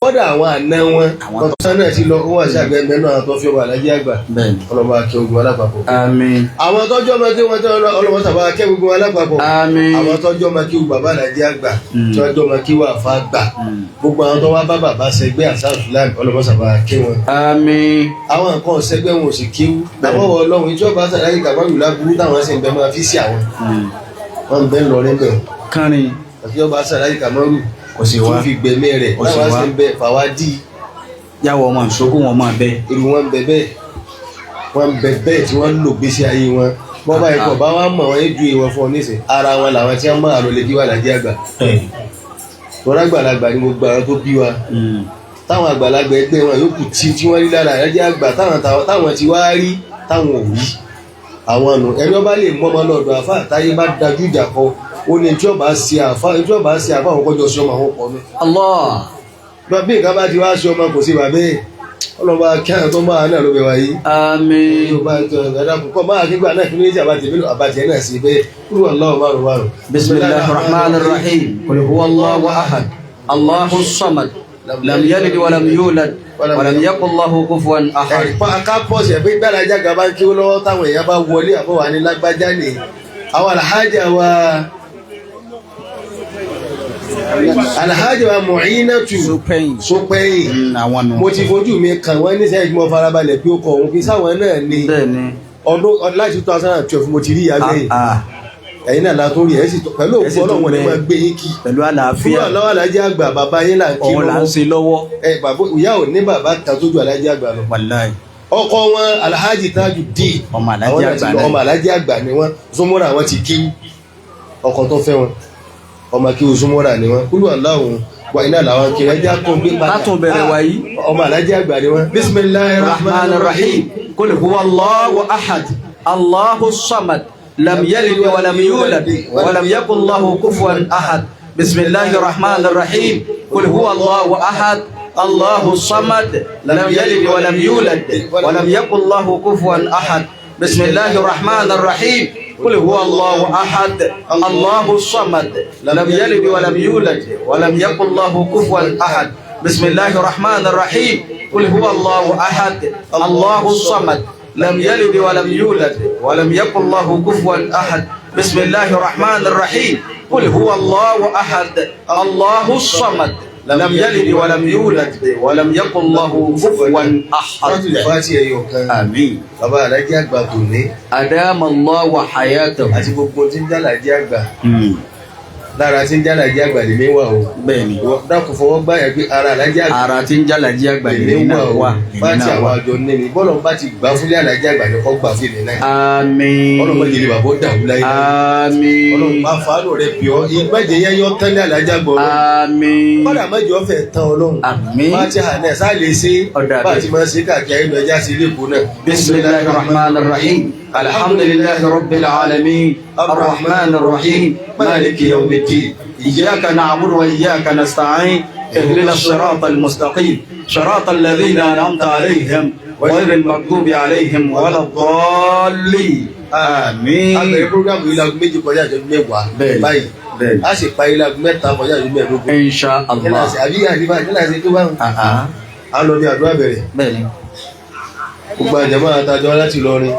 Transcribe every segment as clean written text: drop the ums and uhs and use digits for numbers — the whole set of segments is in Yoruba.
Kódà àwọn àna wọn Àwọn tọ́sán náà ti lọ, owó àti àgbẹ̀gbẹ̀ náà tó fi ọba alájí àgbà. Bẹ́ẹ̀ni. Ọlọ́mọ akẹ́ ogun alápapọ̀. Àmín. Àwọn tọ́jú ọmọ kí wọ́n tọ́ ọlọ́mọ sábà akẹ́ gbogbo alápapọ̀. Àmín. Àwọn tọ́jú ọmọ kí bàbá alájí àgbà, tí wọ́n jọ ọmọ kí wà fà gbà, gbogbo àwọn tó wá bá bàbá sẹgbẹ́ àṣà Islam, ọlọ́mọ sábà akẹ́ wọn. Àmín. Àwọn nǹkan sẹgbẹ́ wọn ò sì kíwú àbọ̀wọ̀ ọlọ́run ìjọba sàlàyé kàmáyù láburú táwọn sì ń bẹ máa fi sí àwọn wọn ń bẹ ń lọ níbẹ̀. Kánrin. Àti ọba sàlàyé kàmáyù Kò sí tó wá. fi gbẹ̀mí rẹ̀ Kò sí táwọn wá. sì ń bẹ fàwádìí. Yàwọ̀ ọmọ ìṣókù wọn máa bẹ. Irú wọn ń bẹ bẹ́ẹ̀, wọn ń bẹ bẹ́ẹ̀ tí wọ́n ń lò gbèsè ayé wọn bọ́ báyìí kọ̀ bá wọn mọ̀ wọ́n ju ìwọ̀n fún ọ nísìn ara wọn làwọn tí wọ́n máa lọ lè bí wà lájẹ́ àgbà. Tọ́lá àgbàlagbà ni gbogbo àwọn tó bí wa, táwọn àgbàlagbà ẹgbẹ́ wọn yòókù tí wọ́n rí lára ẹ̀jẹ̀ àgbà táwọn ti wá rí táwọn ò rí àwọn nù. Ẹni ọba lè mú ọmọ lọ́dọ̀ àfa àtàyè bá dájú ìjà kọ, ó ní tí ọba ṣe àfa, tí ọba ṣe àfa àwọn kọjọ sí ọmọ àwọn pọ̀ mi. Allah. Bí nǹkan bá ti wá ṣe ọmọ kò sí bàbá ẹ̀, ọlọ́ba kí àwọn tó máa náà ló bẹ̀ wáyé. Àmín. Yóò bá tó ẹ̀dá púpọ̀ máa kígbà náà kí ní ìjà àbàtì mílò àbàtì náà sí bẹ́ẹ̀ kúrò aláwọ̀ márùn márùn. Bismillahir Rahmanir Rahim. Qul huwa Allahu ahad. Allahu samad. Lam yalid wa lam yulad. Wa lam yakul lahu kufuwan ahad. Ẹ̀pá akápọ̀sì ẹ̀ pé gbàdájà gàba ń kí ó lọ́wọ́ táwọn èèyàn bá wọlé àbọ̀wá ní lágbájá ni àwọn alhaja wa, alhaja wa Mu'inatu Sopẹ́yìn. Sopẹ́yìn. Àwọn nù. Mo ti fojú mi kàn wọ́n ní sẹ́yìn tí mo farabalẹ̀ pé ó kọ òun kí sáwọn náà ni. Bẹ́ẹ̀ni. Ọdún láti 2012 mo ti rí ìyá bẹ́ẹ̀. Ah, Ẹ̀yin náà la tó rí ẹ̀ sì pẹ̀lú Ẹ̀ sì òkú tún ọlọ́run ni bẹ. máa gbé yín kí. Pẹ̀lú àlàáfíà. Fúnra lọ́wọ́ alájẹ́ àgbà bàbá yín là ń kí Òun là ń lọ́wọ́. ṣe lọ́wọ́. Ẹ bàbá ìyá ò ní bàbá kan tó ju alájẹ́ àgbà lọ. Wàláì. Ọkọ wọn Alhaji Tajudeen. Ọmọ Alhaji Àwọn náà ti àgbà lọ, náà. ọmọ Alhaji àgbà ni wọn, Zomora wọn ti kíw ọkọ tó fẹ́ wọn, ọmọ kíw Zomora ni wọn. Kúlù aláwọ wa iná làwọn kiri ẹjẹ kó gbé padà. Látún bẹ̀rẹ̀ wáyé. Ọmọ Alhaji àgbà ni wọn. Bismillahir Rahmanir Rahim. Qul huwa Allahu ahad. Allahu samad. Lam yalid wa lam yulad. Wa lam yakul lahu kufuwan ahad. Bismillahir Rahmanir Rahim. Qul huwa Allahu ahad. Allahu samad. Lam yalid wa lam yulad. Wa lam yakul lahu kufuwan ahad. Bismillahir Rahmanir Rahim. Qul huwa Allahu ahad. Allahu samad. Lam yalid wa lam yulad. Wa lam yakul lahu kufuwan ahad. Bismillahir Rahmanir Rahim. Qul huwa Allahu ahad. Allahu samad. Lam yalid wa lam yulad. Wa lam yakul lahu kufuwan ahad. Bismillahir Rahmanir Rahim. Qul huwa Allahu ahad. Allahu samad. Lam yalid wa lam yulad. Wa lam yakul lahu kufuwan ahad. Suratul Fatiha ẹyọ kan. Àmín. Bàbá Alhaji àgbà tòní Adama Allahu hayatahu. àti gbogbo tí ń jẹ́ Alhaji àgbà lára tí ń jẹ́ Alhaji àgbà lèmi wà o. Bẹ́ẹ̀ni. Ìwọ dákun fọwọ́ gbáyà pé ara Alhaji àgbà Ara tí ń jálàjí àgbà lèmi lèmi wà náà o. wà. Lèmi Fáti náà àwọn wà. àjọ ní mi bọ́lọ̀ bá ti gbà fúnlé Alhaji àgbà ni kò gbà fún mi náà. Àmín. Ọlọ́mọ ìdílé bàbá ó dàrú láyé. Àmín. Ọlọ́run bá fàánù rẹ bì ọ́ ìgbàjẹ́ yẹn yọ tán ní Alhaji àgbà ọlọ́run. Àmín. Kọ́dà mẹ́jọ fẹ́ tán ọlọ́run. Àmín. Fáti hàn náà sá lè ṣe Ọ̀dà bá a bẹ́ẹ̀. ti máa ṣe káàkiri ayélujára sí ilé ìkó náà. Bismillahir Rahmanir Rahim. Alhamdulillahi Rabbil Alamin. Arrahmanir Rahim. Maliki Yawmiddin. Iyyaka na'budu wa iyyaka nasta'in. Ihdina as-siratal mustaqim. Siratal ladhina an'amta alayhim. Ghayril maghdubi alayhim waladdallin. Àmín. A bẹ̀rẹ̀ programu yìí láago 2 kọjá ìṣẹ́jú 10 Bẹ́ẹ̀ni. báyìí. Bẹ́ẹ̀ni. A sì parí láago 3 kọjá ìṣẹ́jú 15. Insha Allah. Kíláàsì àbí àdìbà kíláàsì tó bá ń. Ah ah. A lọ bí àdúrà bẹ̀rẹ̀. Bẹ́ẹ̀ni. Gbogbo àjẹmọ́ àtàjọ láti lọrin.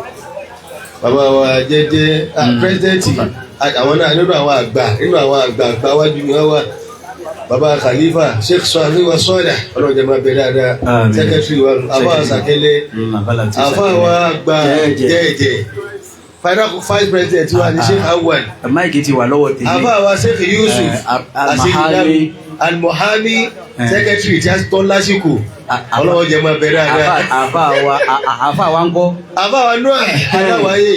Bàbá wa jẹ́jẹ́ pírẹ́sidẹ́ǹtì àwọn náà nínú àwọn àgbà nínú àwọn àgbà àgbà wájú ni wọ́n wà. Bàbá Khalifa Sheikh Sọ́ọ́lá wa Sọ́ọ́lá ọlọ́run jẹ́ máa bẹ dáadáa. Àmín. Sẹ́kẹ́tìrì wa àbá Sàkẹ́lẹ́ àfa wa àgbà Jẹ́ẹ̀jẹ́. jẹ́ẹ̀jẹ́. Vice president wa ni Sheikh Awal. Máìkì ti wà lọ́wọ́ tèmi. Àfa wa Sheikh Yusuf Al-Mahali. Al-Muhami secretary tí a tọ́ lásìkò ọlọ́wọ́ jẹ́ máa bẹ dáadáa. Àfa wa ń kọ́. Àfa wa Noah Adáwáyé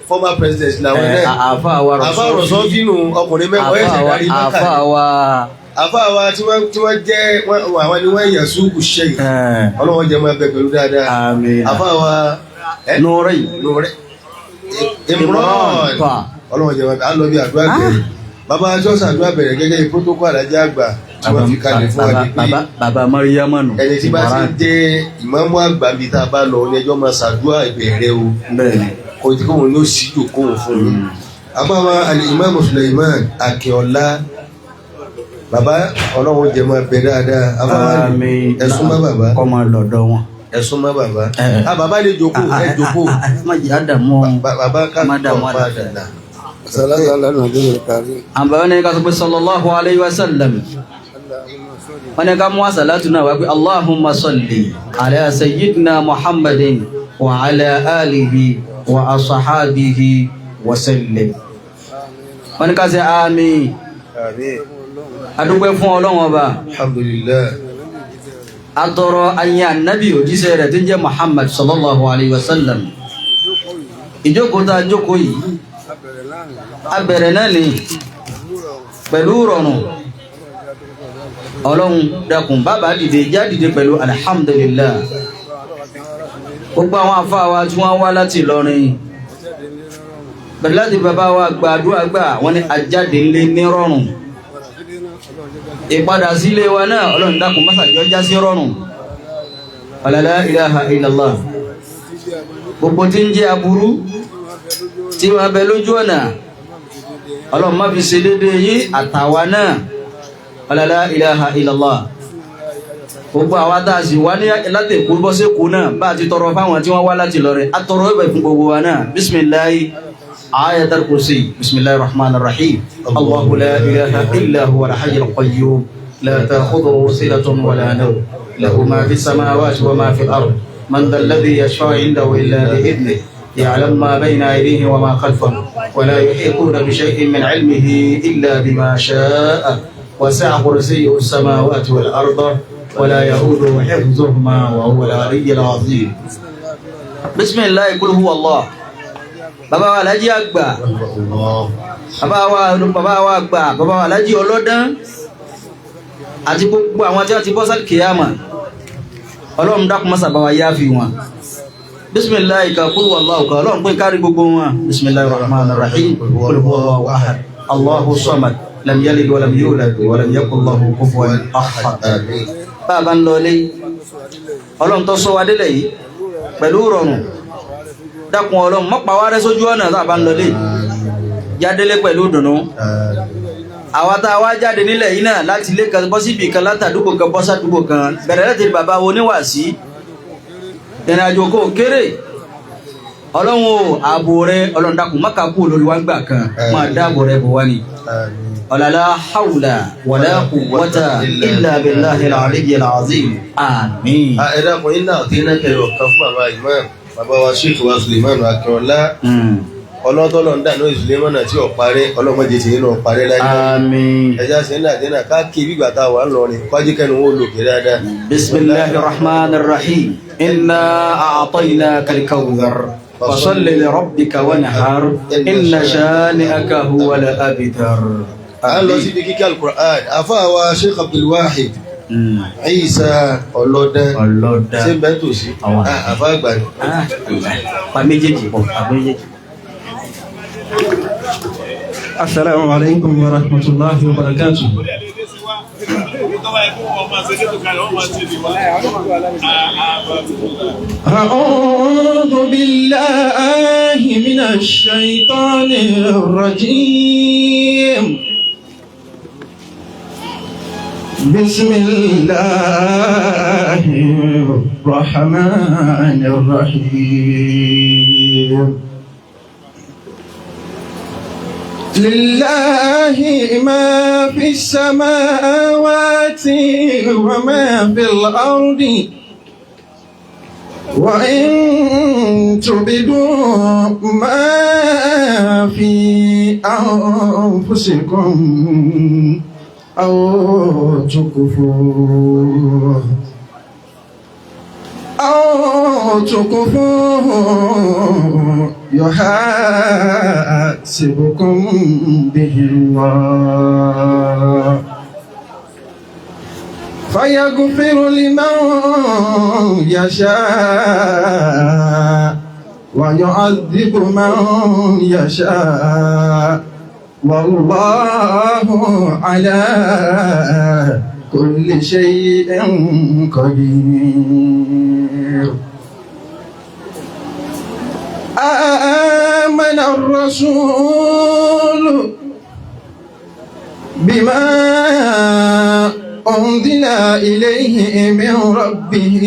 former president làwọn náà. Àfa wa Àfa Rọ̀sọ́fínù ọkùnrin mẹ́wàá ẹ̀sẹ̀ darí mọ́kà. Àfa wa. Àfa wa tí wọ́n jẹ́ àwọn ni wọ́n yàn sùkù ṣẹ́yìn ọlọ́wọ́ jẹ́ máa bẹ pẹ̀lú dáadáa. Àmín. Àfa wa Nùrẹ́. Nùrẹ́ Imran ọlọ́wọ́ jẹ́ máa bẹ alọ́ bí àdúrà bẹ̀rẹ̀. Bàbá jọ́sà àdúrà bẹ̀rẹ̀ gẹ́gẹ́ bí protocol Alhaji àgbà tí wọ́n fi kalẹ̀ fún wa ní pé Bàbá Mariama nù. ẹni tí bá ti ń jẹ́ ìmáàmù àgbà bíi tá a bá lọ ní ẹjọ́ máa ṣàdúrà ìbẹ̀rẹ̀ o. Bẹ́ẹ̀ni. Kò tí kóun ní ó sì jòkóhùn fún mi. Àbáwá Al-Imam Suleiman Akínọlá Bàbá Ọlọ́run jẹ́ máa bẹ dáadáa. Afáwálì Àmín. ẹ súnmọ́ bàbá. Kọ́ máa lọ́dọ̀ wọn. Ẹ súnmọ́ bàbá. Eh. Ah, bàbá lè jókòó, ẹ jókòó. Má jẹ́ àdàmú ọ̀hún. Bàbá ká Má dààmú tọ̀ àdàmú. padà. Salatu ala nabiyil karim. Àbáwọ́n ní ká sọ pé sallallahu alayhi wa sallam. Wọ́n ní ká mú àsàlátù náà wá pé Allahumma salli ala sayyidina Muhammadin wa ala alihi wa asahabihi wa sallim. Wọ́n ní ká ṣe àmín. Àmín. Adúpẹ́ fún Ọlọ́run ọba. Alhamdulillah. Atọrọ ayé ànábì òjíṣẹ́ rẹ̀ tí ń jẹ́ Muhammad sallallahu alayhi wa sallam. Ìjókòó tá a jókòó yìí, a bẹ̀rẹ̀ náà ni pẹ̀lú rọrùn. Ọlọ́run dákun bàbá dìde já dìde pẹ̀lú alhamdulillah. Gbogbo àwọn àfáà wa tí wọ́n wá láti Ìlọrin. Bẹ̀rẹ̀ láti bàbá wa gbàdúrà gbà wọ́n ní ajáde ńlé ní rọrùn. Ìpadà sílé wa náà Ọlọ́run dákun mọ́sàájọ́ já sí rọrùn. La ilaha illallah. Gbogbo tí ń jẹ́ aburú tí wọ́n bẹ lójú ọ̀nà Ọlọ́run má fi ṣe déédéé yín àtàwa náà. La ilaha illallah. Gbogbo àwa tá a sì wá ní láti Èkó bọ́ sí Èkó náà bá a ti tọrọ fáwọn tí wọ́n wá láti Ìlọrin a tọrọ ẹ̀bẹ̀ fún gbogbo wa náà. Bisimilahi ayatul kursi bisimilahi rahman rahim Allahu la ilaha illa huwa al-hayyul qayyum la ta'khudhuhu sinatun wa la nawm lahu ma fi samawati wa ma fi al-ard man dha alladhi yashfa'u 'indahu illa bi'idhnihi يعلم ما بين أيديهم وما خلفهم ولا يحيطون بشيء من علمه إلا بما شاء وسع كرسيه السماوات والأرض ولا يؤوده حفظهما وهو العلي العظيم. بسم الله قل هو الله. Bàbá wa Alhaji àgbà, bàbá wa àgbà, bàbá wa Alhaji ọlọ́dán àti gbogbo àwọn tí wọ́n ti bọ́ sálì kìyàmà, Ọlọ́run dákun mọ́sà bá wa yááfi wọn. Bisimilahi ka kúrú wàlláhu ka Ọlọ́run pín kárí gbogbo wọn. Bisimilahi rahman rahim qul huwallahu ahad Allahu samad lam yalid walam yulad walam yakun lahu kufuwan ahad. Àmín. Bàbá ń lọlé, Ọlọ́run tó sọ wa délẹ̀ yìí pẹ̀lú rọrùn, dákun Ọlọ́run má pa wá rẹ́ sójú ọ̀nà tá a bá ń lọlé, jádélé pẹ̀lú ìdùnnú. Àwa tá a wá jáde nílẹ̀ yìí náà láti ilé kan bọ́ síbi kan látàdúgbò kan bọ́ sádúgbò kan bẹ̀rẹ̀ láti bàbá wo oníwàásí ìrìn àjò kò kéré. Ọlọ́run o, ààbò rẹ Ọlọ́run dákun má kà kú lórí wa gbà kan máa dáàbò rẹ bò wá ni. Àmín. Ọ̀làlá hawla wàlá quwwata illa billahi al-aliyyil azim. Àmín. Ah, ẹ dákun iná àti iná kẹrọ kan fún bàbá imam bàbá wa Sheikh wa Suleiman Akínọlá. Ọlọ́tọ́lọ́ ń dànù Suleiman àti ọ̀parẹ́ ọlọ́mọdé ti nínú ọ̀parẹ́ láyé. Àmín. Ẹja sí iná àti iná káàkiri bí ìgbà tá a wà ń lọrin kwájú kẹnu wọn ò lòkè dáadáa. Bismillahir rahmanir rahim. Inna a'tainaka al-kawthar. Fasalli li rabbika wanhar. Inna shani'aka huwal abtar. À ń lọ síbi kíkẹ́ Al-Qur'an àfáà wa Sheikh Abdulwahid Isa Ọlọ́dán Ọlọ́dán. ṣé bẹ́ẹ̀ tòsí Àwọn. àfáà àgbà ni. Pa méjèèjì pọ̀, pa méjèèjì. Assalamu alaikum wa rahmatullahi wa barakatuh. أعوذ بالله من الشيطان الرجيم. بسم الله الرحمن الرحيم. لله ما في السماوات وما في الأرض وإن تبدوا ما في أنفسكم أو تخفوه يحاسبكم به الله فيغفر لمن يشاء ويعذب من يشاء والله على كل شيء قدير. آمن الرسول بما أنزل إليه من ربه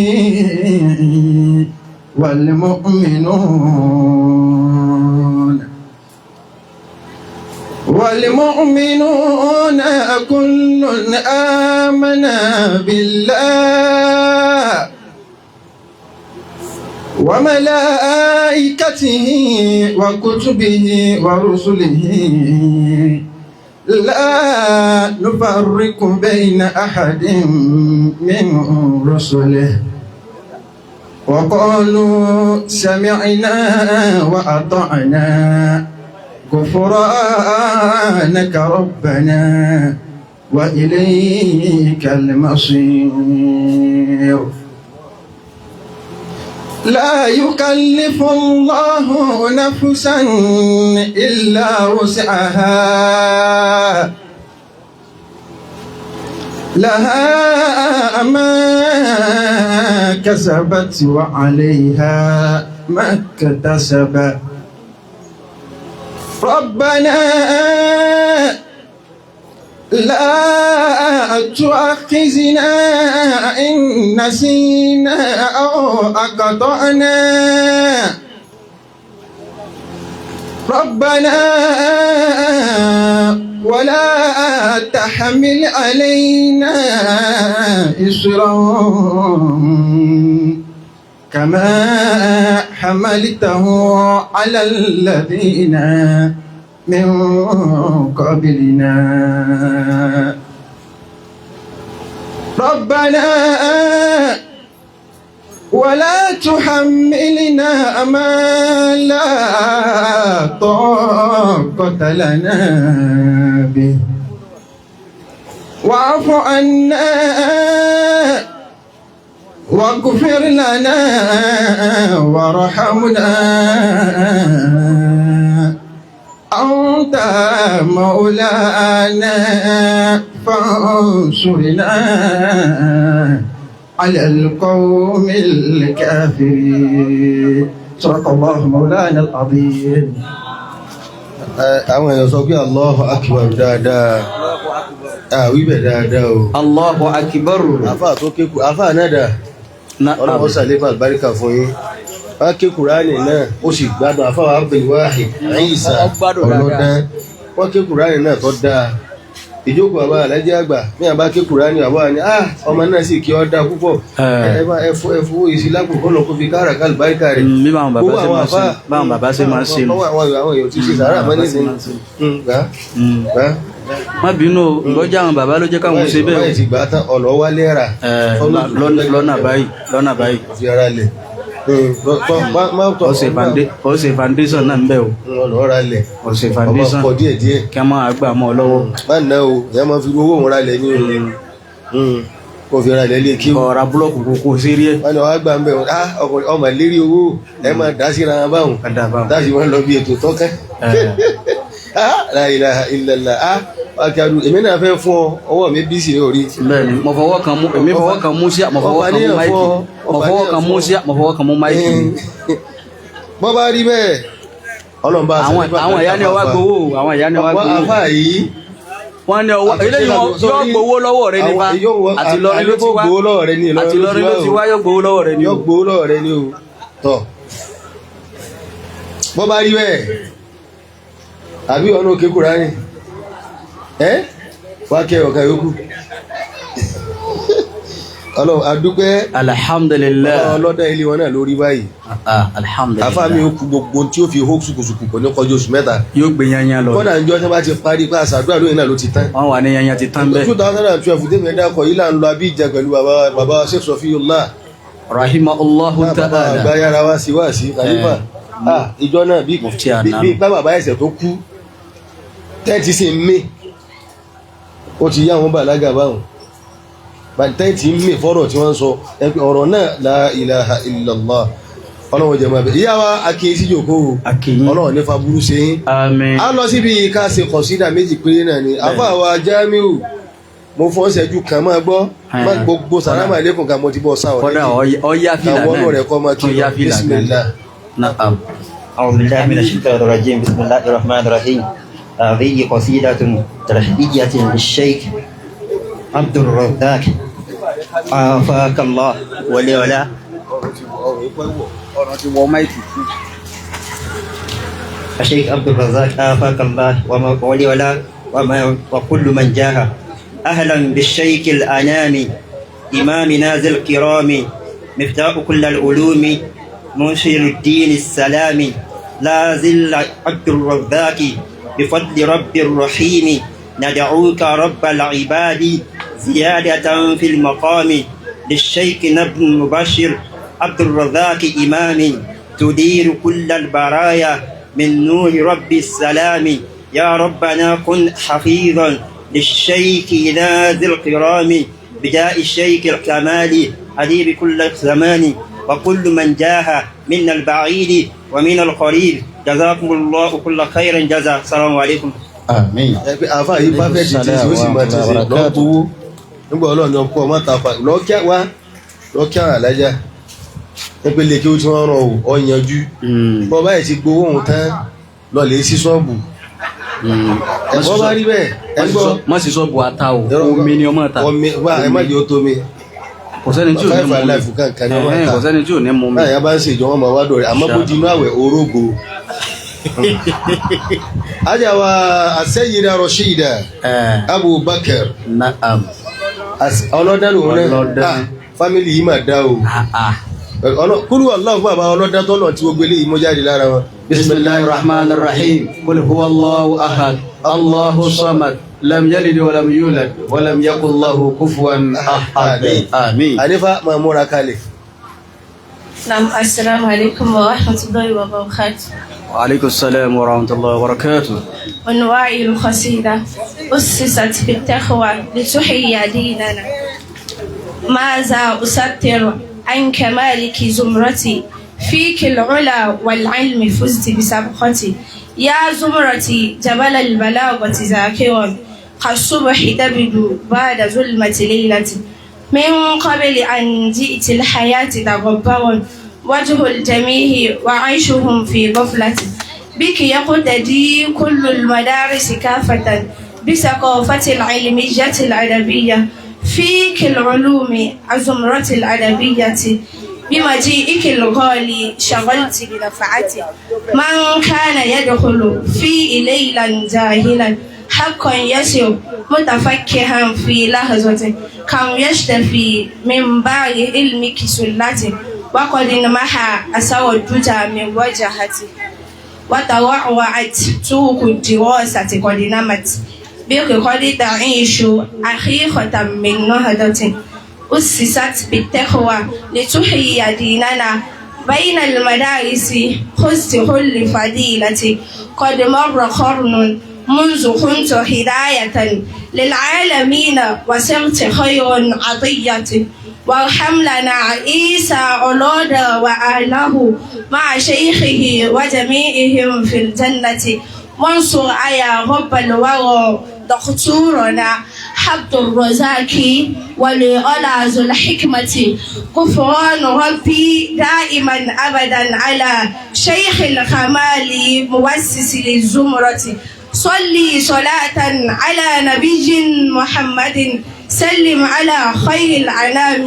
والمؤمنون والمؤمنون كل آمن بالله وملائكته وكتبه ورسله لا نفرق بين أحد من رسله وقالوا سمعنا وأطعنا غفرانك ربنا وإليك المصير. لا يكلف الله نفسا إلا وسعها لها ما كسبت وعليها ما اكتسبت. ربنا لا تؤاخذنا إن نسينا أو أخطأنا. ربنا ولا تحمل علينا إصرا كما حملته على الذين من قبلنا. ربنا ولا تحملنا ما لا طاقة لنا به واعف عنا واغفر لنا وارحمنا أنت مولانا فانصرنا على القوم الكافرين. صدق الله مولانا العظيم. Àwọn èèyàn sọ pé Allahu Akbar dáadáa, àwíbẹ̀ dáadáa o. Allahu Akbar. Àfáà tó kékù, àfáà náà dà, ọlọ́wọ́ sàléfà àlùbáríkà fún yín. Wọ́n ké Kùránì náà, ó sì gbádùn. Àfáà Abdulwahid Isa ọlọ́dán, wọ́n ké Kùránì náà tó dáa. Ìjókòó bàbá alájẹ àgbà ní àbá ké Kùránì, bàbá wa ni ọmọ náà sì kí ọ dáa púpọ̀. Ẹ fowó yìí sí lápò kọ́ lọ kó fi kára ká àlùbáríkà rẹ̀. Bí báwọn bàbá ṣe máa ń ṣe nù. Àwọn èèyàn ti ṣe sàárà mọ́ nísìnyí. Gbà gbà. Má bínú o, ìgbọ́jà àwọn bàbá ló jẹ́ káwọn ṣe bẹ́ẹ̀ o. Báyìí ti gbà tán, ọ̀nà wálé rà. Lọ́nà báyìí, lọ́nà báyìí. Fi ara lẹ̀. Ó ṣe foundation náà ń bẹ̀ o. Ọ̀nà ra lẹ̀. Ó ṣe foundation. Ọmọ kọ díẹ̀ díẹ̀. Kí a máa gbà mọ́ ọ lọ́wọ́. Má ná o, ìyá máa fi owó òun ra lẹ̀ ní o. Kò fi ra lẹ̀ lé kí o. Ọ̀rá búlọ̀kù kò sí rí ẹ̀. Wọ́n ní wàá gbà ń bẹ̀ wọ́n. Ọmọ lérí owó ẹ máa dá síra wọn báwọn. Dá sí wọn lọ bí ètò tọ́kẹ́. La ilaha illallah. Akadu èmi náà fẹ́ fún ọ, ọwọ́ mi bí sí orí. Bẹ́ẹ̀ni, mo fọwọ́ kan mú, èmi fọwọ́ kan mú sí, mo fọwọ́ kan mú máìkì, mo fọwọ́ kan mú sí, mo fọwọ́ kan mú máìkì. Bọ́ bá rí bẹ́ẹ̀, ọlọ́run bá àwọn ìyá ni ọwá gbowó, àwọn ìyá ni ọwá gbowó. Àfáà yìí. Wọ́n ní ọwọ́ eléyìí yóò gbowó lọ́wọ́ rẹ nípa àti lọrin ló ti wá, àti lọrin ló ti wá, yóò gbowó lọ́wọ́ rẹ ni o. Yóò gbowó lọ́wọ́ rẹ ni o. Tọ́ bọ́ bá rí bẹ́ẹ̀, àbí ọ̀nà òkè Kùránì wá kẹ́ ọ̀ka yòókù. Ọlọ́run adúpẹ́. Alhamdulillah. Ọlọ́dẹ ilé wọn náà lórí báyìí. Alhamdulillah. Àfáà mi ò kú gbogbo tí ó fi hó sùkùsùkù kò ní kọjú oṣù mẹ́ta. Yóò gbé yanyan lọ. Kọ́dà ń jọ tí wọ́n bá ti parí pé àṣàdúrà lóyìn náà ló ti tán. Wọ́n wà ní yanyan ti tán bẹ́ẹ̀. 2012 tèmi ẹ̀dá kọ̀ yìí là ń lọ Abidjan pẹ̀lú bàbá Sheikh Sọfíyullah. Rahimahullahu ta'ala. Bàbá àgbà yára wá sí wá sí Khalifa. Ìjọ náà bí bàbá ẹ̀sẹ̀ tó kú tẹ́ẹ̀tì sì ń mí, ó ti yá àwọn bàlágà báwọn tẹ́ẹ̀tì ń mí fọ́rọ̀ tí wọ́n ń sọ ọ̀rọ̀ náà la ilaha illallah. Ọlọ́run jẹ́ máa bẹ̀ ìyá wa akíyèsí jòkó o, ọlọ́run nífa burú ṣe yín. A lọ síbi ká ṣe kọ̀sídà méjì péré náà ni. Àfáà wa Jamiu, mo fọ́ ṣẹ́jú kan máa gbọ́ má gbogbo sàrámà lẹ́kùn kan mo ti bọ́ sáwọ̀ kọ́dà ọ̀yá fìlà náà tún yá fìlà bismillah. Na'am. أعوذ بالله من الشيطان الرجيم. بسم الله الرحمن الرحيم. هذه قصيدة ترحيبية للشيخ عبد الرزاق عافاك الله ولولا Ọ̀rọ̀ ti wọ máìkì. الشيخ عبد الرزاق آفاك الله ولولا وما وكل من جاء. أهلا بالشيخ الأنام إمامنا ذي الكرام مفتاح كل العلوم منشر الدين السلام لا زل عبد الرزاق بفضل رب الرحيم ندعوك رب العباد زيادة في المقام للشيخ نبن مبشر عبد الرزاق إمام تدير كل البرايا من نور رب السلام يا ربنا كن حفيظا للشيخ ذا الكرام بداء الشيخ الكمال حبيب كل زمان وكل من جاه من البعيد ومن القريب جزاكم الله كل خير جزاء. السلام عليكم. Àmín. Ẹ pé àáfàá yìí perfect ti ṣe, ó sì máa ti ṣe lọ gbowó nígbà ọlọ́run ọkọ ọmọ tàfà lọ kí wá lọ kí àwọn alájà ẹ pé lè kí ó tí wọ́n ràn ó ọ yanjú bọ́ báyìí ti gbowó òun tán lọ lè sí ṣọ́ọ̀bù ẹ̀kọ́ bá rí bẹ́ẹ̀ ẹ gbọ́. Má sì sọ bu ata o, omi ni ọmọ ta. Omi wá, ẹ má jẹ́ ó tó mi. Kò sẹ́ni tí ò ní Five mú mi. Alive kankan ni wọ́n ta. Kò sẹ́ni tí ò ní mú mi. Báyìí a bá ń ṣèjọ wọn máa wá dọ̀rẹ́, àmọ́ bó di inú àwẹ̀ orógo. Ajá wa Asẹ́yìdá Rashida Abubakar. Naam. Ọlọ́dẹ lòun náà. Ọlọ́dẹ. Ah, fámìlì yìí mà dá o. Kúrú Allah fún bàbá ọlọ́dẹ tọ́lọ̀ tí gbogbo eléyìí mú jáde lára wọn. Bismillahir Rahmanir Rahim. Qul huwa Allahu ahad. Allahu samad. Lam yalid wa lam yulad wa lam yakul lahu kufuwan ahad. Àmín. Ànífà máa múra kalẹ̀. نعم، السلام عليكم ورحمة الله وبركاته. Wa alaikum salam wa rahmatullahi wa barakatuh. ونواعي القصيدة أسست بالتقوى لتحيي ديننا. ماذا أسطر عن كمالك زمرتي فيك العلا والعلم فزت بسبقتي يا زمرتي جبل البلاغة ذاكرا كالصبح تبدو بعد ظلمة ليلتي من قبل أن جئت الحياة تغبر وجه الجميع وعيشهم في غفلة بك يقتدي كل المدارس كافة بثقافة العلمية العربية فيك العلوم الزمرة العربية بمجيئك الغالي شغلت بنفعتي من كان يدخل في ليلا جاهلا حقا يسر متفكها في لحظة كم يشتفي من بعد علمك سلتي وقد انمحى أثر الدجى من وجهتي وتوعوعت طرق الدراسة قد نمت بك قد تعيش حقيقة من نهضة أسست بالتقوى لتحيي ديننا بين المدارس خذت كل فضيلة قد مر قرن منذ كنت هداية للعالمين وصرت خير عطية وارحم لنا عيسى أولاد وأهله مع شيخه وجميعهم في الجنة وانصر يا رب الورى دكتورنا عبد الرزاق ولأولى ذو الحكمة غفران ربي دائما أبدا على شيخ الكمال مؤسس للزمرة صلي صلاة على نبي محمد سلم على خير الأنام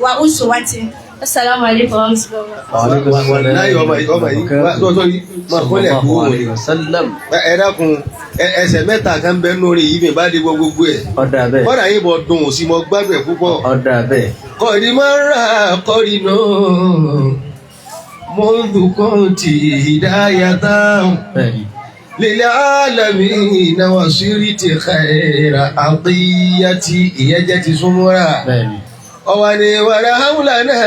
وأسوته. السلام عليكم ورحمة الله. Wàláyé ọmọ yìí, ọmọ yìí wá tó tó yìí máa kọ́lẹ̀ kú wò ni. Sallam. Ẹ dákun, ẹsẹ̀ mẹ́ta kan bẹ nínú orin yìí mi bá di gbogbo ẹ̀. Ọ̀dà bẹ́ẹ̀. Kọ́dà yìí bọ̀ dùn sí mo gbádùn ẹ̀ púpọ̀. Ọ̀dà bẹ́ẹ̀. Kọ́ni máa ń rà kọ́ni náà منذ كنت هداية Bẹ́ẹ̀ni. للعالمين وصرت خير عطية ìyẹn jẹ́ ti súnmọ́ra. Bẹ́ẹ̀ni. Ọwọ́ ni wàrà hàwùlànà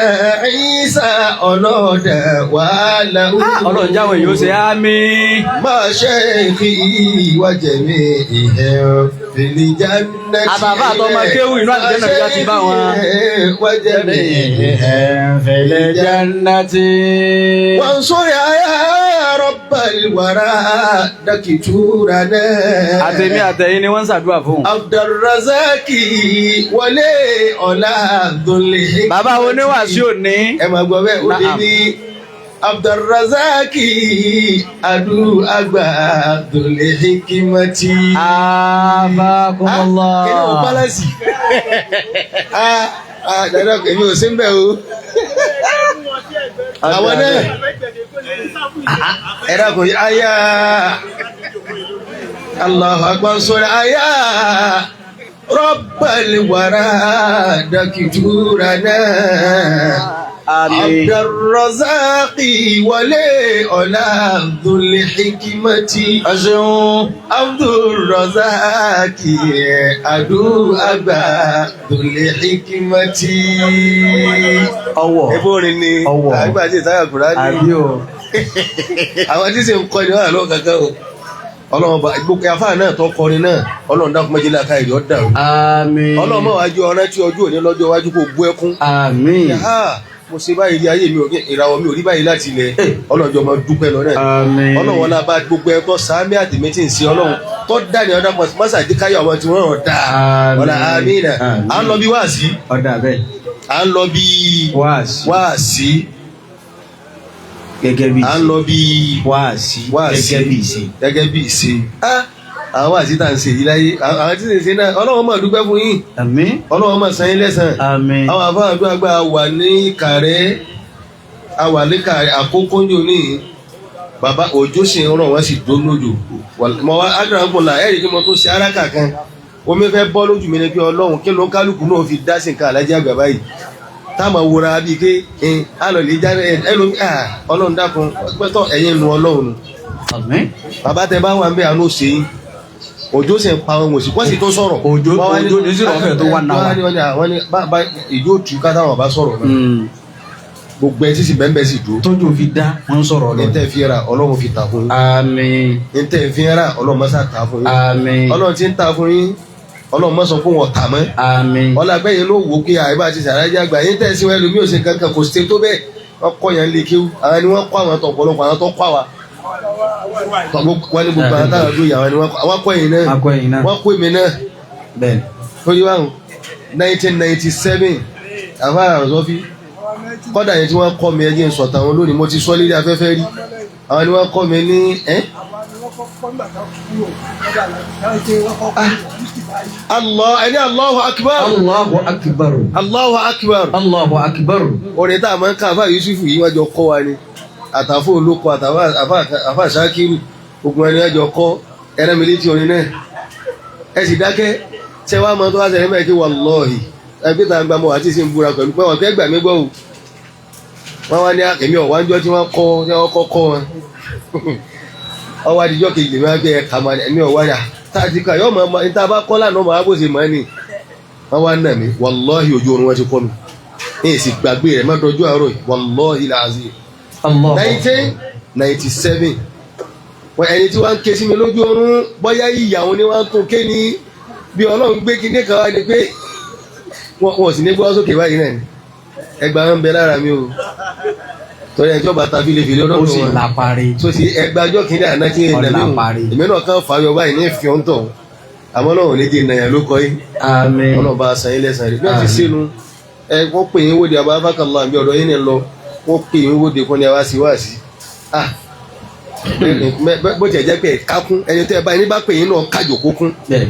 Ìsá ọlọ́dà wàhálà. Ọlọ́run jáwé yóò ṣe àmín. Máa ṣe kí ìwájẹ̀mí ìhẹ́ fìlìjánná. Àtàfà àtọmọ kéwù inú àlùjánnà bí a ti bá wọn. Wájẹ̀mí ìhẹ́ Fil jannati. وانصر يا رب الورى دكتورنا Àtẹ̀mí àtẹ̀yìn ni wọ́n ń ṣàdúrà fún. Abdulrazak wọlé ọlá dùnlé. Bàbá oníwàásù òní. Ẹ máa gbọ́ bẹ́ẹ̀, ó lé Naam. ní Abdulrazaki adu agba Dhul Hikmati. Afakumullah. Kí ni o balance? Ah ah, dada èmi ò sí ń bẹ̀ o. Àwọn náà ẹ dákun ayá Allahu akbar sọ̀rọ̀ ayá Rabbal wara dakiturana. Àmín. Abdulrazaki wọlé ọ̀la Dhul Hikmati. Ẹ ṣeun. Abdulrazaki adu agba Dhul Hikmati. Ọwọ́. Ẹbí orin ni Ọwọ́. àgbà tí ìtayà Kùránì. Àbí o. Àwọn tí sì ń kọ́ ni wọ́n àlọ́ kankan o. Ọlọ́run bá gbogbo afáà náà tó kọrin náà, Ọlọ́run dákun méjìlá ká ìrì ọ̀dà o. Àmín. Ọlọ́run máa wájú ọ̀rẹ́ tí ọjọ́ òní lọ́jọ́ iwájú kò bú ẹkún. Àmín. Ha! Mo ṣe báyìí rí ayé mi ò ìràwọ̀ mi ò rí báyìí láti ilẹ̀. Ọlọ́run jọ máa dúpẹ́ lọ náà. Àmín. Ọlọ́run wọn bá gbogbo ẹ̀kọ́ sàmì àtìmí tí ń ṣe Ọlọ́run tó dání ọ̀dà pọ̀ mọ́sàdí káyọ̀ àwọn tí wọ́n rọ̀ dáa. Àmín. Ọ̀là àmín náà. Àmín. À ń lọ bí wáàsí. Ọ̀dà bẹ́ẹ̀. À ń lọ bí Wáàsí. wáàsí. Gẹ́gẹ́ bí À ń lọ bí wáàsí. wáàsí. Gẹ́gẹ́ bí ìṣe. Gẹ́gẹ́ bí ìṣe. Á àwọn wáàsí tá à ń ṣe yìí láyé. Àwọn tí ń ṣe náà Ọlọ́run máa dúpẹ́ fún yín. Àmín. Ọlọ́run máa san yín lẹ́san. Àmín. Àwọn àfáà àdúrà gbà wà ní Ìkàrẹ́. A wà ní Ìkàrẹ́ àkókò ní òní. Bàbá òjò sì ń rọ̀ wọ́n sì dó lójò. Mo wá ágbàgbọ́n là ẹ̀rí kí mo tún ṣe aráka kan. Omi fẹ́ bọ́ lójú mi ni pé Ọlọ́run kí ló ń kálukú náà fi dá sí nǹkan alájẹ́ àgbà báyìí. Táwọn wòra bíi pé ẹ lọ lè já ẹ lómi Ọlọ́run dákun pẹ́tọ́ ẹ̀yin nu Ọlọ́run. Àmín. Bàbá tẹ bá wà ń bẹ àánú ṣe yín. Òjò sì ń pa wọn òsì wọ́n sì tó sọ̀rọ̀. Òjò- Wọ́n wá ní- òjò ní sí ọ̀fẹ́ tó wà náà. Wọ́n ní bá ìjó tù ká táwọn bá sọ̀rọ̀ náà. Gbogbo ẹ sísì bẹ́ẹ̀ bẹ́ẹ̀ sì dúró. Tójú fi dá wọ́n sọ̀rọ̀ lọ. Ní tẹ́ fi ra Ọlọ́run fi tà fún yín. Àmín. Ní tẹ́ fi ra Ọlọ́run mọ́sá tà fún yín. Àmín. Ọlọ́run ti ń tà fún yín. Ọlọ́run mọ́ sọ fún wọn tà mọ́. Àmín. Ọlọ́gbẹ́ yẹn ló wò ó pé àìbá ti sàrájà gbà yín tẹ̀ sí wọn ẹlòmíì ò ṣe kankan kò ṣe tó bẹ́ẹ̀. Wọ́n kọ́ yẹn lé kéwú. Àwọn ni wọ́n kọ́ àwọn tọ̀pọ̀lọpọ̀ àwọn tó kọ́ àwa. Wọ́n ní gbogbo àwọn táwọn dúró yìí àwọn ni wọ́n kọ́ yẹn náà. Akọ ẹ̀yìn náà. Wọ́n kó èmi náà. Bẹ́ẹ̀. Lórí báwọn 1997 àfa àròsọ́fí kọ́dà yẹn tí wọ́n kọ́ mi ẹjẹ́ ń sọ̀tà wọn lónìí mo ti sọ lérí afẹ́fẹ́ rí àwọn ni wọ́n kọ́ mi ní ẹ́. Allah ẹni Allahu akbar. Allahu akbar. Allahu akbar. Allahu akbar. Orin tá a máa ń ká àfa Yusufu yìí wọ́n jọ kọ́ wa ni àtàfó olóko àtàfà Ṣakiru ogun ẹni wọ́n jọ kọ́ ẹran mi létí orin náà ẹ sì dákẹ́ ṣé wàá mọ tó wá ṣẹlẹ̀ mẹ́rin kí wallahi ẹgbẹ́ tá a gba mọ́ àti ìsìn búra pẹ̀lú pé wọ́n fẹ́ gbà mí gbọ́ o wọ́n wá ní èmi ọ̀wá ń jọ́ tí wọ́n kọ́ tí wọ́n kọ́ kọ́ wọn ọwọ́ adijọ́ kejì lèmi wá gbé ẹ̀ka mọ́ èmi ọ̀wá yà tá a ti kọ́ yọ mọ́ ní tá a bá kọ́ lánàá mọ́ abóse mọ́ ni wọ́n wá nà mí wallahi ojú oorun wọn ti kọ́ mi ní èsì gbàgbé rẹ̀ mọ́tọ́jú àárọ̀ yìí wallahi làzim 1997 wọ́n ẹni tí wọ́n ń ké sí mi lójú oorun bóyá ìyàwó ni wọ́n tún ké ní bí Ọlọ́run gbé kíní kan wá ni pé wọ́n sì ní gbọ́ sókè báyìí náà ni ẹgbàá ń bẹ lára mi o torí ẹjọ́ bàtà fi lè fi lọ́dọ̀ Ó sì lápárí. tó sì ẹgbàá ọjọ́ kìíní àná tí Ó ń dàbí láparí. èmi náà kàn fàáyọ báyìí ní ìfihàn tọ̀ àmọ́ náà ò ní di nàyà ló kọ́ yín Àmín. Ọlọ́run bá a san yín lẹ́sàn-án rẹ̀ bí wọ́n ti sínú ẹ wọ́n pè yín wóde abáfákàlá àbí ọ̀dọ̀ yín ni lọ wọ́n pè yín wóde kún ní ẹ wá sí wá sí ah bó tiẹ̀ jẹ́ pé kákún ẹni tẹ́ ẹ bá ẹni bá pè yín náà kájò kókún Bẹ́ẹ̀.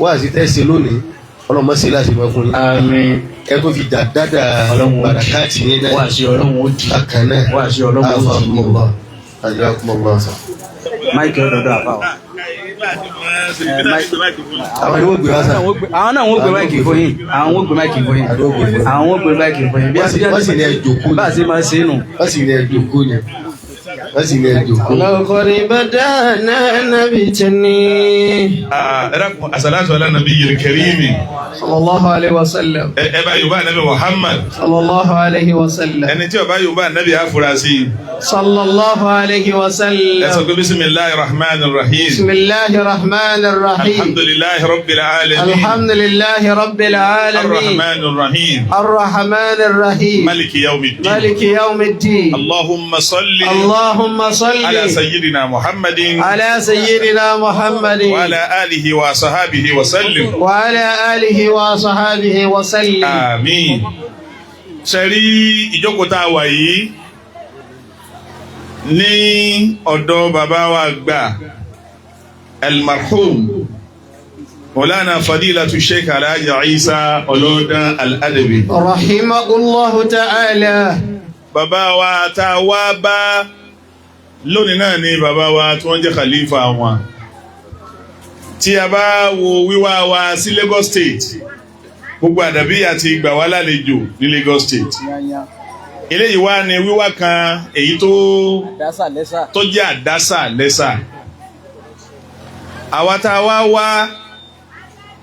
wá sí tẹ́ ṣe lónìí Ọlọ́run mọ̀ sí láti mọ̀ fún yín Àmín. ẹ tó fi dáadáa Ọlọ́run ó di. bàràkàtì yín náà Wáàsí Ọlọ́run ó di. bákan náà Wáàsí Ọlọ́run ó di. afakumullah ajakumullah. Michael dọ̀dọ̀ àbá o. Àwọn ni wọ́n gbé wá sà. Àwọn náà wọ́n gbé máìkì fún yín. Àwọn wọ́n gbé máìkì fún yín. Àwọn wọ́n gbé máìkì fún yín. Wọ́n sì ní ẹ jòkó ni. Bá a ṣe máa ṣe é nù. Wọ́n sì ní ẹ jòkó ni. Wọ́n sì ní ẹ jòkó ni. لقد بدأنا نبتني Ẹ dákun, asalatu ala nabiyil karimi. صلى الله عليه وسلم Ẹ bá Yorùbá Nabi Muhammad. صلى الله عليه وسلم Ẹni tí ó bá Yorùbá Nabi afurasí. صلى الله عليه Ẹ sọ وسلم pé bisimilahi rahman rahim. بسم الله الرحمن الرحيم Alhamdulilahi rabbil alamin. الحمد لله رب العالمين Arrahman rahim. الرحمن الرحيم Maliki yawmiddin. مالك يوم الدين Allahumma salli اللهم صل ala sayyidina Muhammadin على سيدنا محمد wa ala alihi wa sahabihi wa sallim. وعلى آله وصحابه وسلم Àmín. Ṣe rí ìjókòó tá a wà yìí, Ní ọ̀dọ̀ bàbá wa gbà almarhum Mawlana Fadilatu Sheikh Alhaji Isa Ọlọ́dán Al-Adabi. Rahimahullahu ta'ala. Bàbá wa tá a wá bá lónìí náà ni bàbá wa tí wọ́n jẹ́ khalifa wọn. Tí a bá wo wíwá wa sí Lagos State, gbogbo àdàbí àti gbà wá lálejò ní Lagos State. Eléyìí wá ní wíwá kan èyí tó jẹ́ àdásà lẹ́sà. Àwa tá a wá wá,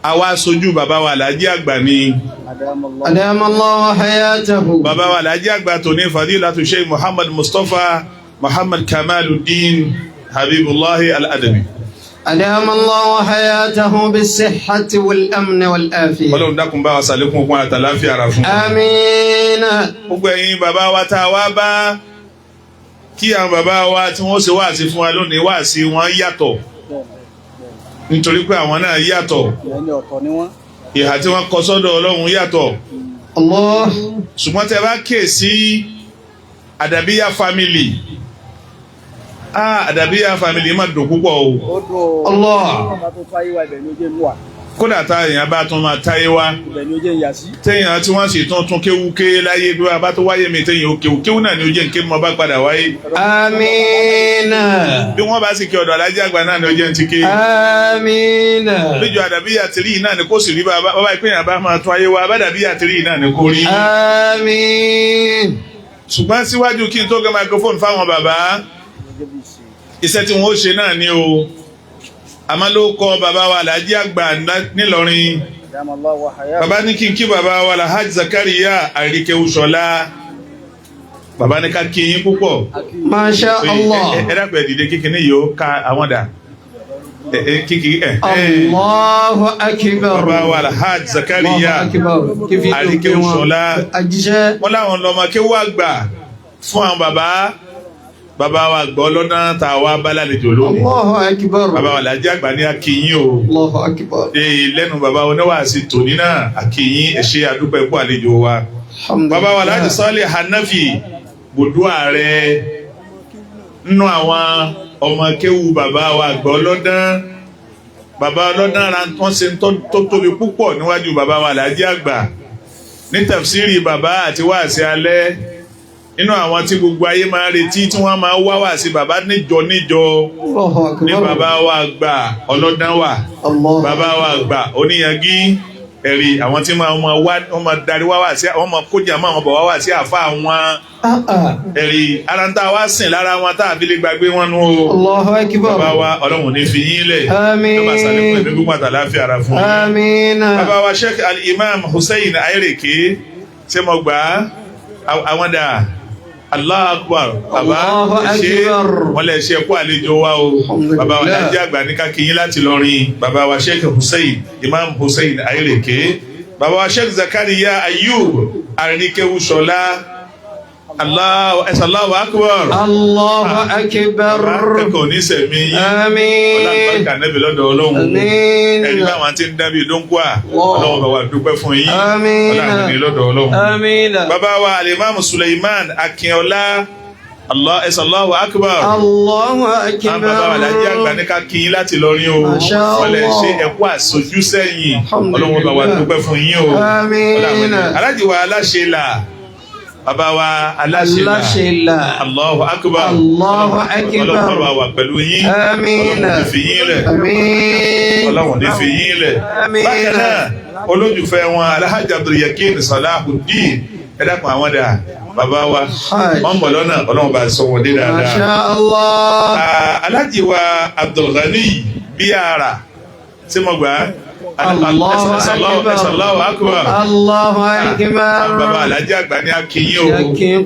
àwa aṣojú bàbá wa Alhaji àgbà ni. Adamallahu hayatahu. Bàbá wa Alhaji àgbà tó ní Fadilatu Sheikh Muhammad Mustapha Muhammad Kamaluddin Habibullahi Al-Adabi. Adamallahu hayatahu bis-sihhati wal-amni wal-afiyah. Ọlọ́run dákun bá wa ṣàlékún okun àtàláfíà ara fún. Àmín. Gbogbo ẹ̀yin bàbá wa tá a wá bá, kí àwọn bàbá wa tí wọ́n ṣe wáàsí fún wa lónìí, wáàsí wọn yàtọ̀ nítorí pé àwọn náà yàtọ̀, ìhà tí wọ́n kọ sọ́dọ̀ Ọlọ́run yàtọ̀. Allah. Ṣùgbọ́n tẹ bá kíyèsí Àdàbíyà family, Àdàbíyà family má dùn púpọ̀ o. Allah. Kódà tá èèyàn bá tún máa táyé wá, téèyàn tí wọ́n sì tún tún kéwú ké láyé, bí wọ́n bá tó wáyé mi téèyàn ó kéwú kéwú náà ni ó jẹ́ nké mọ́ bá padà wáyé. Àmín. Bí wọ́n bá sì kí ọ̀dọ̀ Alhaji àgbà náà ni ó jẹ́ ń ti ké. Àmín. Bíjọ Àdàbíyà tìrí náà ni kó sì rí bàbá ìpínyà bá máa tún ayé wa, bàdàbíyà tìrí náà ni kó rí. Àmín. Ṣùgbọ́n síwájú kí n tó gbé microphone fáwọn bàbá, iṣẹ́ tí wọ́n ó ṣe náà ni o. Àmọ́ ló kọ bàbá wa Alhaji àgbà nílọrin. Bàbá ní kí n kí bàbá wa Alhaji Zakariya Àríkẹ́wùsọ̀lá. Bàbá ní ká kí yín púpọ̀. Masha Allah. Ẹ dákun ẹ dìde kíkiní yìí ó ka àwọn dà. Kíkì ẹ. Allahu akbar. Bàbá wa Alhaji Zakariya Àríkẹ́wùsọ̀lá. Wọ́n láwọn lọ́mọ kéwú àgbà fún àwọn bàbá. Bàbá wa gbọ́ lọ́nà tá a wá bá lálejò lónìí. Allahu akbar. Bàbá wa Alhaji àgbà ní akínyìn o. Allahu akbar. Lẹ́nu bàbá oníwàásí tòní náà akínyìn, ẹ ṣé àdúpẹ́ kú àlejò wa. Bàbá wa Alhaji Salih Hanafi gbòdú ààrẹ nínú àwọn ọmọ kéwu bàbá wa gbọ́ lọ́dán. Bàbá ọlọ́dán ara wọ́n ṣe tó tóbi púpọ̀ níwájú bàbá wa Alhaji àgbà ní tafsiri bàbá àti wáàsí alẹ́. Nínú àwọn tí gbogbo ayé máa ń retí tí wọ́n máa wá wá sí bàbá níjọ níjọ ní bàbá wa àgbà ọlọ́dán wà, bàbá wa àgbà oníyangí ẹ̀rí àwọn tí wọ́n máa darí wá wá sí, wọ́n máa kójà máa wọn bọ̀ wá wá sí àfa wọn ẹ̀rí ara ń tá a wá sìn lára wọn tá a fi lè gbàgbé wọn nú o. Bàbá wa Ọlọ́run ní fi yín lẹ̀, ló bá sàlékún ẹ̀mí gbogbo àtàláfíà ara fún yín. Bàbá wa Sheikh Al-Imam Hussein Ayereke, ṣé mo gbà á àwọn dà? Allahu Akbar. Bàbá ṣe wọ́n lè ṣe kú àlejò wa o. Bàbá wa Alhaji àgbà ní ká kí yín láti lọrin. Bàbá wa Sheikh Hussein Imam Hussein Ayereke, bàbá wa Sheikh Zakariya Ayub Àríkẹ́wùsọ̀lá. Allahu Akbar. Allahu Akbar. Kẹ́kọ̀ọ́ ní sẹ̀mí yín. Àmín. Ọlọ́run nẹ́bí lọ́dọ̀ Ọlọ́run. Àmín. Ẹ̀rí báwọn ti ń dábì dóńkúà. Ọlọ́run bá wa dúpẹ́ fún yín. Àmín. Ọlọ́run ní lọ́dọ̀ Ọlọ́run. Àmín. Bàbá wa Alimami Suleiman Akínọlá. Allahu Akbar. Allahu Akbar. Bàbá wa Alhaji àgbà ní ká kí yín láti lọrin o. Wọ́n lè ṣe ẹ̀kú àsojú sẹ́yìn. Ọlọ́run bá wa dúpẹ́ fún yín o. Àmín. Alhaji wa Aláṣẹlà. Bàbá wa Aláṣẹlà. Allahu Akbar. Allahu Akbar. Ọlọ́run bá wà pẹ̀lú yín. Àmín. Ọlọ́run ní fi yín lẹ̀. Àmín. Ọlọ́run ní fi yín lẹ̀. Àmín. Bákan náà, olójúfẹ́ wọn Alhaji Abdulyakin Salahuddin. Ẹ dákun àwọn dà. Bàbá wa wọ́n bọ̀ lọ́nà, Ọlọ́run bá sọ wọn dé dáadáa. Masha Allah. Alhaji wa Abdulghani Bíyàrá. Ṣé mo gbà á? Allahu akbar. Allahu akbar. Allahu akbar. Bàbá Alhaji àgbà ní akínyìn o.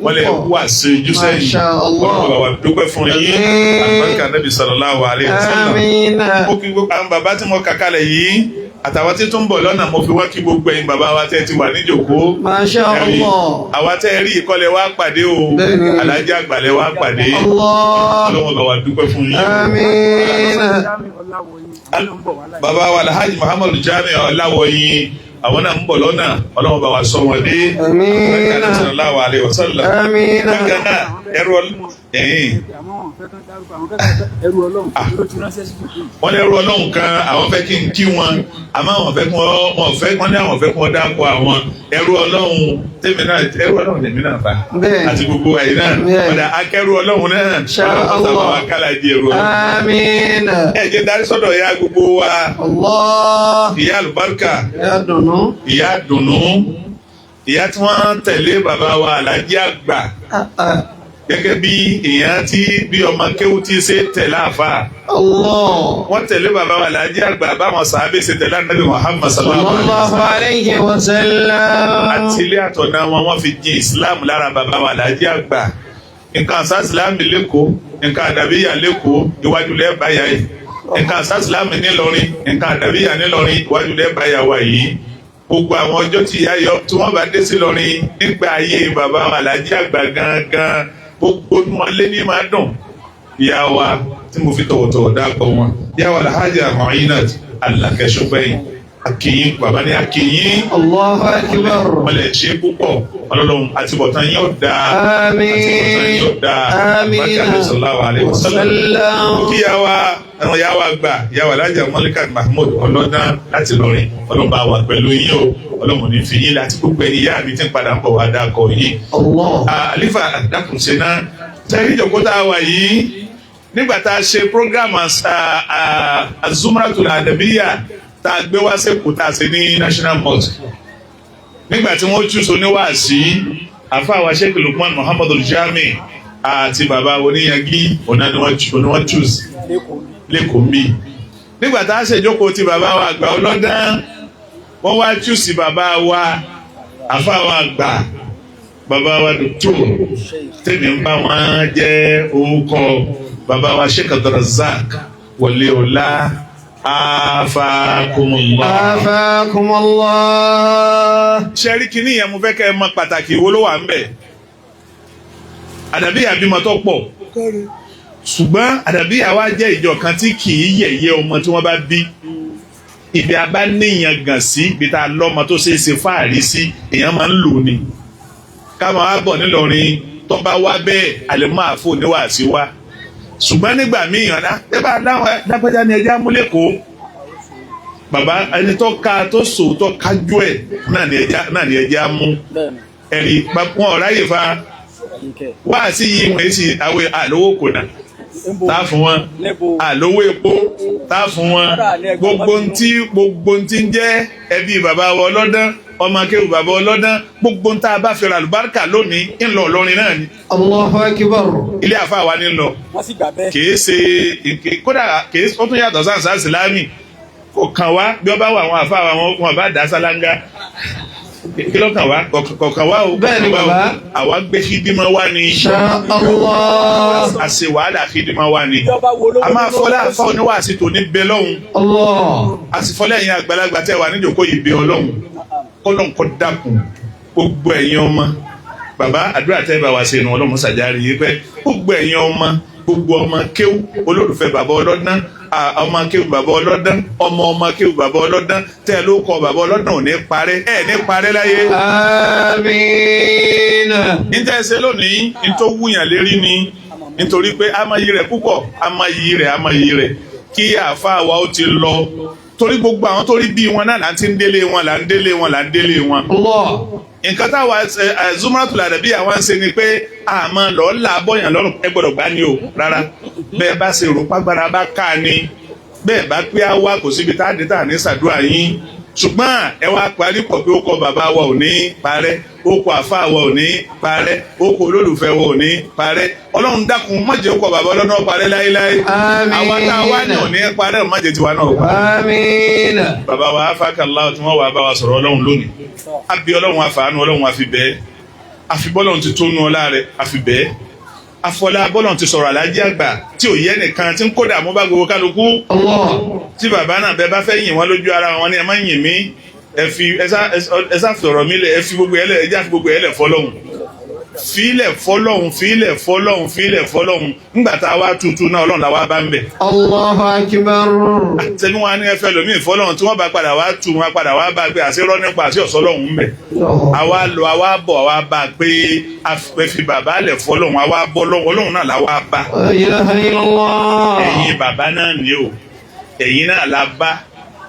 Wọ́n lè kú àṣejú sẹ́yìn. Ọlọ́run bàbá dúpẹ́ fún yín. Àlùbáríkà Nabi sallallahu alayhi wa sallam. Àmín. Ó kí gbogbo àwọn bàbá tí mo kà kalẹ̀ yìí àtàwọn tí tó ń bọ̀ lọ́nà, mo fi wá kí gbogbo ẹ̀yin bàbá wa tẹ́ ti wà níjòkó. Masha Allah. Àwa tẹ́ rí ìkọlẹ̀ wa pàdé o. Alhaji àgbà lẹ wa pàdé. Ọlọ́run bàbá dúpẹ́ fún yín. Àmín. Bàbá wa Alhaji Muhammadu Jami Ọláwọyìn Àwọn náà ń bọ̀ lọ́nà, Ọlọ́run bá wa sọ wọn dé. Àmín. Sallallahu alaihi wasallam. Àmín. Bákan náà, ẹrú ẹ̀yìn. Wọ́n lẹ́rú Ọlọ́run kan, àwọn fẹ́ kí n kí wọn, àmọ́ àwọn fẹ́ kí wọ́n fẹ́ wọ́n ní àwọn fẹ́ kí wọ́n dáko àwọn ẹrú Ọlọ́run tèmi náà, ẹrú Ọlọ́run tèmi náà fa àti gbogbo ẹ̀yìn náà ọ̀dà akẹ́rú Ọlọ́run náà Ọlọ́run sábà wà kálá di ẹrú Ọlọ́run. Àmín. Ẹ jẹ́ darí sọ́dọ̀ ìyá gbogbo wa. Allah. Ìyá àlùbáríkà. Ìyá dùnú. Ìyá dùnú. Ìyá tí wọ́n tẹ̀lé bàbá wa Àlàájì Àgbà. Gẹ́gẹ́ bí èèyàn tí bí ọmọ kéwú tí ṣe tẹ̀lé àfa. Allah. Wọ́n tẹ̀lé bàbá wa Àlàájì Àgbà báwọn sàábé ṣe tẹ̀lé Ànábì Muhammad sallallahu alayhi wa sallam. Àti ilé àtọ̀nà wọn wọ́n fi jin Islam lára bàbá wa Àlàájì Àgbà. Nǹkan àṣà Islam lẹ́kọ̀ọ́, nǹkan àdàbíyà lẹ́kọ̀ọ́, iwájú lẹ́ẹ̀bá yà yìí. Nǹkan àṣà Islam nílọrin, nǹkan àdàbíyà nílọrin, iwájú lẹ́ẹ̀bá yà wà yìí. Gbogbo àwọn ọjọ́ tí ìyá yọ tí wọ́n bá dé sí lọrin nígbà ayé bàbá wa Àlàájì Àgbà gangan, gbogbo wọn lé ní máa dùn. Ìyá wa tí mo fi tọ̀wọ̀tọ̀wọ̀ dákọ̀ wọn, ìyá wa Alhaja Muinat Alake Sogbẹ̀yìn, akínyìn bàbá ní akínyìn. Allahu Akbar. Wọ́n lè ṣe púpọ̀, Ọlọ́run àtibọ̀tán yóò dáa. Àmín. Àtibọ̀tán yóò dáa. Àmín. Bákan sallallahu alaihi wasallam. Kí ìyá wa ẹran ìyá wa gbà, ìyá wa Alhaja Malikat Mahmood Ọlọ́dán láti lọrin, Ọlọ́run bá wà pẹ̀lú yín o, Ọlọ́run ní fi yín láti gbogbo ẹni ìyá mi ti ń padà ń bọ̀ wá dákọ̀ yín. Àlífà dákùnṣe náà, sẹ́yìn ìjọ̀kó tá a wà yìí, nígbà tá a ṣe program Azumratul Adabiyya tá a gbé wá sẹ́kù tá a ṣe ní National Mosque. Nígbà tí wọ́n túnṣe oníwàásí, àfáà wa Sheikh Lukman Muhammadu Jami àti bàbá oníyangí ọ̀nà ni wọ́n choose lẹ́kọ̀ọ́ mi. Nígbà tá a ṣèjókòó ti bàbá wa àgbà Ọlọ́dán, wọ́n wá choose bàbá wa àfáà wa àgbà bàbá wa dòkítọ̀ tèmi ń bá wọn jẹ́ orúkọ bàbá wa Sheikh Abdulrazak Wọléọlá. Afakumullah. Afakumullah. Ṣẹ́rí kìíní yẹn, mo fẹ́ kẹ́ ẹ mọ pàtàkì ìwo ló wà ń bẹ̀. Àdàbíyà bímọ tó pọ̀, ṣùgbọ́n àdàbíyà wa jẹ́ ìjọ kan tí kì í yẹ̀yẹ́ ọmọ tí wọ́n bá bí. Ibi a bá níyàn gàn sí, ibi tá a lọ́mọ tó ṣeé ṣe fáàrí sí, èèyàn máa ń lò ní. Ká máa bọ̀ nílọrin tó bá wá bẹ́ẹ̀, àlè máa fò níwàásí wá. Ṣùgbọ́n nígbà míì ọ̀nà ẹ bá dápẹ́já ni ẹja múlẹ̀kọ́. Bàbá ẹni tó ka tó sò tó kájú ẹ̀ náà ni ẹja mú. Ẹ̀rí wọn ọ̀rá yìí fa wá sí yìí wọ́n sì àwẹ̀ àlówó kò nà tá fún wọn, àlówó epo tá fún wọn, gbogbo ntí ń jẹ́ ẹbí bàbá wa Ọlọ́dán, ọmọ akéwù bàbá Ọlọ́dán, gbogbo ntá a bá fi ra àlùbáríkà lónìí ń lọ Ìlọrin náà ni. Allahu Akbar. Ilé àfa wa ni ń lọ. Kìí ṣe kódà kìí ó tún yàtọ̀ sáǹsá sílámì kò kàn wá bí wọ́n bá wà àwọn àfa wa wọn bá dá sálángá kí ló kàn wá kò kàn wá o. Bẹ́ẹ̀ ni bàbá. Àwa gbé xidima wá ni. Insha Allah. A ṣe wàhálà xidima wá ni. A máa fọlá àfa oníwàásí tó ní bẹ lọ́hùn. Allah. A sì fọlá ẹ̀yin àgbàlagbà tẹ́ wà níjòkó yìí bẹ Ọlọ́hun. Kọ́lọ́n kọ́ dákun gbogbo ẹ̀yin ọmọ. Bàbá àdúrà tẹ́ bá wa ṣe nu Ọlọ́run ṣàjárí yìí pé gbogbo ẹ̀yin ọmọ, gbogbo ọmọ kéwú olólùfẹ́ bàbá Ọlọ́dán, ọmọ kéwú bàbá Ọlọ́dán, ọmọ ọmọ kéwú bàbá Ọlọ́dán, tẹ́ ló kọ bàbá Ọlọ́dán ò ní parẹ́, ẹ̀ ní parẹ́ láyé. Àmín. Níta ẹsẹ̀ lónìí, nítorí wúyàn lérí ni, nítorí pé a máa yí rẹ̀ púpọ̀, a máa yí rẹ̀, a máa yí rẹ̀ kí àáfàá wa ó ti lọ. Torí gbogbo àwọn tó rí bí wọn náà là ń ti ń délé wọn, là ń délé wọn, là ń délé wọn. Nǹkan táwa Zumratul Adabiyya àwọn ń ṣe ni pé àmọ́ lọ́ọ́ là bọ́yàn lọ́rùn ẹ gbọ́dọ̀ gbá ní o rárá. Bẹ́ẹ̀ bá ṣe rò pàgbára bá ká ni, bẹ́ẹ̀ bá pé á wá kò síbi tá a dé tá a ní ṣàdúrà yín. Ṣùgbọ́n ẹ wá parí pọ̀ pé ó kọ bàbá wa ò ní parẹ́, ó kọ àfáà wa ò ní parẹ́, ó kọ olólùfẹ́ wa ò ní parẹ́. Ọlọ́run dákun má jẹ́ ó kọ bàbá ọlọ́run náà parẹ́ láéláé. Àmín. Àwa tá a wá ní ò ní parẹ́, má jẹ́ tiwa náà parẹ́. Àmín. Bàbá wa afákàlá tí wọ́n wà bá wa sọ̀rọ̀ Ọlọ́run lónìí. Àbí Ọlọ́run àfàánú Ọlọ́run àfi bẹ́ẹ̀. Àfi bọ́lọ́run ti tó nu ọlá rẹ̀ àfi bẹ́ẹ̀. Afọlá bọ́lọ́run ti sọ̀rọ̀ Àlàájì Àgbà tí ò yẹ nìkan tí ń kódà mú bá gbogbo kálukú. Tí bàbá náà bẹ́ẹ̀ bá fẹ́ yìn wọ́n lójú ara wọn ni ẹ má yìn mí, ẹ fi ẹ sá sọ̀rọ̀ mi lẹ̀, ẹ fi gbogbo ẹ lẹ̀, ẹ já fi gbogbo ẹ lẹ̀ fọlọ́hun. Fílẹ̀ fọlọ́hún, fílẹ̀ fọlọ́hún, fílẹ̀ fọlọ́hún. Ńgbà tá a wá tuntun náà, Ọlọ́run làwa bá ń bẹ̀. Allahu akbar. Sẹ́ni wọn á ní ẹfẹ́ lómi ìfọlọ́hún tí wọ́n bá padà wá tu wọn padà wá bá gbé àṣírọ́ nípa àṣì ọ̀sọ́lọ́hún ń bẹ̀. Àwa lọ, àwa bọ̀, àwa bá pé a fi bàbá lẹ̀ fọlọ́hún, àwa bọ́ lọ́hún, Ọlọ́run náà làwa bá. La ilaha illallah. Ẹ̀yin bàbá náà ni o, ẹ̀yin náà la bá,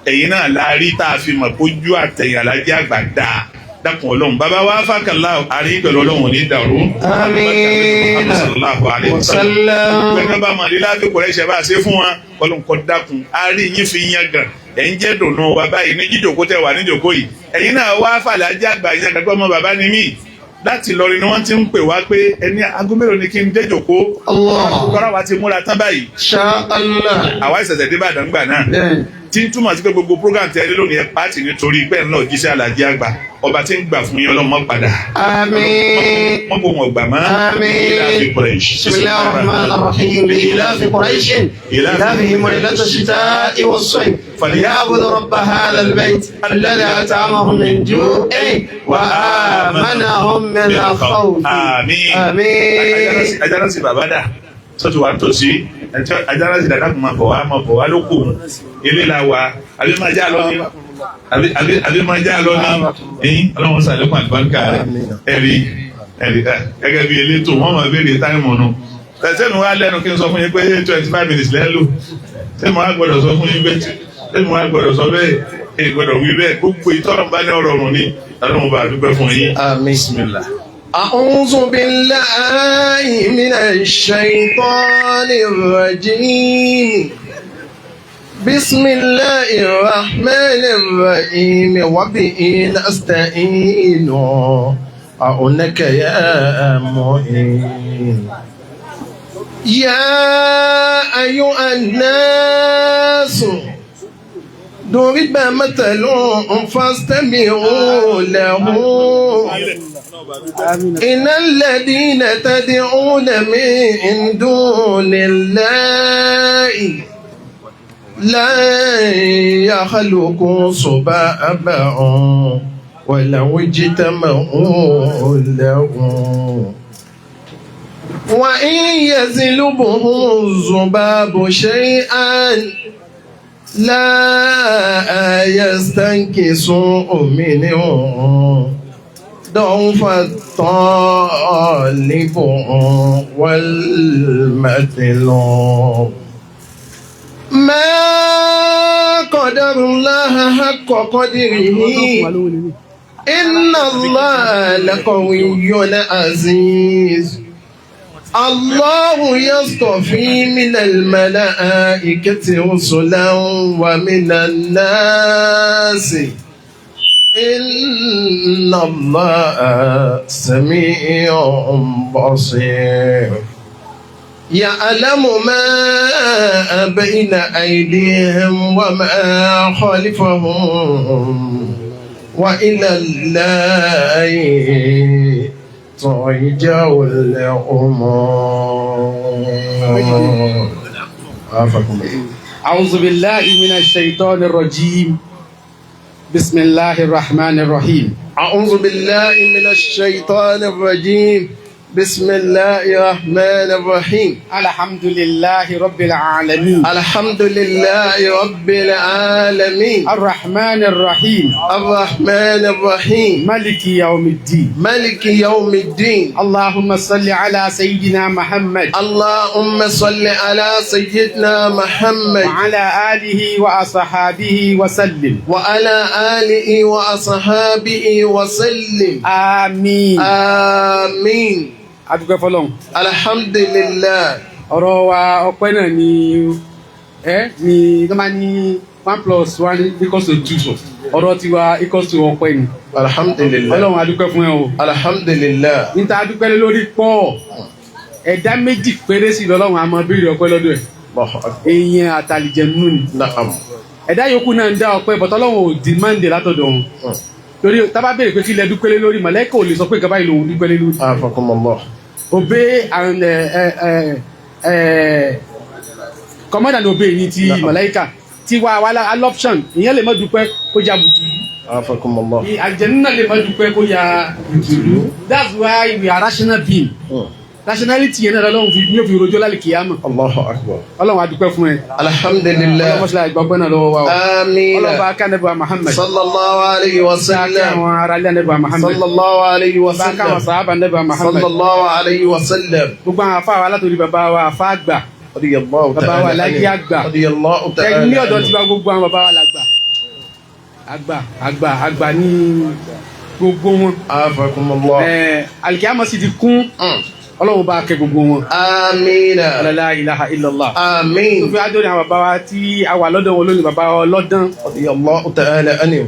ẹ̀yin náà la rí tá a fi mọ̀ kójú àtẹ̀yìn Alájí Àgbà dáa. Dákun Ọlọ́run, bàbá wa fàkàlà àrí pẹ̀lú Ọlọ́run ní dàrú. Àmín. Sallallahu alaihi wasallam. Pẹ̀lú bá mọ̀ lílá fi kọ̀rẹ́ ṣẹ̀ bá ṣe fún wa, Ọlọ́run kọ́ dákun àrí yín fi yan gan. Ẹ̀ ń jẹ́ dùnú wa báyìí ní jíjòkó tẹ wà níjòkó yìí. Ẹ̀yin náà wá fàlàjì àgbà yẹn gàgbọ́ ọmọ bàbá ni mí. Láti Ìlọrin ni wọ́n ti ń pè wá pé ẹni aago mélòó ni kí n dé jòkó. Kọ́ra wa ti múra tán báyìí. Insha Allah. Àwa ìṣẹ̀ṣẹ̀ dé Ìbàdàn gbà náà. Tí ń túmọ̀ sí pé gbogbo program tẹ́ ẹ lónìí ẹ pàtì nítorí pé ẹ̀ ń lọ jíṣẹ́ Alájí Àgbà. Ọba tí ń gbà fún yín, Ọlọ́mọ padà. Àmín. Wọ́n kò wọ́n gbà mọ́. Àmín. Bismillahir Rahmanir Rahim. Ilafi Quraish. Ilafihim rihlata ash-shita'i was-sayf. Falyabudu rabba hadha al-bayt alladhi at'amahum min ju'in wa amanahum min khawf. Àmín. Àmín. Ajánásì bàbá dà sọ́tù wa tòsí. Ajánásì dàda kò máa bọ̀ wá, máa bọ̀ wá ló kù. Ilé la wà. Àbí máa já lọ ní. Àbí máa já lọ ní. Ẹyin Ọlọ́run sàlékún àlùbáríkà rẹ̀. Ẹ̀rí ẹ̀rí gẹ́gẹ́ bí elétò wọ́n máa béèrè táìmù nù. Sẹ́mi wá lẹ́nu kí n sọ fún yín pé 25 minutes lẹ́ lò. Sẹ́mi wá gbọ́dọ̀ sọ fún yín pé sẹ́mi wá gbọ́dọ̀ sọ bẹ́ẹ̀. Èyí gbọ́dọ̀ wí bẹ́ẹ̀. Gbogbo ìtọ́nà bá ní ọ̀rọ̀ ọ̀run ni. Ọlọ́run bá dúpẹ́ fún yín. Àmín. Bismillah. أعوذ بالله من الشيطان الرجيم. بسم الله الرحمن الرحيم وبه نستعين أعنك يا معين. يا أيها الناس ضرب مثل فاستمعوا له. إن الذين تدعون من دون الله لا يخلقوا ذبابا ولو اجتمعوا له وإن يسلبهم الذباب شيئا لا يستنقذوه منه ضعف الطالب والمطلوب. ما قدر الله حق قدره إن الله لقوي عزيز. الله يصطفي من الملائكة رسلا ومن الناس إن الله سميع بصير. يعلم ما بين أيديهم وما خلفهم وإلى الله ترجع الأمور. عافاكم الله. أعوذ بالله من الشيطان الرجيم. بسم الله الرحمن الرحيم. أعوذ بالله من الشيطان الرجيم. بسم الله الرحمن الرحيم. الحمد لله رب العالمين. الحمد لله رب العالمين. الرحمن الرحيم. الرحمن الرحيم. ملك يوم الدين. ملك يوم الدين. اللهم صل على سيدنا محمد. اللهم صل على سيدنا محمد. وعلى آله وأصحابه وسلم. وعلى آله وأصحابه وسلم. آمين. آمين. Adúpẹ́ fọ́lọ́run. Alhamdulillah. Ọ̀rọ̀ wa ọpẹ́ náà ni ẹ ní tó máa ní 1 + 1 = 2. Ọ̀rọ̀ tiwa equals to ọpẹ́ ni. Alhamdulillah. Ọlọ́run adúpẹ́ fún ẹ o. Alhamdulillah. Níta adúpẹ́ lórí pọ̀. Ẹ̀dá méjì péré sí lọ́lọ́run a máa béèrè ọpẹ́ lọ́dọ̀ ẹ̀. Èèyàn àtàlìjẹ̀nú ni. Ẹ̀dá yòókù náà ń dá ọpẹ́ bọ̀tọ́ Ọlọ́run ò dìmáǹdì látọ̀dọ̀ wọn. Torí tá bá béèrè pé kí lẹ dúpẹ́ lé lórí, màláíkà ò lè sọ pé nǹkan báyìí lòun dúpẹ́ lé lórí. Afakumullah. Obey and command and obey ní ti màláíkà tí wà wà aloption ìyẹn lè má dúpẹ́ kó jẹ́ àbùtù. Afakumullah. Àlìjẹ̀nú náà lè má dúpẹ́ kó ya ìtùlú. That's why we are rational being. Rationality yẹn náà lọ́lọ́run fi ní òfin rojọ́ lálẹ́ kìyàmọ̀. Allahu akbar. Ọlọ́run a dúpẹ́ fún ẹ. Alhamdulillah. Ọlọ́run mọ́ṣálá ìgbàgbọ́ náà lọ́wọ́ wa o. Àmín. Ọlọ́run bá ká nẹ́bà Muhammad. Sallallahu alayhi wa Bá ká sallam. àwọn ará ilé nẹ́bà Muhammad. Sallallahu alayhi wa Bá ká àwọn sallam. sàhábà nẹ́bà Muhammad. Sallallahu alayhi wa sallam. Gbogbo àwọn afá wa látòrí bàbá wa afá àgbà. Radiyallahu Bàbá wa ta'ala Alhaji anhu. àgbà. Radiyallahu ta'ala Ní ọ̀dọ̀ anhu. tí wa gbogbo àwọn bàbá wa làgbà. Àgbà àgbà àgbà ní gbogbo wọn. Afakumullah. Àlìkíyàmọ̀ sì ti kún. Ọlọ́run bá kẹ́ gbogbo wọn. Àmín. La ilaha illallah. Àmín. Tó fi ájọ́ ní àwọn bàbá wa tí a wà lọ́dọ̀ wọn lónìí, bàbá wa ọlọ́dán. Radiyallahu ta'ala anhu.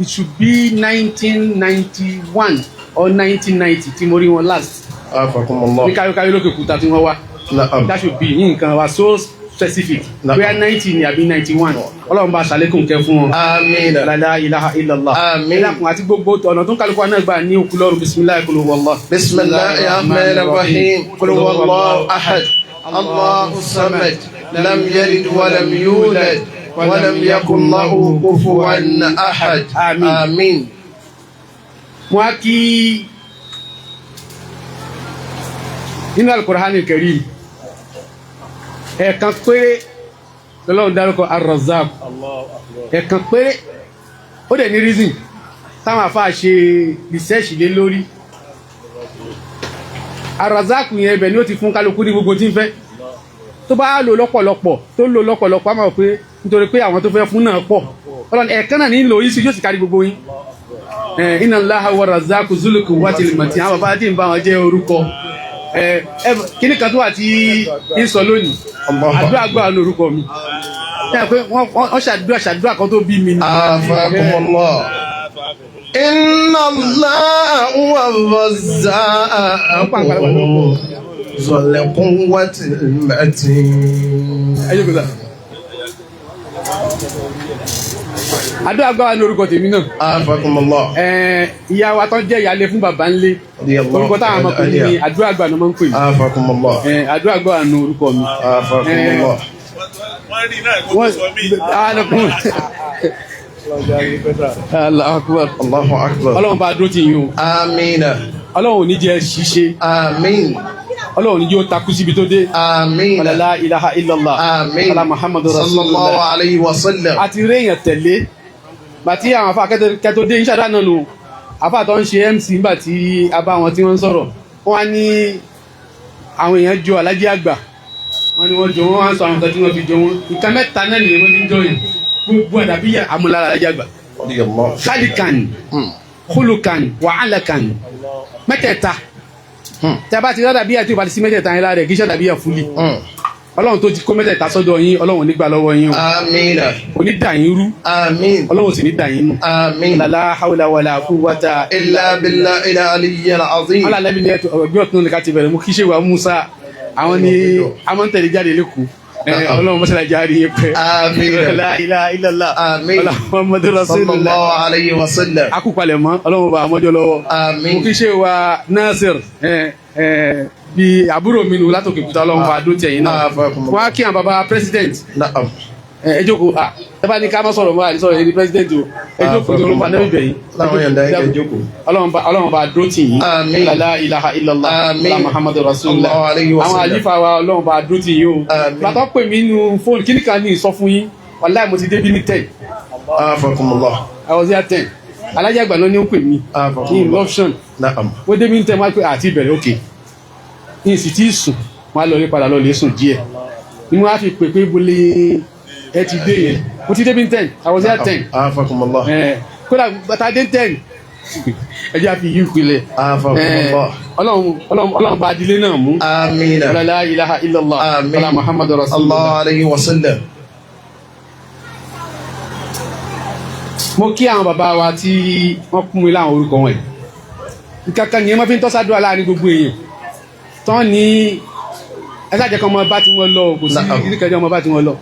It should be 1991 or 1990 tí mo rí wọn last. Afakumullah. Ní káyókáyó lókè kúta tí wọ́n wá. Na'am. That should be nǹkan wa so specific. Na'am. Bóyá 90 ni àbí 91. Ọlọ́run bá ṣàlékún kẹ́ fún wọn. Àmín. La ilaha illallah. Àmín. Ẹ dákun àti gbogbo ọ̀nà tó ń kálukú wa náà gbà ní òkú lọ́rùn bisimilayi kul huwallah. Bismillahir rahmanir rahim. Qul huwallahu ahad. Allahu samad. Lam yalid wa lam yulad. Wa lam yakun lahu kufuwan ahad. Àmín. Àmín. Mo á kí nínú Al-Qur'an Al-Karim ẹ̀ẹ̀kan péré lọ́lọ́run dárúkọ Ar-Razzaq, ẹ̀ẹ̀kan péré. Ó dẹ̀ ní reason táwọn àfáà ṣe research lé lórí. Ar-Razzaq yẹn, ibẹ̀ ni ó ti fún kálukú ní gbogbo tí ń fẹ́. Tó bá lò lọ́pọ̀lọpọ̀, tó lò lọ́pọ̀lọpọ̀, á máa pé nítorí pé àwọn tó fẹ́ fún náà pọ̀. Ọlọ́run ẹ̀ẹ̀kan náà ní lò yìí sí, yóò sì kárí gbogbo yín. Inna Allaha huwa Razzaqu zul quwwatil matin. Àwọn bàbá tí ń bá wọn jẹ́ orúkọ kíní kan tó wà tí ń sọ lónìí, àdúrà gbà ní orúkọ mi. Ṣé pé wọ́n ṣàdúrà kan tó bí mi ni. Afakumullah. Inna Allaha huwa ar-razzaqu dhul quwwatil matin. Ẹ jókòó sá. Àdúrà gbà ní orúkọ tèmi náà. Afakumullah. Ìyá wa tó jẹ́ ìyáálé fún bàbá ńlé, orúkọ táwọn ọmọkùnrin ní àdúrà gbà ní wọ́n ń pè mí. Afakumullah. Àdúrà gbà ní orúkọ mi. Afakumullah. Wọ́n rí náà kó tó sọ mí. Allahu Akbar. Allahu Akbar. Ọlọ́run bá dúró tì yín o. Àmín. Ọlọ́run ò ní jẹ́ ṣíṣe. Àmín. Ọlọ́run ò ní jẹ́ ó takú síbi tó dé. Àmín. La ilaha illallah. Àmín. Ala Muhammadu Sallallahu Rasulullah. alayhi wa sallam. Àti réèyàn tẹ̀lé. Bàtí àwọn afa kẹtó dé ìṣàdá náà nù. Afa tó ń ṣe MC nígbà tí a bá wọn tí wọ́n ń sọ̀rọ̀. Wọ́n á ní àwọn èèyàn jọ Alájí àgbà. Wọ́n ní wọ́n jọ wọ́n, wá ń sọ àwọn nǹkan tí wọ́n fi jọ wọ́n. Nǹkan mẹ́ta náà nìyẹn wọ́n fi ń jọ yẹn. Gbogbo àdàbí àmúlára Alájí àgbà. Khalikan, khulukan, wa alakan. Mẹ́tẹ̀ẹ̀ta. Tí a bá ti rádàbí àti ìbàdí sí mẹ́tẹ̀ẹ̀ta yẹn lára rẹ̀, kì í ṣàdàbí àfúlì. Ọlọ́run tó ti kó mẹ́tẹ̀ẹ̀ta sọ́dọ̀ yín, Ọlọ́run ò ní gbà lọ́wọ́ yín o. Àmín. Kò ní dà yín rú. Àmín. Ọlọ́run sì ní dà yín nù. Àmín. La hawla wala quwwata Illa billahi al-aliyyil azim. Ọlọ́run ní ẹgbẹ́ ọ̀tún ní ká ti bẹ̀rẹ̀. Mú kí ṣe wà Musa, àwọn ni a máa ń tẹ̀lé jáde lẹ́kọ̀ọ́. Ọlọ́run mọ́ṣálá jáde yín pẹ́. Àmín. La ilaha illallah. Àmín. Muhammadu Rasulullah. Sallallahu alayhi wa sallam. Akúpalẹ̀ mọ́, Ọlọ́run bá àmọ́jọ́ lọ́wọ́. Àmín. Mo kí ṣe wa Nasir, bí àbúrò mi nù látòkè kúta, Ọlọ́run bá dó tẹ̀yìn náà. Wọ́n á kí àwọn baba president. Na'am. Ẹ jókòó. Ah, ẹ bá ní ká má sọ̀rọ̀ mọ́, àní sọ̀rọ̀ ẹni president o. Ẹ jókòó tó ló pa náà ibẹ̀ yìí. Láwọn yọ̀ǹda ẹ jókòó. Ọlọ́run bá dó tì yín. Àmín. La ilaha illallah. Àmín. La Muhammadu Rasulullah. Sallallahu alayhi wa Àwọn sallam. àlífà wa, Ọlọ́run bá dó tì yín o. Àmín. Bàtọ́ pè mí nínú fóònù, kíní kan ní ìsọ fún yín. Wàláì mo ti débí ní 10. Afakumullah. I was here 10. Alájà àgbà náà ní ó pè mí. Ní option. Na'am. Ó débí ní 10, wọ́n á pè àti ìbẹ̀rẹ̀ òkè. Ní ìsì tí sùn, wọ́n á lọ rí padà lọ lè sùn díẹ̀. Ni wọ́n á fi pè pé bolè ẹ ti dé yẹn. Mo ti débí ní 10. I was here 10. Afakumullah. Kódà bàtà dé 10. Ẹ jẹ́ àfi yí ìpìlẹ̀. Afakumullah. Ọlọ́run bá adilé náà mú. Àmín. La ilaha illallah. Àmín. Ala Muhammadu Rasulullah. Sallallahu alayhi wa sallam. Mo kí àwọn bàbá wa tí wọ́n kún mi láwọn orúkọ wọn yìí. Nǹkan kan nìyẹn wọ́n fi ń tọ́sádùá láàrin gbogbo èèyàn. Tán ní ẹ ṣáà jẹ́ kí ọmọ bá tí wọ́n lọ, kò sí kíríkẹ́jọ́ ọmọ bá tí wọ́n lọ.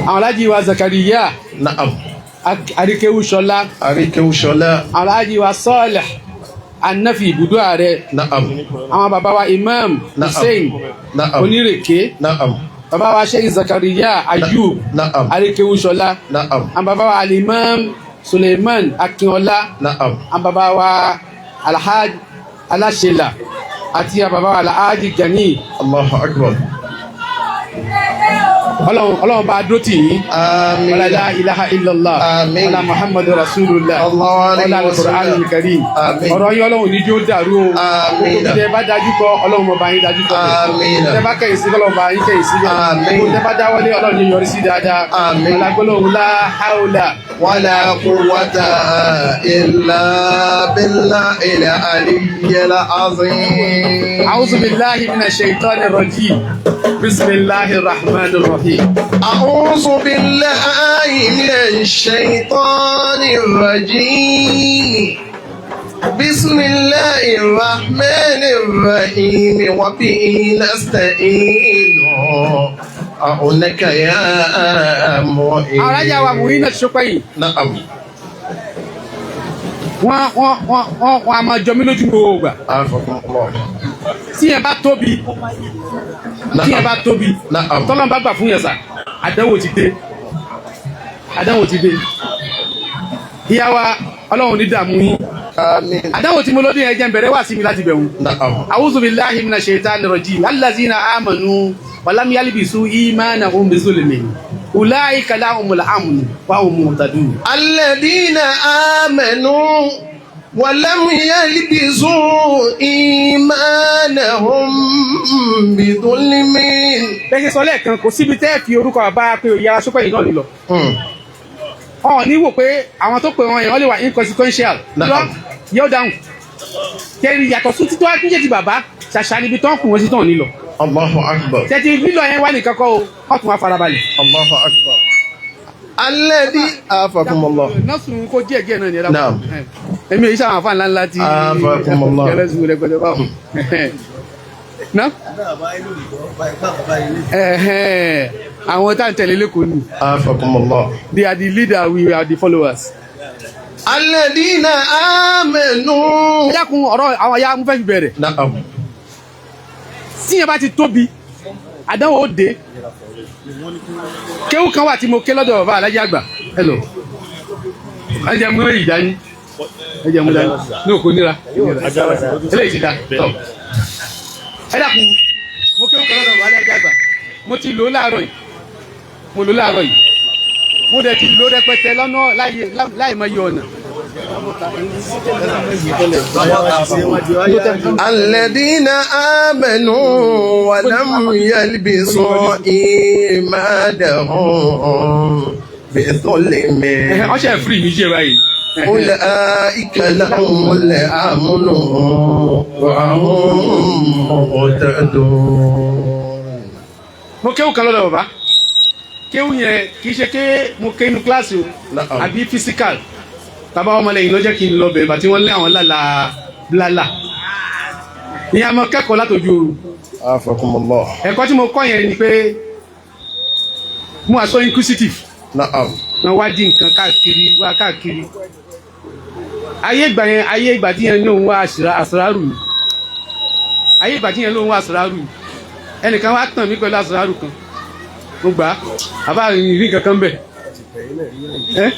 Àwọn aláàjì wa Zakariya. Na'am. Àríkéwúṣọlá. Àríkéwúṣọlá. Aláàjì wa Sọ́ọ̀lẹ̀ Anáfi ibùdó ààrẹ. Na'am. Àwọn bàbá wa Imam Na'am. Hussein Na'am. Onírèké. Na'am. Bàbá wa Sheikh Zakariya Ayub Na'am. Arékéwúṣọlá. Na'am. Àwọn bàbá wa Alimam Suleiman Akínọlá. Na'am. Àwọn bàbá wa Alhaji Aláṣẹlà àti àwọn bàbá wa Alhaji Gani. Allahu akbar. Ọlọ́run, Ọlọ́run bá dúró tì yín. Àmín. Wala la ilaha illallah. Àmín. Wala Muhammadu rasulullah. Allahu alayhi Wala wa sallam. al-Qur'anul karim. Àmín. Ọ̀rọ̀ yín, Ọlọ́run ní jó dàrú o. Àmín. Gbogbo tẹ bá dájú kọ, Ọlọ́run mọ̀ bá yín dájú kọ. Àmín. Tẹ bá kẹ̀yìn sí, Ọlọ́run bá yín kẹ̀yìn sí. Àmín. Gbogbo tẹ bá dáwọ́lé, Ọlọ́run ní yọrí sí dáadáa. Àmín. Wala gbólóhùn la hawla. ولا قوة إلا بالله العلي العظيم. أعوذ بالله من الشيطان الرجيم. بسم الله الرحمن الرحيم. أعوذ بالله من الشيطان الرجيم. بسم الله الرحمن الرحيم. وبه نستعين. أعونك يا معين. Arájà wa Muhina Ṣọpẹ́yìn. نعم. Wọ́n a máa jọ mí lójú gbogbo ìgbà. عافاكم الله. Tí yẹn bá tóbi, tí yẹn bá tóbi, Na'am. tọ́lọ́n bá gbà fún yẹn sà, àdánwò ti dé, àdánwò ti dé. Ìyá wa, Ọlọ́run ní dààmú yín. آمين. Àdánwò tí mo lóde yẹn jẹ́ ń bẹ̀rẹ̀ wá sí mi láti bẹ̀rù. نعم. أعوذ بالله من الشيطان الرجيم. الذين آمنوا ولم يلبسوا إيمانهم بظلم أولئك لهم الأمن وهم مهتدون. الذين آمنوا ولم يلبسوا إيمانهم بظلم. Bẹ́ẹ̀ ṣe sọ lẹ́ẹ̀kan, kò síbi tẹ́ fi orúkọ bàbá pé òye ara Ṣọpẹ́yìn náà nílọ. Ọ̀ ní wò pé àwọn tó pè wọn yẹn, wọ́n lè wà inconsequential. Na'am. Lọ yóò dáhùn kẹrin yàtọ̀ sí títọ́ akínyẹ̀ ti bàbá ṣàṣà níbi tó ń kùn wọ́n sí tán nílọ. الله أكبر. Tẹ́tí lílọ yẹn wá nìkan kọ́ o, wọ́n tún wá farabalẹ̀. الله أكبر. الذي عافاكم الله. Nọ́ọ̀sì kó díẹ̀ díẹ̀ náà ni ẹ dákun. Naam. Èmi èyí sáwọn àfáà ńláńlá ti Afakumullah. kẹlẹ́sùn rẹpẹtẹ báwọn. Ná? Ẹ̀hẹ́n. Àwọn tá à ń tẹ̀lé lẹ́kọ̀ọ́ ni. عافاكم الله. They are the leader, we are the followers. الذين آمنوا. Ẹ dákun, ọ̀rọ̀ àwọn ya mo fẹ́ fi bẹ̀rẹ̀. نعم. Tí yẹn bá ti tóbi, àdánwò ó dé. Kéwù kan wà tí mo ké lọ́dọ̀ bàbá alájà àgbà. Hello. Ẹ jẹ́ mú èyí dání. Ẹ jẹ́ mú dání. Ní òkú níra. Eléyìí ti da. Tọ́. Ẹ dákun, mo kéwù kan lọ́dọ̀ bàbá alájà àgbà. Mo ti lò ó láàárọ̀ yìí. Mo lò ó láàárọ̀ yìí. Mo dẹ̀ ti lò ó rẹpẹtẹ lọ́nà láì mọ iye ọ̀nà. الذين آمنوا ولم يلبسوا إيمانهم بظلم. Ọṣẹ firi mi jẹ báyìí. أولئك لهم الأمن وهم مهتدون. Mo kéwù kan lọ́dọ̀ bàbá. Kéwù yẹn kì í ṣe ké mo ké inú kíláàsì o Na'am. àbí physical. Bàbá ọmọlẹ́yìn ló jẹ́ kí n lọ bẹ̀rẹ̀ bàtí wọ́n lé àwọn lálà blálà. Ìyá mo kẹ́kọ̀ọ́ látọjú oorun. عافاكم الله. Ẹ̀kọ́ tí mo kọ́ yẹn ni pé mo wà so inquisitive. نعم. Wọ́n wá dín nǹkan káàkiri wá káàkiri. Ayé ìgbà yẹn, ayé ìgbà tí yẹn ní òun wá àṣírárù ni. Ayé ìgbà tí yẹn lóun wá àṣírárù ni. Ẹnìkan wá tàn mí pẹ̀lú àṣírárù kan. Mo gbà á, àbá rí nǹkan kan bẹ̀. Ẹ́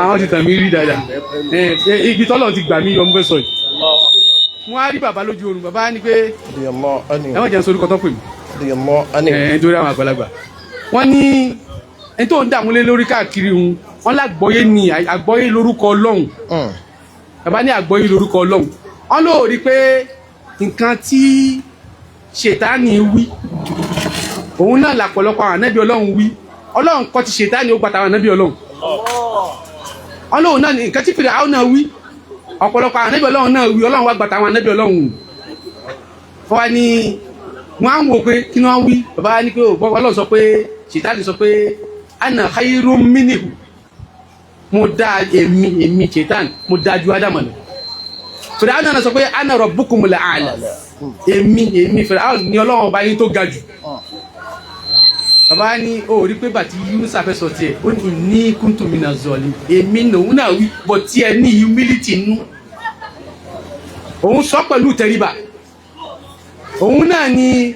àwọn ti tàn mí rí dáadáa. Ẹ ibi tọ́lọ̀ ti gbà mí yọ, mo fẹ́ sọ yìí. Mo wá rí bàbá lójú oorun, bàbá ní pé رضي الله عنه. ẹ má jẹun sorúkọ tó pè mí. رضي الله عنه. Ẹ nítorí àwọn àgbàlagbà. Wọ́n ní ẹni tó ń dààmú lé lórí káàkiri òun, wọ́n lágbọ́yé ni àgbọ́yé lórúkọ Ọlọ́run. Bàbá ní àgbọ́yé lórúkọ Ọlọ́run. Wọ́n lóò rí pé nǹkan tí ṣètánì wí, òun náà làpọ̀lọpọ̀ àwọn ànábì Ọlọ́run wí. Ọlọ́run kọ́ ti ṣètánì, ó gbàtà àwọn ànábì Ọlọ́run. Wọ́n lóun náà ní nǹkan tí fèrè àwọn náà wí, ọ̀pọ̀lọpọ̀ àwọn ànábì Ọlọ́run náà wí, Ọlọ́run wá gbàtà àwọn ànábì Ọlọ́run. Fọwọ́ ni wọ́n á ń wò pé kí ni wọ́n wí. Bàbá wa ní pé ògbọ́n Ọlọ́run sọ pé ṣètánì sọ pé ana khairum minhu, mo dá èmi ṣètánì, mo dá ju Ádámù lọ. Fìràwọn náà sọ pé ana rabbukumul a'la, èmi Fìràwọn ní Ọlọ́run ọba yín tó ga jù. Bàbá ní o rí pé bàtí Yunusa fẹ́ sọ tiẹ̀, ó ní ní kuntu mina zọlì, èmi lòun náà wí bọ̀ tiẹ̀ ní humility nú, òun sọ pẹ̀lú tẹríba. Òun náà ni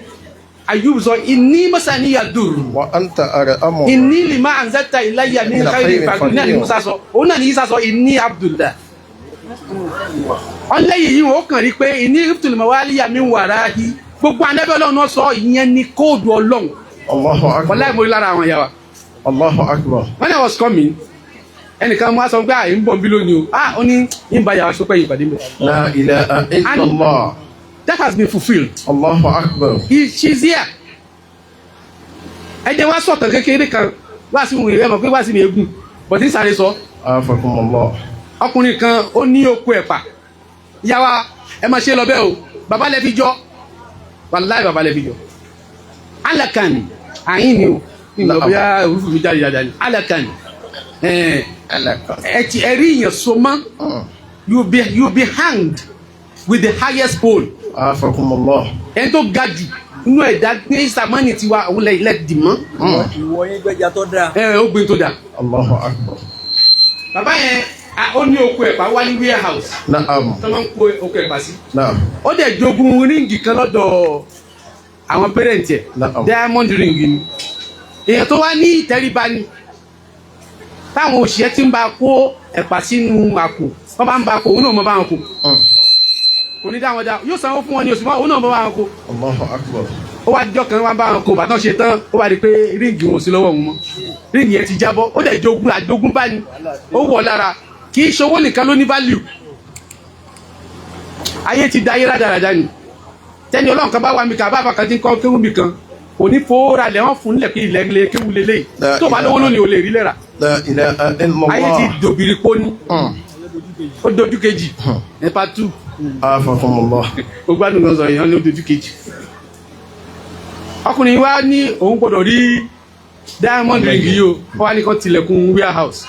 Ayub sọ inni masani yadur. Wa anta arhamu. Inni lima anzalta ilayya min khairin faqir. Náà ni Musa sọ, òun náà ni Isa sọ inni Abdullah. Ọlẹ́yìn yìí wọ́n kàn rí pé inni riftul mawaliya min warahi. Gbogbo anábẹ́ Ọlọ́run náà sọ ìyẹn ní kóòdù Ọlọ́run. Allahu akbar. Wallahi mo rí lára àwọn ìyá wa. Allahu akbar. When I was coming, ẹnìkan mú aṣọ pé à ń bọ̀ bí lónìí o. Ah, ó ní ń bá yàrá sọpẹ́ ìpàdé mi. La ilaha illallah. That has been fulfilled. Allahu akbar. She's here. Ẹ jẹ́ wá sọ̀tàn kékeré kan wá sí òun ìrẹ́mọ̀ pé wá sí mi egun bọ̀dí ń sáré sọ. Afakumullah. Ọkùnrin kan ó ní oko ẹ̀pà. Ìyá wa ẹ máa ṣe lọ bẹ́ẹ̀ o. Bàbá lẹ fi jọ. Wàláì bàbá lẹ fi jọ. Alakan àyín ni o. Ìgbà bóyá òrùfù mi jáde dáadáa ni. Alakan. Ẹ rí ìyẹn so mọ́. You be hanged with the highest pole. Afakumullah. Ẹni tó ga jù inú ẹ̀dá ní sàmánì tiwa òun lẹ ilẹ̀ dì mọ́. Ìwọ yín gbẹ́jà tó dáa. Ẹ ó gbin tó dáa. Allahu akbar. Bàbá yẹn ó ní oko ẹ̀pà wá ní warehouse. Naam. Tó máa ń kó oko ẹ̀pà sí. Naam. Ó dẹ̀ jogún ríǹgì kan lọ́dọ̀ àwọn pẹ́rẹ́ǹtì ẹ̀. Naam. Diamond ring ni. Èèyàn tó wá ní ìtẹríba ni. Táwọn òṣìṣẹ́ ti ń bá kó ẹ̀pà sínú àpò. Wọ́n bá ń bá kó òun náà mọ́ bá wọn kó. Kò ní dá wọn dá yóò sanwó fún wọn ní oṣù mọ́ òun náà mọ́ bá wọn kó. Allahu akbar. Ó wá dijọ́ kan wá bá wọn kó bàtàn ṣe tán ó wá di pé ríǹgì wọn ò sí lọ́wọ́ òun mọ́. Ríǹgì yẹn ti jábọ́ ó dẹ̀ jogún àjogún bá ní ó wọ̀ lára kì í ṣowó nìkan ló ní value. Ayé ti da ayé rádaràda ni. Tẹ́ni Ọlọ́run kan bá wà mí kan bá kan ti ń kọ́ kéwú mi kan kò ní fowó ra lẹ̀ wọ́n fún nílẹ̀ pé ilẹ̀ ilẹ̀ kéwú lélẹ̀ tó bá lówó lónìí ò lè rí lẹ́ra. La ilaha illallah. Ayé ti dòbìrì póní ó dojú kejì nípa two. Afakumullah. Ó gbádùn gan sọ èèyàn ní ó dojú kejì. Ọkùnrin wa ní òun gbọ́dọ̀ rí diamond ring yìí o. Wọ́n wá ní kán tilẹ̀kùn warehouse.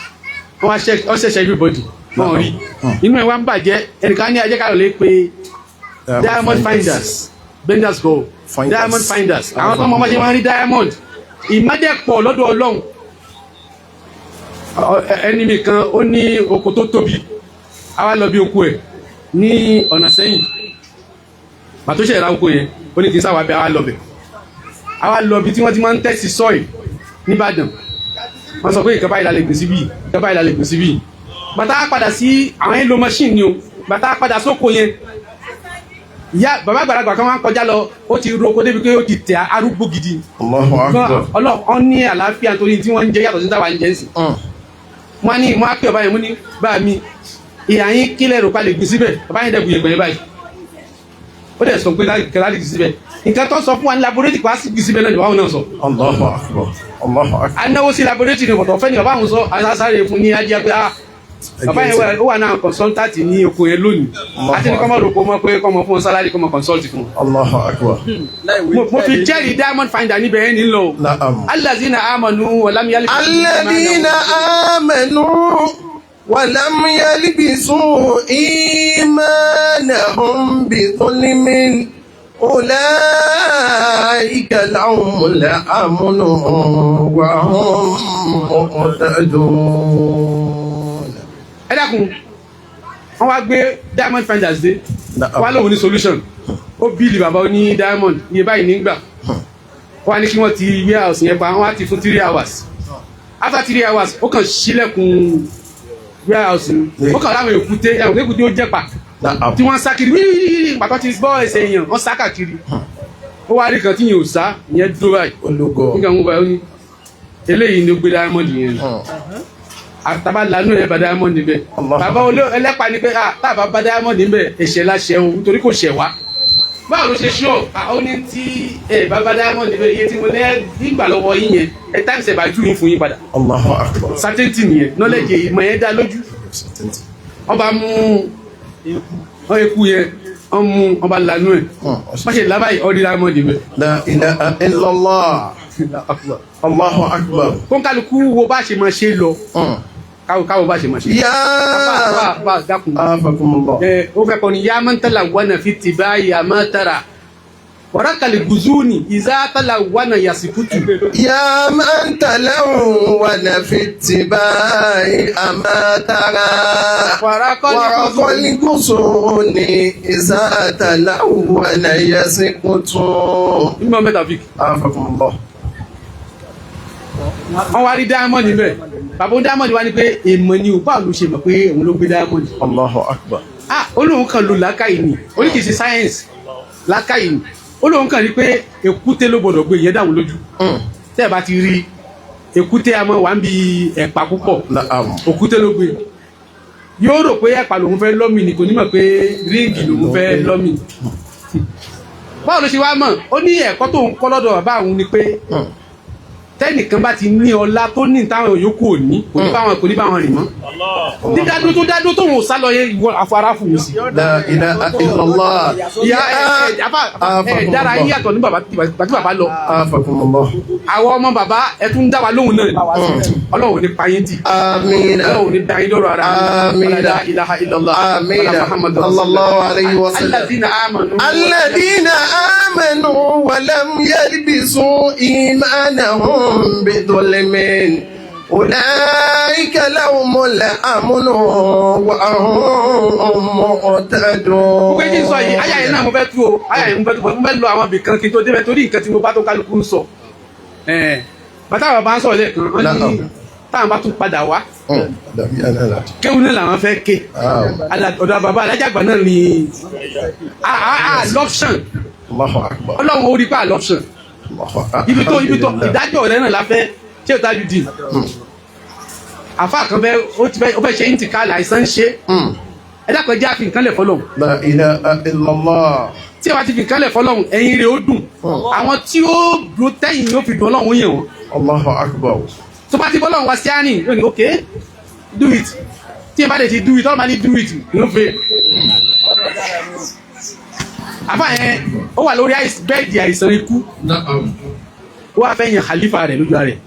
Wọ́n wá ṣẹ̀ṣẹ̀ everybody. Wọ́n rí. Inú ẹ̀ wá ń bàjẹ́. Ẹnìkan ní ajẹ́ ká lọ lè pe diamond finders. Benders go. Diamond finders. Àwọn tó mọ ọmọ ṣe máa ń rí diamond. Ìmọ̀dẹ̀pọ̀ lọ́dọ̀ Ọlọ́run. Ẹni mi kan ó ní oko tó tóbi. A wá lọ bí oko ẹ̀ ní ọ̀nà sẹ́yìn. Pàtó ṣe ìra oko yẹn, ó ní kí n sáwà bẹ́ àwa lọ bẹ̀. Àwa lọ bí tí wọ́n ti máa ń tẹ̀sí sọ́ọ̀ì nìbàdàn. Wọ́n sọ pé ìkan báyìí la lè gbìn síbí, ìkan báyìí la lè gbìn síbí. Bàtà padà sí àwọn èlò machine ni o. Bàtà padà sóko yẹn. Ìyá bàbá àgbàlagbà kan máa ń kọjá lọ, ó ti roko débi pé ó ti tẹ arúgbó gidi. Allahu akbar. Ọlọ́run ní àlàáfíà torí tí wọ́n ń jẹ yàtọ̀ sí táwa ń jẹ ń sìn. Wọ́n ní wọ́n á pè ọba yẹn mú ní bá mi ìyá yín kílẹ̀ rò pa lè gbìn síbẹ̀ bàbá yẹn dẹ̀bù yẹ̀gbẹ̀ yẹn báyìí. Ó dẹ̀ sọ pé láti gbìn síbẹ̀. Nǹkan tó sọ fún wa ní laboratory pa sí gbìn síbẹ̀ náà ni bàbá náà sọ. Allahu akbar. Allahu akbar. Anáwó sí laboratory ni bọ̀tọ̀ fẹ́ ni bàbá àwọn sọ asáré fún ní ajé pé ah bàbá yẹn ó wà náà consultant ní oko yẹn lónìí. Àti ní kọ́mọ rò kó mọ pé kọ́mọ fún sálárì kọ́mọ consult fún. Allahu akbar. Mo fi jẹ́rìí diamond finder níbẹ̀ yẹn nílò. Naam. Allazina amanu wa lam yalbisu. Alladhina amanu wa lam yalbisu imanahum bi dhulmin ulaika lahumul amnu wa hum muhtadun. Ẹ dákun, wọ́n wá gbé diamond finders dé, wọ́n á lóun ní solution. Ó bíìlì bàbá ní diamond iye báyìí nígbà. Wọ́n á ní kí wọ́n ti warehouse yẹn pa, wọ́n á ti fún 3 hours. After 3 hours, ó kàn ṣílẹ̀kùn warehouse ni. Ó kàn láwọn èkúté, ẹ̀wọ̀n èkúté ó jẹ́pà. Tí wọ́n sá kiri wíwíwíwí pàtó ti gbọ́ ẹsẹ̀ èèyàn, wọ́n sá kàkiri. Ó wá rí kan tí yẹn ò sá, ìyẹn dúró báyìí. Nígbà wọn báyìí ó ní eléyìí ni ó gbé diamond yẹn. Àtàbà lánàá ẹ̀ bá diamond níbẹ̀. Bàbá ẹlẹ́pàá ni pé tàbá bá diamond níbẹ̀ ẹ̀ṣẹ̀ la ṣẹ̀ o nítorí kò ṣẹ̀ wá. Báwo ló ṣe ṣọ́? Ó ní tí ẹ bá bá diamond níbẹ̀ iye tí mo lẹ́ nígbà lọ́wọ́ yín yẹn ẹ times ẹ̀ bá jù yín fún yín padà. Allahu akbar. Certainty nìyẹn, knowledge ìmọ̀ yẹn dá lójú. Wọ́n bá mú eku yẹn, wọ́n mú wọ́n bá lanú ẹ̀. Wọ́n ṣe lábàáyé ọ̀rí diamond níbẹ̀. La ilaha illallah. Allahu akbar. Kónkálukú wo bá ṣe máa ṣe lọ. Káwọ́ bá ṣe máa ṣe. Yá bá dákun. Afakumullah. Ó fẹ́ kọ́ni yá máa ń tẹ̀lé àwọn fi tì báyìí àmọ́ tẹ̀ra. Wàràkàlì gùzúùnì ìzátàlà wànà yasikutu. يا من تلون في اتباع أما ترى Wàràkàlì ورق gùzúùnì. الغصون إذا تلون يسقط. Mímọ́ mẹ́ta fík. عافاكم الله. Wọ́n wá rí diamond níbẹ̀. Bàbá òun diamond wá ní pé èèmọ̀ ni ò, báwo ló ṣe mọ̀ pé òun ló gbé diamond? الله أكبر. Ah, olóhùn kan ló làákàyè ni, ó ní kì í ṣe science, làákàyè ni. Olóhùn kan rí pé èkúté ló gbọdọ̀ gbé ìyẹn dáhùn lójú. Tẹ́ ẹ bá ti rí èkúté, a máa wà ń bi ẹ̀pà púpọ̀. نعم. Òkúté ló gbé. Yóò rò pé ẹ̀pà lòun fẹ́ lọ́mì ni, kò ní mọ̀ pé ring lòun fẹ́ lọ́mì. Báwo ló ṣe wá mọ̀? Ó ní ẹ̀kọ́ tó ń kọ́ lọ́dọ̀ bàbá òun ni pé tẹ́nìkan bá ti ní ọlá tó ní táwọn yòókù ò ní, kò ní bá wọn rìn mọ́. Dídádó tó dádó tóun ò sálọ yẹn, ìwọ afárá fún un sí. لا إله إلا الله. Ìyá ẹ ẹ afa ẹ dára yín yàtọ̀ ní bàbá tí bàbá lọ. عافاكم الله. Àwọn ọmọ bàbá ẹ tún dá wa lóhùn náà ni. Ọlọ́run ò ní pa yín tì. آمين. Ọlọ́run ò ní da yín lọ́rọ̀ ara yín. آمين. La ilaha illallah. آمين. Wala Muhammadu صلى الله عليه وسلم. Alladhina amanu. الذين آمنوا ولم يلبسوا إيمانهم بظلم أولئك لهم الأمن وهم مهتدون. Gbogbo ẹni sọ yìí, àyà yẹn náà mo fẹ́ tú o, àyà yẹn mo fẹ́ tú, mo fẹ́ lọ àwọn ibì kan kí n tó débẹ̀, torí nǹkan tí mo bá tó kálukú ń sọ. Bàtà bàbá ń sọ̀rọ̀ lẹ́ẹ̀kan, wọ́n ní táwọn bá tún padà wá, kéwù náà làwọn fẹ́ ké. Ọ̀dọ̀ bàbá alájàgbà náà ni a l'option. الله أكبر. Ọlọ́run ó rí pa l'option. Ibi tó ìdájọ́ rẹ náà la fẹ́ ṣé o tájú di. Àfa kan fẹ́, ó ti fẹ́, ó fẹ́ ṣe intikal, àìsàn ń ṣe. Ẹ dákun, ẹ jẹ́ àfi nǹkan lẹ̀ fọlọ́run. لا إله إلا الله. Tí ẹ bá ti fi nǹkan lẹ̀ fọlọ́run, ẹ̀yin rẹ̀ ó dùn. Àwọn tí ó dúró tẹ́yìn yóò fi dùn Ọlọ́run yẹn wọn. الله أكبر. Tó bá ti bọ́lọ́run wá sí àárín yóò ní, "Ok, do it." Tí ẹ bá dẹ̀ ti do it, ọlọ́run máa ní do it ló fẹ́. Àfa yẹn ó wà lórí bed àìsàn ikú. نعم. Ó wá fẹ́ yan khalifa rẹ̀ lójú rẹ̀,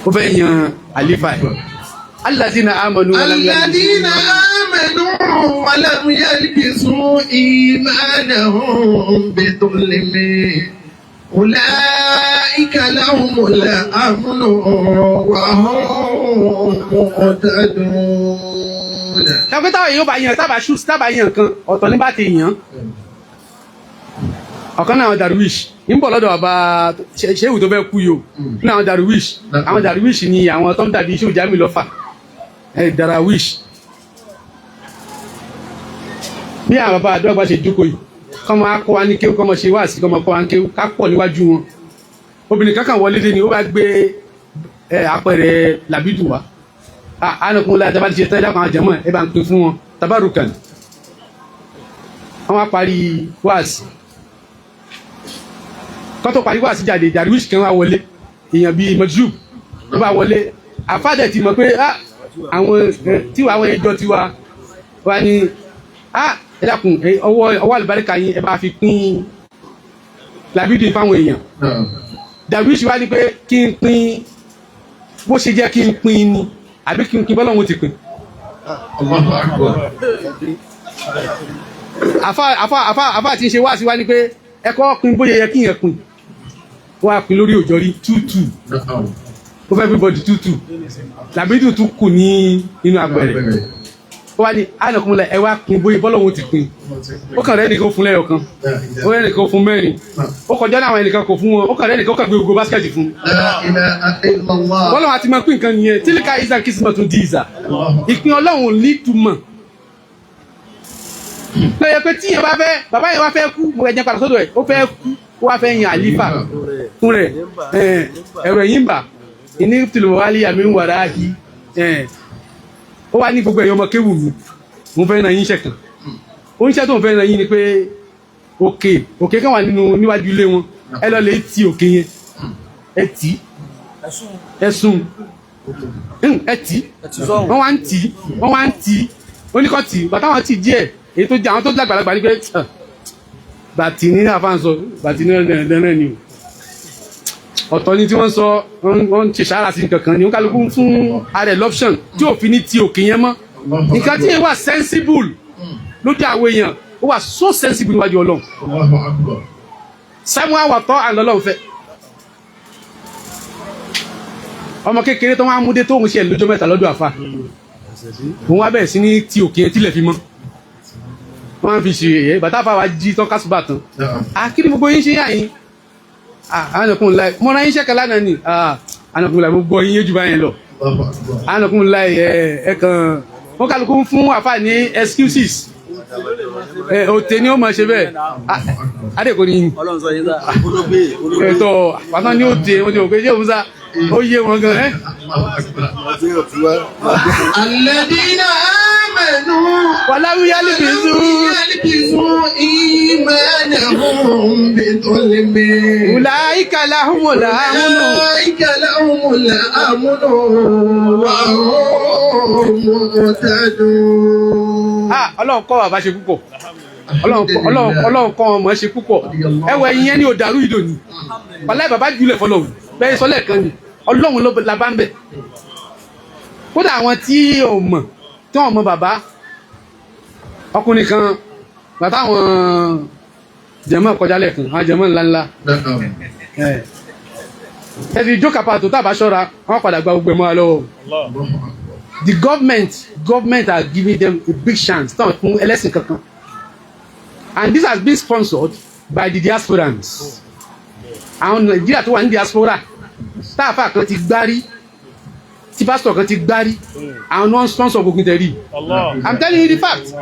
ó fẹ́ yan khalifa rẹ̀. Alladhina amanu wa lam yalbisu. الذين آمنوا ولم يلبسوا إيمانهم بظلم أولئك لهم الأمن وهم مهتدون. Ṣàpẹ́ táwọn èèyàn bá yan, tábà ṣùs, tábà yan kan, ọ̀tọ̀ ní bá ti yàn. Ọ̀kan náà, àwọn darwish ń bọ̀ lọ́dọ̀ bàbá ṣéwù tó fẹ́ kú yìí o. Ní àwọn darwish, àwọn darwish ni àwọn tó ń dàbí ṣéwù Jami lọ́fà ẹ̀ darwish. Bí àwọn bàbá àdúrà bá ṣe jókòó yìí, kọ́ máa kọ́ wa ní kéwù, kọ́ máa ṣe wáàsí, kọ́ máa kọ́ wa ní kéwù, ká pọ̀ níwájú wọn. Obìnrin kankan wọlé dé ni ó bá gbé ẹ apẹ̀rẹ̀ làbídùn wá. Ànàkùn láti bá ti ṣe tán, ẹ̀dá kan àjẹmọ́ ẹ bá ń pín fún wọn tabarukan. Wọ́n wá parí wáàsí, kọ́ tó parí wáàsí jáde, darwish kan wá wọlé, èèyàn bíi majub ló bá wọlé. Àfáàdẹ̀ ti mọ̀ pé àwọn tiwa, àwọn ẹjọ́ tiwa wá ní, ẹ dákun, ọwọ́ ọwọ́ àlùbáríkà yín, ẹ bá fi pín làbídùn fáwọn èèyàn. Darwish wá ní pé kí n pín bó ṣe jẹ́ kí n pín ni, àbí kí n pín bọ́lọ́hún ti pín? الله أكبر. Àfa àfa àfa àfa tí ń ṣe wá sí wá ní pé ẹ̀kọ́ pín bóyá yẹ kí yẹn pín. Wọ́n á pín lórí òjò rí 2-2. نعم. Ó fẹ́ everybody 2-2. Làbídùn tún kù ní inú apẹ̀rẹ̀. Ó wá ní ànàkúnlẹ̀, ẹ wá pín bóyá bọ́lọ́hún ti pín. Ó kàn rẹ́ nìkan fún lẹ́yọ̀ kan, ó rẹ́ nìkan fún mẹ́rin, ó kọjá láwọn ẹnìkan kò fún wọn, ó kàn rẹ́ nìkan, ó kàn gbé gbogbo basket fún. لا إله إلا الله. Bọ́lọ́hún àti máa pín nǹkan nìyẹn. تلك إذا قسمة ضيزى. Ìpín Ọlọ́run ní túmọ̀ lọ́yẹ̀ pé tí yẹn bá fẹ́, bàbá yẹn wá fẹ́ kú, mo ẹ̀jẹ̀ padà sọ́dọ̀ ẹ̀, ó fẹ́ kú, ó wá fẹ́ yan àlífà fún rẹ̀. Ẹ̀rọ ẹ̀yìn bà ìní tìlùmọ̀wálì àmì ń wàrà yìí. Ó wá ní gbogbo ẹ̀yọ́ ọmọ kéwù mi, mo fẹ́ na yín ṣẹ̀kan. Oníṣẹ́ tó ń fẹ́ na yín ni pé òkè òkè kan wà nínú níwájú ilé wọn, ẹ lọ lè ti òkè yẹn, ẹ tì í, ẹ sùn, ẹ tì í. Wọ́n wá ń tì í, wọ́n wá ń tì í, oníkọ́ tì í. Bàtà wọn tì í díẹ̀, èyí tó jẹ́ àwọn tó dàgbàlagbà ní pé bàtì ní àfáǹsọ bàtì ní ọ̀nà ni o, ọ̀tọ̀ ni tí wọ́n sọ, wọ́n ń ṣe sára sí nǹkan kan ni. Wọ́n kálukú fún ara ẹ̀ l'option tí òfin ní ti òkè yẹn mọ́. Nǹkan tí yẹn wà sensible lójú àwọn èèyàn, ó Ó wà so sensible níwájú Ọlọ́run. Samuel wà tọ́ àlọ́lọ́run fẹ́. Ọmọ kékeré tó wá múdé tóun ṣe lójó mẹ́ta lọ́dọ̀ àfa. Òun wá bẹ̀rẹ̀ sí ní ti òkè tílẹ̀ fi mọ́. Wọ́n fi ṣe èyí bàtà fáwa jí tán kásùbà tán. Kí ni gbogbo yín ṣe yà yín? Ànàkùn láì mo ra yín ṣẹ́kẹ̀ lánàá ni. Ànàkùn láì mo gbọ́ yín yé jù báyẹn lọ. Ànàkùn láì ẹ kàn wọ́n kálukú ń fún àfa ní excuses. Òtè ni ó máa ṣe bẹ́ẹ̀. Adéko ni ètò àpàtàn ní òtè wọ́n ti rò pé ṣé òun sá ó yé wọn gan ẹ́. Alladhina amanu Walam yalbisu imanahum bidhulmin. Ulaika lahumul amnu. Ulaika lahumul amnu wa hum muhtadun. Ọlọ́run kọ́ bàbá ṣe púpọ̀. Ọlọ́run kọ́ ọmọ ṣe púpọ̀. Ẹwọ ẹyin yẹn ni ò dàrú ìdò ni. Wàláhì bàbá jùlẹ̀ fọlọ́run. Bẹ́ẹ̀ sọ́lẹ̀ kan ni. Ọlọ́run ló la bá ń bẹ̀. Kódà àwọn tí ò mọ̀ tí wọ́n mọ bàbá ọkùnrin kan bàtà àwọn jẹ̀mọ́ kọjá lẹ́ẹ̀kan àwọn jẹ̀mọ́ ńláńlá. Ẹ fi jókòó pàtó tá a bá ṣọ́ra wọ́n padà gba gbogbo ẹ̀ mọ́ wa lọ́wọ́. The government are giving them a big chance tán fún ẹlẹ́sìn kankan. And this has been sponsored by the diasporans. Àwọn Nàìjíríà tó wà ní diaspora táàfà kan ti gbárí tí pásítọ̀ kan ti gbárí àwọn non sponsor gbogbo tẹ̀rí. I'm telling you the fact.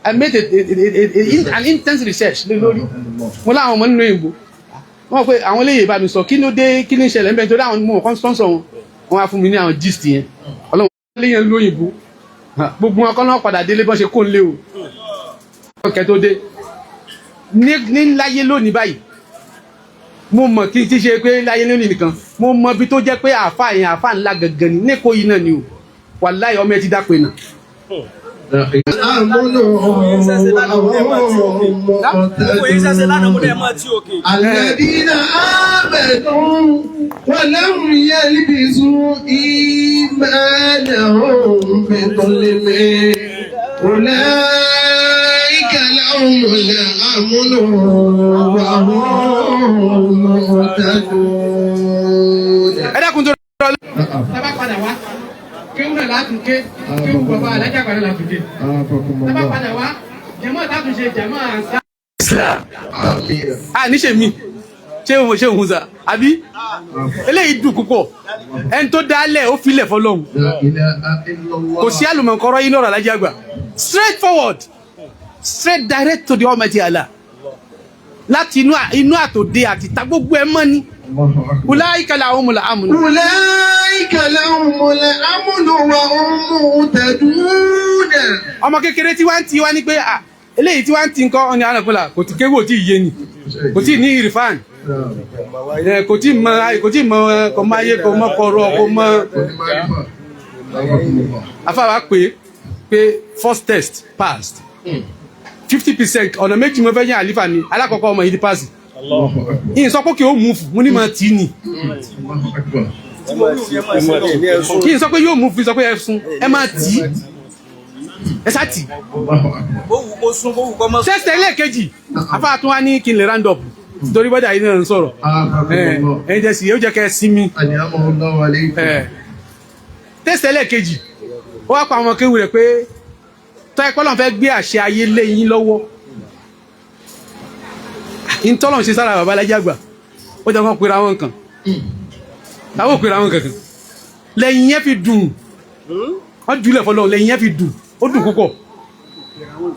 I made an intense research lórí. Mo láwọn ọmọ nínú ìbò. Wọ́n pe àwọn eléyìí bá mi sọ kí ló dé kí ní ìṣẹ̀lẹ̀ ń bẹ nítorí àwọn ọmọ kan sponsor wọn. Wọ́n wá fún mi ní àwọn gist yẹn. Ọlọ́run léyìn lóyìnbó. Gbogbo wọn kọ́ náà padà délé bọ́n ṣe kó ń lé o. Ọkẹ́ tó dé. Ní láyé lónìí báyìí mo mọ̀ kí n ti ṣe pé láyé lónìí nìkan mo mọ̀ ibi tó jẹ́ pé àáfàá yẹn àáfàá ńlá gangan ni ní Èkó yìí náà ni o wàláhì ọmọ ẹ ti dápé náà. Alladhina amanu wa lam yalbisu imanahum bidhulmin ulaika lahumul amnu wa hum muhtadun. Ẹ dákun tó rọ lọ. Tá bá padà wá kéwù náà látúnké kéwù bàbá alájà padà látúnké. Tá bá padà wá jẹ̀mọ́ tàtúnṣe jẹ̀mọ́ àǹsá. A níṣe mi ṣé òun ṣé òun sà àbí eléyìí dùn púpọ̀ ẹni tó dálẹ̀ ó filẹ̀ fọlọ́hún kò sí àlùmọ̀kọ́rọ́ yín lọ́rọ̀ alájà àgbà straight forward straight direct to the Almighty Allah láti inú àtòde àti ìta gbogbo ẹ mọ́ ni. Ulaika lahumul amnu. Ulaika lahumul amnu wa hum muhtadun. Ọmọ kékeré tí wá ń ti wá ní pé à eléyìí tí wá ń ti nǹkan ọ̀nà ànàkúnlà kò tí kéwò tí ì yé ni kò tí ì ní ìrìfàn kò tí ì mọ kò tí ì mọ kò mọ ayé kò mọ kọrọ kò mọ. Afáwa pé first test passed 50% ọ̀nà méjì mo fẹ́ yẹn àlífà ni alákọ̀ọ́kọ́ ọmọ yìí ti pass. Ìyìn sọ pé kí o mú fún mo ní máa tì í ni kí n sọ pé yóò mú fún sọ pé ẹ sun ẹ máa tì í ẹ sá tì í. Tẹ́sítẹ̀ ẹlẹ́ẹ̀kejì afáà tún wá ní kí n lè round up torí bọ́dà yìí náà ń sọ̀rọ̀ ẹ̀yin jẹ́ sì yóò jẹ́ kẹ́ ẹ sinmi. Tẹ́sítẹ̀ ẹlẹ́ẹ̀kejì ó wá pa àwọn kéwù rẹ̀ pé tọ́ ẹ pọ́lọ́n fẹ́ gbé àṣẹ ayé lé yín lọ́wọ́ ntọ́lọ̀ ṣe sára bàbá alájà àgbà ó jẹ́ kán pera wọn kan táwọn ò pera wọn kankan lẹ́yìn yẹn fi dùn wọ́n jùlẹ̀ fọlọ́ lẹ́yìn yẹn fi dùn ó dùn púpọ̀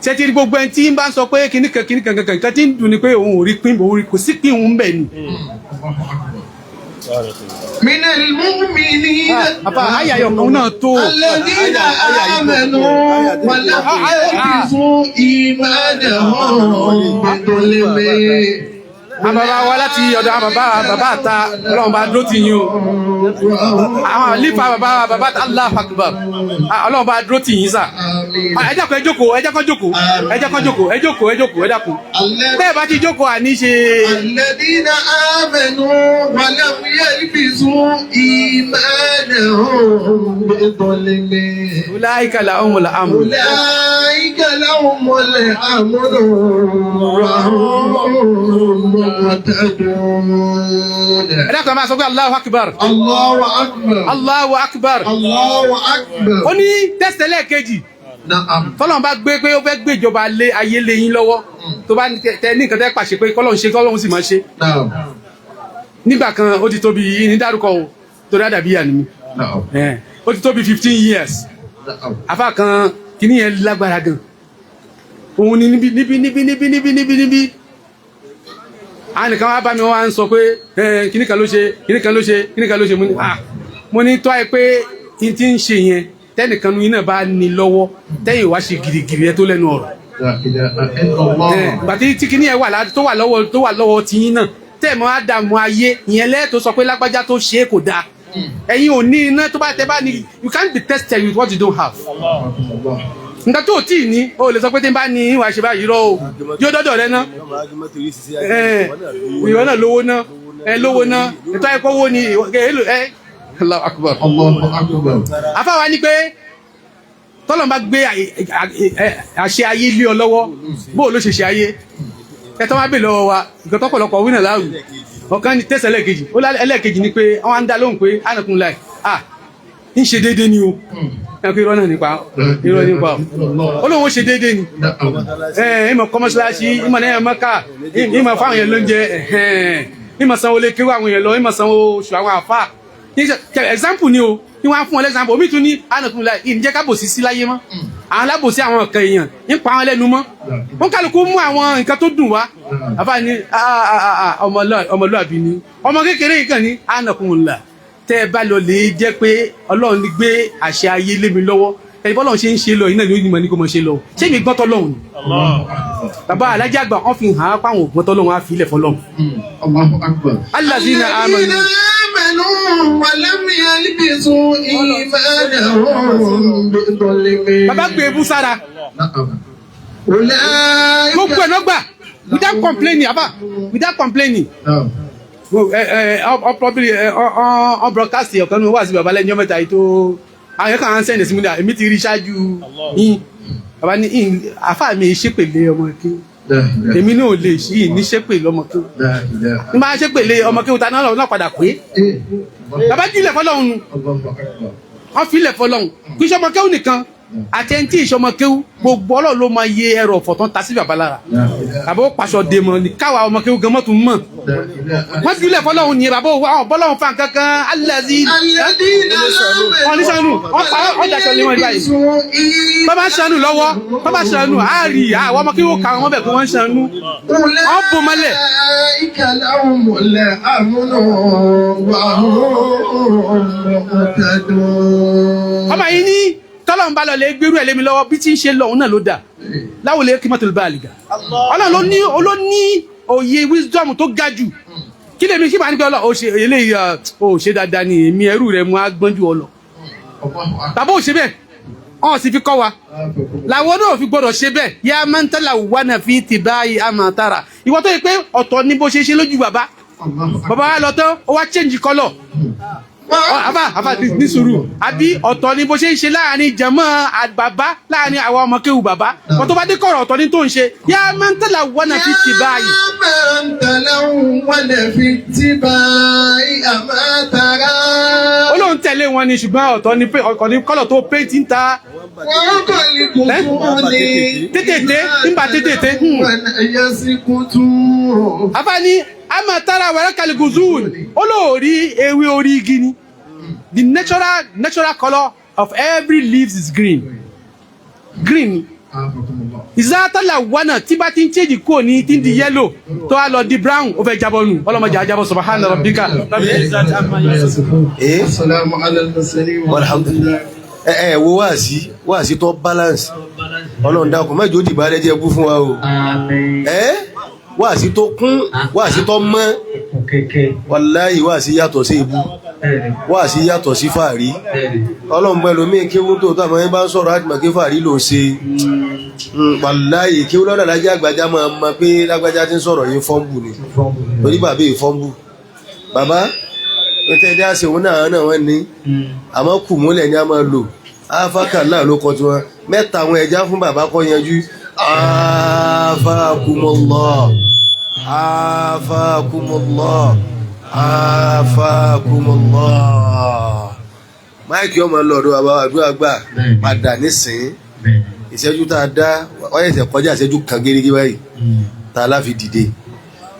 ṣé ti gbogbo ẹni tí ń bá ń sọ pé kíníkan kíníkan kankan nǹkan tí ń dùn ni pé òun ò rí pín òun rí kò sí pín òun bẹ̀ ni. Minal mu'minina Àbá àyà ọkàn náà tó. alladhina amanu wa lam yalbisu imanahum bidhulmin. Àwọn bàbá wa láti ọ̀dọ̀ àwọn bàbá bàbá àta, Ọlọ́run bá dúró tì yín o. Àwọn àlífà bàbá bàbá àta, Allahu Akbar. Ah, Ọlọ́run bá dúró tì yín sà. Ah, ẹ dákun, ẹ jókòó, ẹ jẹ́ kó jókòó, ẹ jẹ́ kó jókòó, ẹ jókòó, ẹ jókòó, ẹ dákun. Bẹ́ẹ̀ bá ti jókòó àní ṣe. الذين آمنوا ولم يلبسوا إيمانهم بظلم Ulaika lahumul amn. أولئك لهم الأمن وهم مهتدون. Ẹ dákun, ẹ máa sọ pé Allahu Akbar. الله أكبر. Allahu Akbar. الله أكبر. Ó ní tẹ́sítẹ́ lẹ́ẹ̀kejì. نعم. Tọ́lọ́run bá gbé pé ó fẹ́ gbé ìjọba lé ayé lé yín lọ́wọ́, tó bá tẹ ní nǹkan tẹ́ pàṣẹ pé kọ́lọ́run ṣe, kọ́lọ́run sì máa ṣe. نعم. Nígbà kan, ó ti tóbi yìí ní dárúkọ o, torí àdàbí yà ni mi. نعم. Ó ti tóbi 15 years. نعم. Afa kan, kíní yẹn lágbára gan, òun ni níbi níbi níbi níbi níbi níbi níbi àwọn nìkan wá bá mi, wọ́n wá ń sọ pé kíní kan ló ṣe, kíní kan ló ṣe, kíní kan ló ṣe. Mo ní, ah, mo ní tọ́ ẹ pé n ti ń ṣe yẹn, tẹ́nìkan nu iná bá ní lọ́wọ́, tẹ́yìn wá ṣe gìrìgìrì ẹ tó lẹ́nu ọ̀rọ̀. لا إله إلا الله. Gbàtí tí kíní ẹ wà tó wà lọ́wọ́, tó wà lọ́wọ́ tiyín náà, tẹ́ ẹ̀ mọ́ ádámù ayé ìyẹn lẹ́ẹ̀tọ́ sọ pé lágbájá tó ṣe é kò dáa. Ẹ̀yin ò ní iná tó bá tẹ bá ní. You can't be tested with what you don't have. Nǹkan tó tí ì ní o lè sọ pé tí n bá ní ìwà ṣe báyìí rọ o, yóò dọ́dọ̀ rẹ ná. Ìwọ náà lówó ná, ẹ lówó ná, ètò ẹ̀kọ́ owó ni ẹ. Allahu Akbar. الله أكبر. Àfáwa ni pé tọ́lọ́n bá gbé àṣẹ ayé lé ọ lọ́wọ́, bó o ló ṣe ṣe ayé ẹ tọ́ máa bè lọ́wọ́ wa, nǹkan tọ́pọ̀lọpọ̀ wí náà láwù. Ọ̀kan ní tẹ̀sẹ̀ ẹlẹ́ẹ̀kejì, ó lá ẹlẹ́ẹ̀kejì ni pé wọ́n á ń dá lóhùn pé ánàkùn láì à ń ṣe déédéé ni o. Ẹ kó irọ́ náà nípa irọ́ nípa o, ó lóun ó ṣe déédéé ni. Ẹ ìmọ̀ kọ́mọ́ṣáláṣí, ìmọ̀ náà mọ́ká, ìmọ̀ fáwọn yẹn lóúnjẹ, ìmọ̀ sanwó lé kéwọ́ àwọn yẹn lọ, ìmọ̀ sanwó oṣù àwọn àfáà. Example ni o ní wọ́n á fún ọ lẹ́sàmpù. Omi tún ní ánàkùn láì ìníjẹ́ kábòsí sí láyé mọ́, àwọn alábòsí, àwọn nǹkan èèyàn ń pa àwọn lẹ́nu mọ́, wọ́n kálukú mú àwọn nǹkan tó dùn wá. Àfáà ní ọmọlúàbí ni ọmọ kékeré yìí kàn ní ánàkùn là tẹ́ ẹ bá lọ lè jẹ́ pé Ọlọ́run gbé àṣẹ ayé lé mi lọ́wọ́, ẹni bọ́lọ́run ṣe ń ṣe lọ iná ni ó ní mọ̀ ní kó mọ̀ ṣe lọ. Ṣé mi gbọ́tọ̀ lọ́hùn ni? Bàbá alájà àgbà wọn fi hàn án páwọn ògbọ́tọ̀ lọ́hùn á fi ilẹ̀ fọlọ́hùn. الله أكبر. الذين آمنوا آمنوا ولم يلبسوا إيمانهم بظلم. Bàbá gbé ebú sára. نعم. أولئك Gbogbo ẹ̀ náà gbà without complaining, àbá, without complaining. نعم. Ọ probably ọ broadcast ọ̀kan nínú wá sí bàbá lẹ́yìn ọmọ ìta yìí tó àwọn yẹn kàn án send sí mi ní èmi ti rí ṣáájú yín. Bàbá ní àfáà mi ṣépèlé ọmọ kí èmi náà lè ṣí ní ṣépè lọ́mọ kí لا إله. ní máa ṣépèlé ọmọ kí ta náà náà padà pé bàbá jùlẹ̀ fọlọ́run nu. الله أكبر. Wọ́n filẹ̀ fọlọ́run, kì í ṣọmọ kéwù nìkan àti ẹni tí ìṣọmọ kéwù, gbogbo Ọlọ́run ló máa yẹ ẹrọ ọ̀fọ̀ tán ta sí bàbá lára. لا إله. Bàbá ó paṣọ dè mọ́ ni káwa ọmọ kéwù gan mọ́tún mọ̀. لا إله. Wọ́n jùlẹ̀ fọlọ́run ni bàbá òwò àwọn bọ́lọ́run fa nǹkan kan alẹ́zí. الذين Wọ́n ní sànù, wọ́n pa ọjà sọ lé wọn báyìí. Bàbá ń ṣàánú lọ́wọ́, bàbá ṣàánú àárí àwọn ọmọ kéwù kà wọ́n bẹ̀ pé wọ́n ń ṣàánú, wọ́n bò mọ́lẹ̀. أولئك لهم الأمن وهم مهتدون. Ọmọ yìí ní tọ́lọ́run bá lọ lè gbérú ẹ̀ lémi lọ́wọ́, bí tí ń ṣe lọ òun náà ló dà láwùlẹ̀ kí mọ́tò bá àlìgà. Ọlọ́run ló ní olóní òye wisdom tó ga jù. Kí lèmi kí màá ní pé Ọlọ́run ó ṣe eléyìí, ó ṣe dáadáa ni, èmi ẹrú rẹ mú agbọ́n jù ọ lọ. Bàbá ò ṣe bẹ́ẹ̀, ọ̀hún sì fi kọ́ wa làwọn náà fi gbọdọ̀ ṣe bẹ́ẹ̀. Yá mẹ́ńtẹ́lá wà fi ti báyìí àmà tara ìwọ tó yẹ pé ọ̀tọ̀ ni bó ṣe ṣe lójú bàbá. Bàbá wa lọ tán, ó wá change colour. Àfà, àfà, ní sùúrù. Àbí ọ̀tọ̀ ni bó ṣe ń ṣe láàrin jẹ̀mọ́ bàbá, láàrin àwọn ọmọ kéwù bàbá wọ́n, tó bá dé kọ̀rọ̀ ọ̀tọ̀ ni tó ń ṣe. Yá mẹ́ńtẹ́lá wà fi ti báyìí. يا من تلون في اتباع أما ترى. Ó lóun tẹ̀lé wọn ni, ṣùgbọ́n ọ̀tọ̀ ni pé ọ̀tọ̀ ni colour tó paint ń ta. وقد Tètè nígbà tètè. يسكت. Àfààní àmà tara wàrà kaliguzun, ó lóòrí ewé orí igi ni. The natural colour of every leaves is green, green. Ìzátàlà wánà tí bá ti ń change kúrò ní tí ń di yellow tó wá lọ di brown, ó fẹ́ jábọ́ nù. Ọlọ́mọdé ajábọ́. سبحان ربك. السلام على المرسلين. Alhamdulillah. Ẹ ẹ wo wáàsí, wáàsí tó balance. Ọlọ́run dákun mẹ́jọ dìbò alẹ́ jẹ́ bú fún wa o. Ẹ Wáàsí tó kún, wáàsí tó mọ́. Wàláhì wáàsí yàtọ̀ sí ibú, wáàsí yàtọ̀ sí fàárí. Ọlọ́run pẹ̀lú mí kéwú tó tó àmọ́ bá ń sọ̀rọ̀ àti mọ̀ kí fàárí ló ń ṣe. Wàláhì kéwú lọ́dọ̀ lájẹ́ àgbàjá máa mọ̀ pé lágbájá ti ń sọ̀rọ̀ yín fọ́nbù ni. Torí bàbá yìí fọ́nbù. Bàbá tẹ́ dá sí òun náà náà wọ́n ní. Àmọ́ kù múlẹ̀ ni a máa lò. Áfákàlà ló kọ tiwọn. Mẹ́ta àwọn ẹja fún bàbá kọ́ yanjú. Afakumullah, afakumullah, afakumullah. Máìkì ọmọ lọ́dọ̀ bàbá àdúrà gbà padà nísìn. Ìṣẹ́jú tá a dá wọ́n yẹ̀sẹ̀ kọjá ìṣẹ́jú kan gérégé báyìí tá a láfi dìde.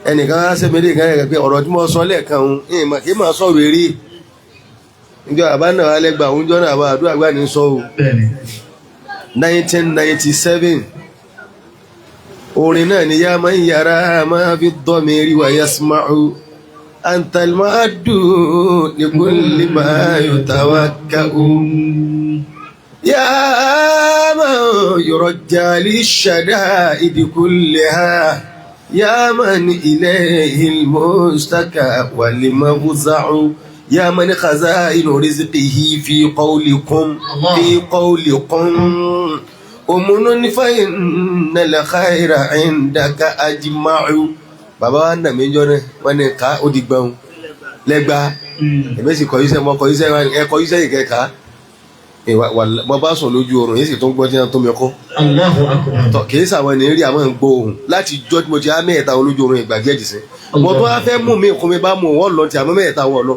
Ẹnìkan á sẹ́mi kan rẹ̀ pé ọ̀rọ̀ tí mo sọ lẹ́ẹ̀kan òun kì í máa sọ̀rọ̀ eré. Njọ́ àbá náà alẹ́ gbà òun jọ́ náà àbá àdúrà gbà ní sọ o. 1997 orin náà ni yá máa ń yàrá máa fi dọ́mi rí wa yasma'u antal ma'addu likulli ma yutawakka'u yá man yurajja lishada'idi kulliha yá man ilayhi al-mustaka wal mafza'u yá man khaza'inu rizqihi fi qawlikum fi qawlikum. Òmùnú ní fa'inna al-khayra indaka ajma'u. Bàbá wa nà mí jọ náà, wọ́n ní ká ó di gbọ̀n lẹ́gba. Èmi sì kọ̀yíṣẹ́ mọ́ kọ̀yíṣẹ́ ẹ kọ̀yíṣẹ́ ìkẹ́ka. Mo bá sùn lójú oorun yìí sì tún gbọ́ tí wọ́n tó mi kọ́. Kì í sàwọn ènìyàn rí àwọn gbọ́ ohùn láti jọ́ tí mo ti á mẹ́ẹ̀ta wọn lójú oorun ìgbà díẹ̀ jì sí. Mo tún wá fẹ́ mú mi kún mi bá mú wọn lọ ti àmọ́ mẹ́ẹ̀ta wọn lọ.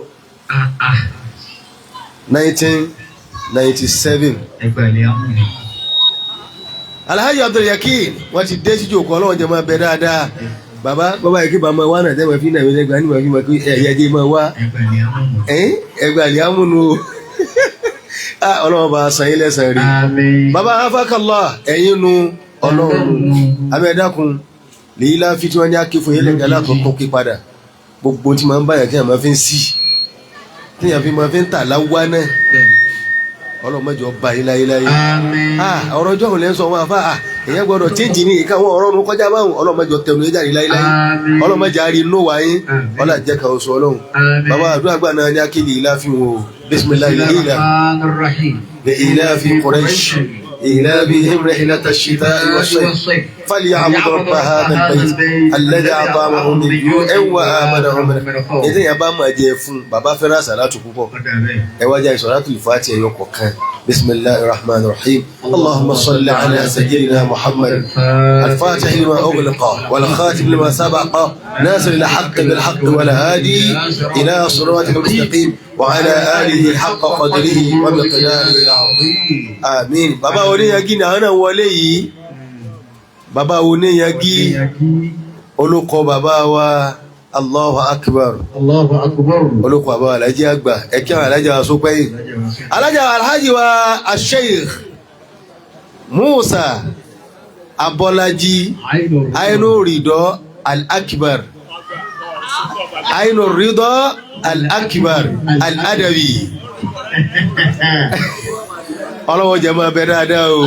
1997. Alhaji Abdul Yakin wọ́n ti dé síjú òkú Ọlọ́run jẹ́ máa bẹ dáadáa. Bàbá bàbá yìí kí bàbá wa náà tẹ́wọ̀n fi náà mi lẹ́gbàá nígbà fí ma kí ẹ̀yà jẹ́ máa wá. Ẹgbẹ́ àlẹ́ amúnú o. Ọlọ́run bá san yín lẹ́san rí. Bàbá afákàlá ẹ̀yin nu Ọlọ́run. Abẹ́ẹ̀dákun lèyí láfi tí wọ́n ní ákí fún yín lẹ́gbẹ̀ẹ́ látọ̀tún kí padà. Gbogbo tí máa ń báyà tí a máa fi ń sí. Tí a fi máa fi ń tà láwá náà. Ọlọ́run mẹ́jọ bá yín láyé láyé. Ọ̀rọ̀ ọjọ́ òun lẹ́ ń sọ wọn àfa èèyàn gbọ́dọ̀ chéǹjì ní ìka wọn ọ̀rọ̀ ọ̀run kọjá báwọn. Ọlọ́run mẹ́jọ tẹnu yín jáde láyé láyé. Ọlọ́run mẹ́jọ àárí inú wa yín. Ọlọ́run jẹ́ kan oṣù Ọlọ́run. Bàbá àdúrà gbà náà ní akéde ìlà fi wọn o. Bisimilayi ìlà fi Quraysh إيلافهم رحلة الشتاء والصيف فليعبدوا رب هذا البيت الذي أطعمهم من جوع وآمنهم من خوف. Ètò yẹn bá máa jẹ fún bàbá fẹ́ràn sàlátù púpọ̀. Ẹ wá jẹ́ sàlátù ìfàtì ẹ̀yọ kọ̀ọ̀kan. Bisimilahi rahman rahim. Allahumma salli ala sayyidina Muhammad. Al-Fatih lima ughliqa wal-khatim lima sabaqa nasir al-haqq bil-haqq wal-hadi ila siratil mustaqim wa ala alihi haqqa qadrihi wa miqdarihi al-azim. Àmín. Bàbá oníyangi náà náà wọlé yìí. Bàbá oníyangi olókọ bàbá wa Allahu Akbar. Allahu Akbar. Olókọ bàbá wa alájí àgbà. Ẹ̀kí àwọn alájà wa sópẹ́ yìí. Alájà alhaji wa Sheikh Musa Abọ́lájí Ainu Ridọ Al-Akbar. Ainu Ridọ Al-Akbar Al-Adawi. Ọlọ́wọ́ jẹ́ máa bẹ dáadáa o.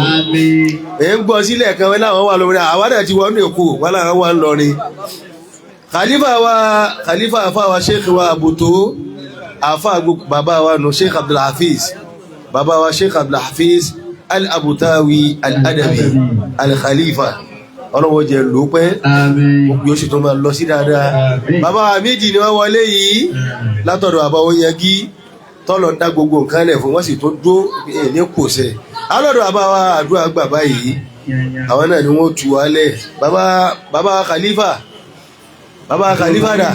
Èyí ń gbọ́ sílẹ̀ kan wọ́n láwọn wà lórí àwọn àti wọ́n ní Èkó wọ́n láwọn wà ń lọrin. Khalifa wa Khalifa afa wa Sheikh wa Abuto afa bàbá wa nù Sheikh Abdulhafiz bàbá wa Sheikh Abdulhafiz Al-Abutawi Al-Adabi Al-Khalifa. Ọlọ́wọ́ jẹ́ ló pẹ́ yóò sì tún máa lọ sí dáadáa. Bàbá wa méjì ni wọ́n wọlé yìí látọ̀dọ̀ bàbá Oyangi tọ́lọ̀ ń dá gbogbo nǹkan lẹ̀ fún wọ́n sì tó dó ní kò sẹ̀. Alọ́dọ̀ bàbá wa àdúrà gbà báyìí àwọn náà ni wọ́n tu wálẹ̀. Bàbá Khalifa bàbá Khalifa dà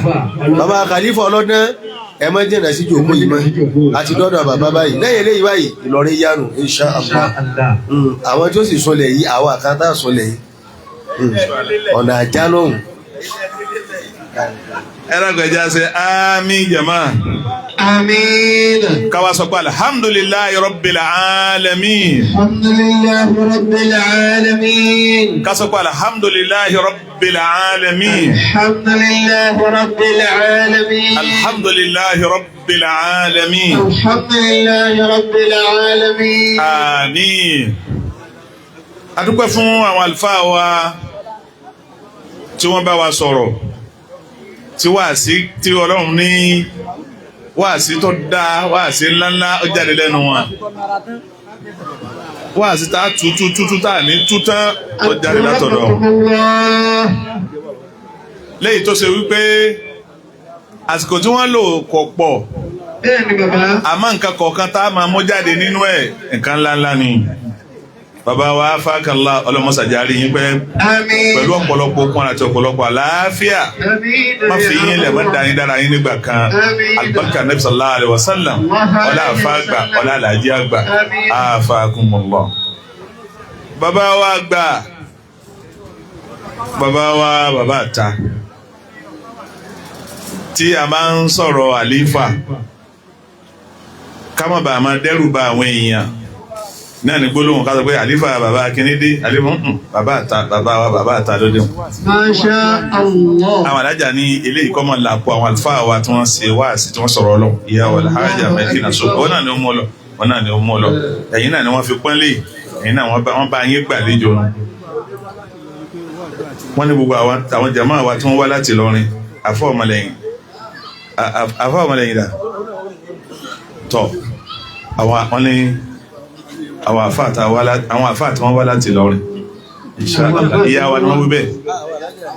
bàbá Khalifa ọlọ́dún ẹ má jìnnà sí jòkó yìí mọ́ àti dọ́dọ̀ bàbá báyìí lẹ́yìn eléyìí báyìí Ìlọrin yánu insha Allah. Àwọn tí ó sì sọlẹ̀ yìí àwọn àkátá sọlẹ̀ yìí ọ̀nà àjá lọ́hùn. Ẹ̀rọ ṣe àmín jama. Àmín. Káwa sọ pé alhamdulillahi rabbil alamin. Alhamdulillahi rabbil alamin. Ká sọ pé alhamdulillahi rabbil alamin. Alhamdulillahi rabbil alamin. Alhamdulillahi rabbil alamin. Alhamdulillahi rabbil alamin. Àmín. A dúpẹ́ fún àwọn àlùfáà wa Tí wọ́n bá wa sọ̀rọ̀, tí wáàsí tí Ọlọ́run ní wáàsí tó dáa, wáàsí ńláńlá ó jáde lẹ́nu wọn, wáàsí tá a tú tú tú tú tá a ní tú tán ó jáde látọ̀dọ̀ wọn. Léyìí tó ṣe wípé àsìkò tí wọ́n lò kò pọ̀, Bẹ́ẹ̀ni bàbá. àmọ́ nǹkan kọ̀ọ̀kan tá a máa mú jáde nínú ẹ̀, nǹkan ńláńlá ni. Bàbá wa fákànlá, ọlọ́mọsàjárí yín pẹ́. Àmín. Pẹ̀lú ọ̀pọ̀lọpọ̀ okun àti ọ̀pọ̀lọpọ̀ àlàáfíà. Àmín. Má fi yín lẹ̀, má da yín dára yín nígbà kan. Àmín. Alibarika nabi sallallahu alayhi wa sallam, ọlá àfa àgbà, ọlá àlàjì àgbà. Àmín. Afakumullah. Bàbá wa gbà, bàbá wa, bàbá àta tí a máa ń sọ̀rọ̀ àlífà, ká má bàa máa dẹ́rù ba àwọn èèyàn náà ní gbólóhùn ká sọ pé àlífà bàbá akínídé, àlífà bàbá àta, bàbá wa, bàbá àta lóde wọn. Masha Allah. Àwọn alájà ní eléyìí kọ́ mọ̀ làpọ̀ àwọn àlùfáà wa tí wọ́n ṣe wáàsí, tí wọ́n sọ̀rọ̀ ọlọ́ ìyá wa alhaja mẹ́tìnà so wọn náà ni ó mú ọ lọ, wọn náà ni ó mú ọ lọ, ẹ̀yin náà ni wọ́n fi pọ́nlé, ẹ̀yin náà wọ́n bá yín gbàlejò. Wọ́n ní gbogbo àwọn jàmáà wa tí wọ́n wá láti Ìlọrin, àfọ́ ọmọlẹ́yìn, àfọ́ ọmọlẹ́yìn dà tọ̀, àwọn wọ́n ní àwọn àfáà tí wọ́n wá láti Ìlọrin, inshallah, ìyá wa ni wọ́n wí bẹ́ẹ̀,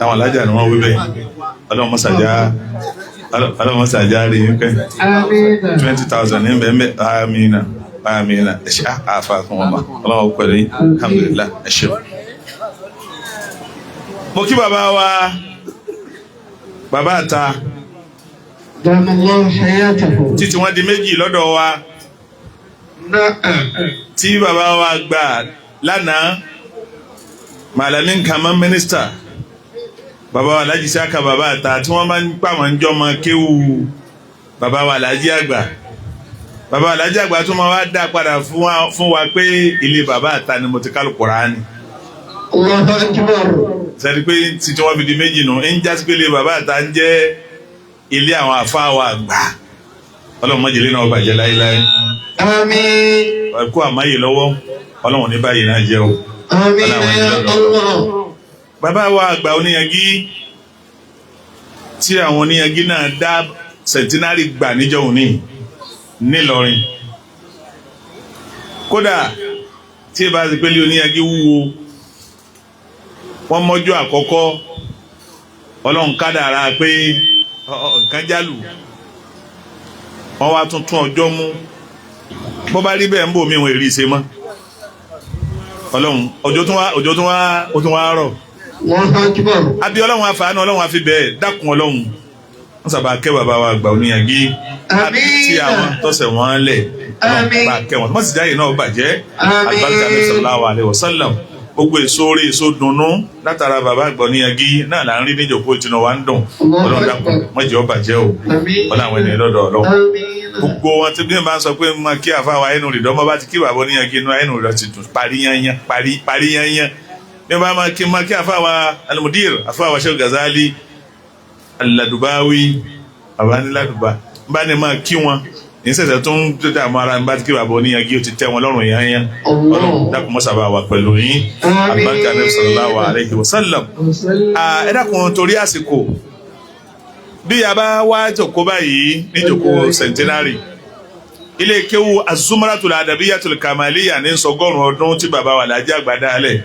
àwọn alájà ni wọ́n wí bẹ́ẹ̀. Ọlọ́mọsàjá rí yín pẹ́. Àmín. 20,000 ní bẹ́ẹ̀. Amina, amina. Ẹ ṣe àfà fún ọmọ ọlọ́wọ́ pẹ̀lú yín. Alhamdulillah, ẹ ṣe. Mo kí bàbá wa, bàbá àta. Dama Allahu hayatahu. Títí wọ́n di méjì lọ́dọ̀ wa. Na'am. Tí bàbá wa gbà lánàá, Malamin Kaman mínísítà, bàbá wa Alhaji Saka bàbá àta, tí wọ́n máa ń pa àwọn ìjọ máa kéwù bàbá wa Alhaji àgbà, bàbá wa Alhaji àgbà tó máa wá dá padà fún wa pé ilé bàbá àta ni mo ti kálù Kùránì. Allahu akbar. Sẹ́ni pé títí wọ́n fi di méjì nù ń jásí pé ilé bàbá àta ń jẹ́ ilé àwọn àfáà wa àgbà. Ọlọ́run má jẹ́ ilé náà bàjẹ́ láéláé. Àmín. Ẹ̀kú àmáyé lọ́wọ́, Ọlọ́run ní báyìí náà jẹ́ o. Àmín ya Allah. Bàbá wa àgbà oníyangí, tí àwọn oníyangí náà dá centenary gbà níjọ́ òní nílọrin, kódà tí ìbá ti pélé oníyangí wúwo, wọ́n mọ́jọ́ àkọ́kọ́, Ọlọ́run kádàrá pé nǹkan jálù, wọ́n wá tuntun ọjọ́ mú. Bó bá rí bẹ́ẹ̀, ń bò mí wọn èrì ṣe mọ́. Ọlọ́run, ọjọ́ tún wá, ọjọ́ tún wá, ó tún wá rọ̀. Allahu akbar. Àbí Ọlọ́run àfààní, Ọlọ́run àfi bẹ́ẹ̀ dákun. Ọlọ́run wọ́n sábà kẹ́ bàbá wa àgbà oníyangí tí àwọn tọ́sẹ̀ wọn lẹ̀. Ọlọ́run bá kẹ́ wọn, wọ́n sì jáde náà bàjẹ́. Àlùbáríkà ní sallallahu alaihi wasallam. Gbogbo èso orí, èso dunnú látara bàbá àgbà oníyangí náà là ń rí níjòkó, ìtinú wa ń dùn. Ọlọ́run dákun, má jẹ́ ó bàjẹ́ o. Ọlọ́run àwọn ènìyàn lọ́dọ̀ Ọlọ́run, gbogbo wọn tí bí wọn bá ń sọ pé mo kí àfa wa inú rìdọ́, mo bá ti kí bàbá oníyangí inú inú rìdọ́ ti dùn parí yányán, parí parí yányán. Bí wọn bá máa kí, máa kí àfa wa alimudir, àfa wa Sheikh Gazali aladubawi, bàbá ní laduba, n bá ní máa kí wọn ní sẹ̀sẹ̀ tó ń dààmú ara. N bá ti kí bàbá oníyangí, ó ti tẹ́ wọn lọ́rùn yányán. Ọlọ́run dákun, mọ́sàbà wà pẹ̀lú yín. Àlùbáríkà Nabi sallallahu alayhi wa sallam. Ẹ dákun, torí àsìkò, bí a bá wá jòkó báyìí ní jòkó centenary ilé kéwu azumaratul adabiyatul kamaliya ní sọgọ́rùn ọdún tí bàbá wa Alhaji Àgbà dálẹ̀,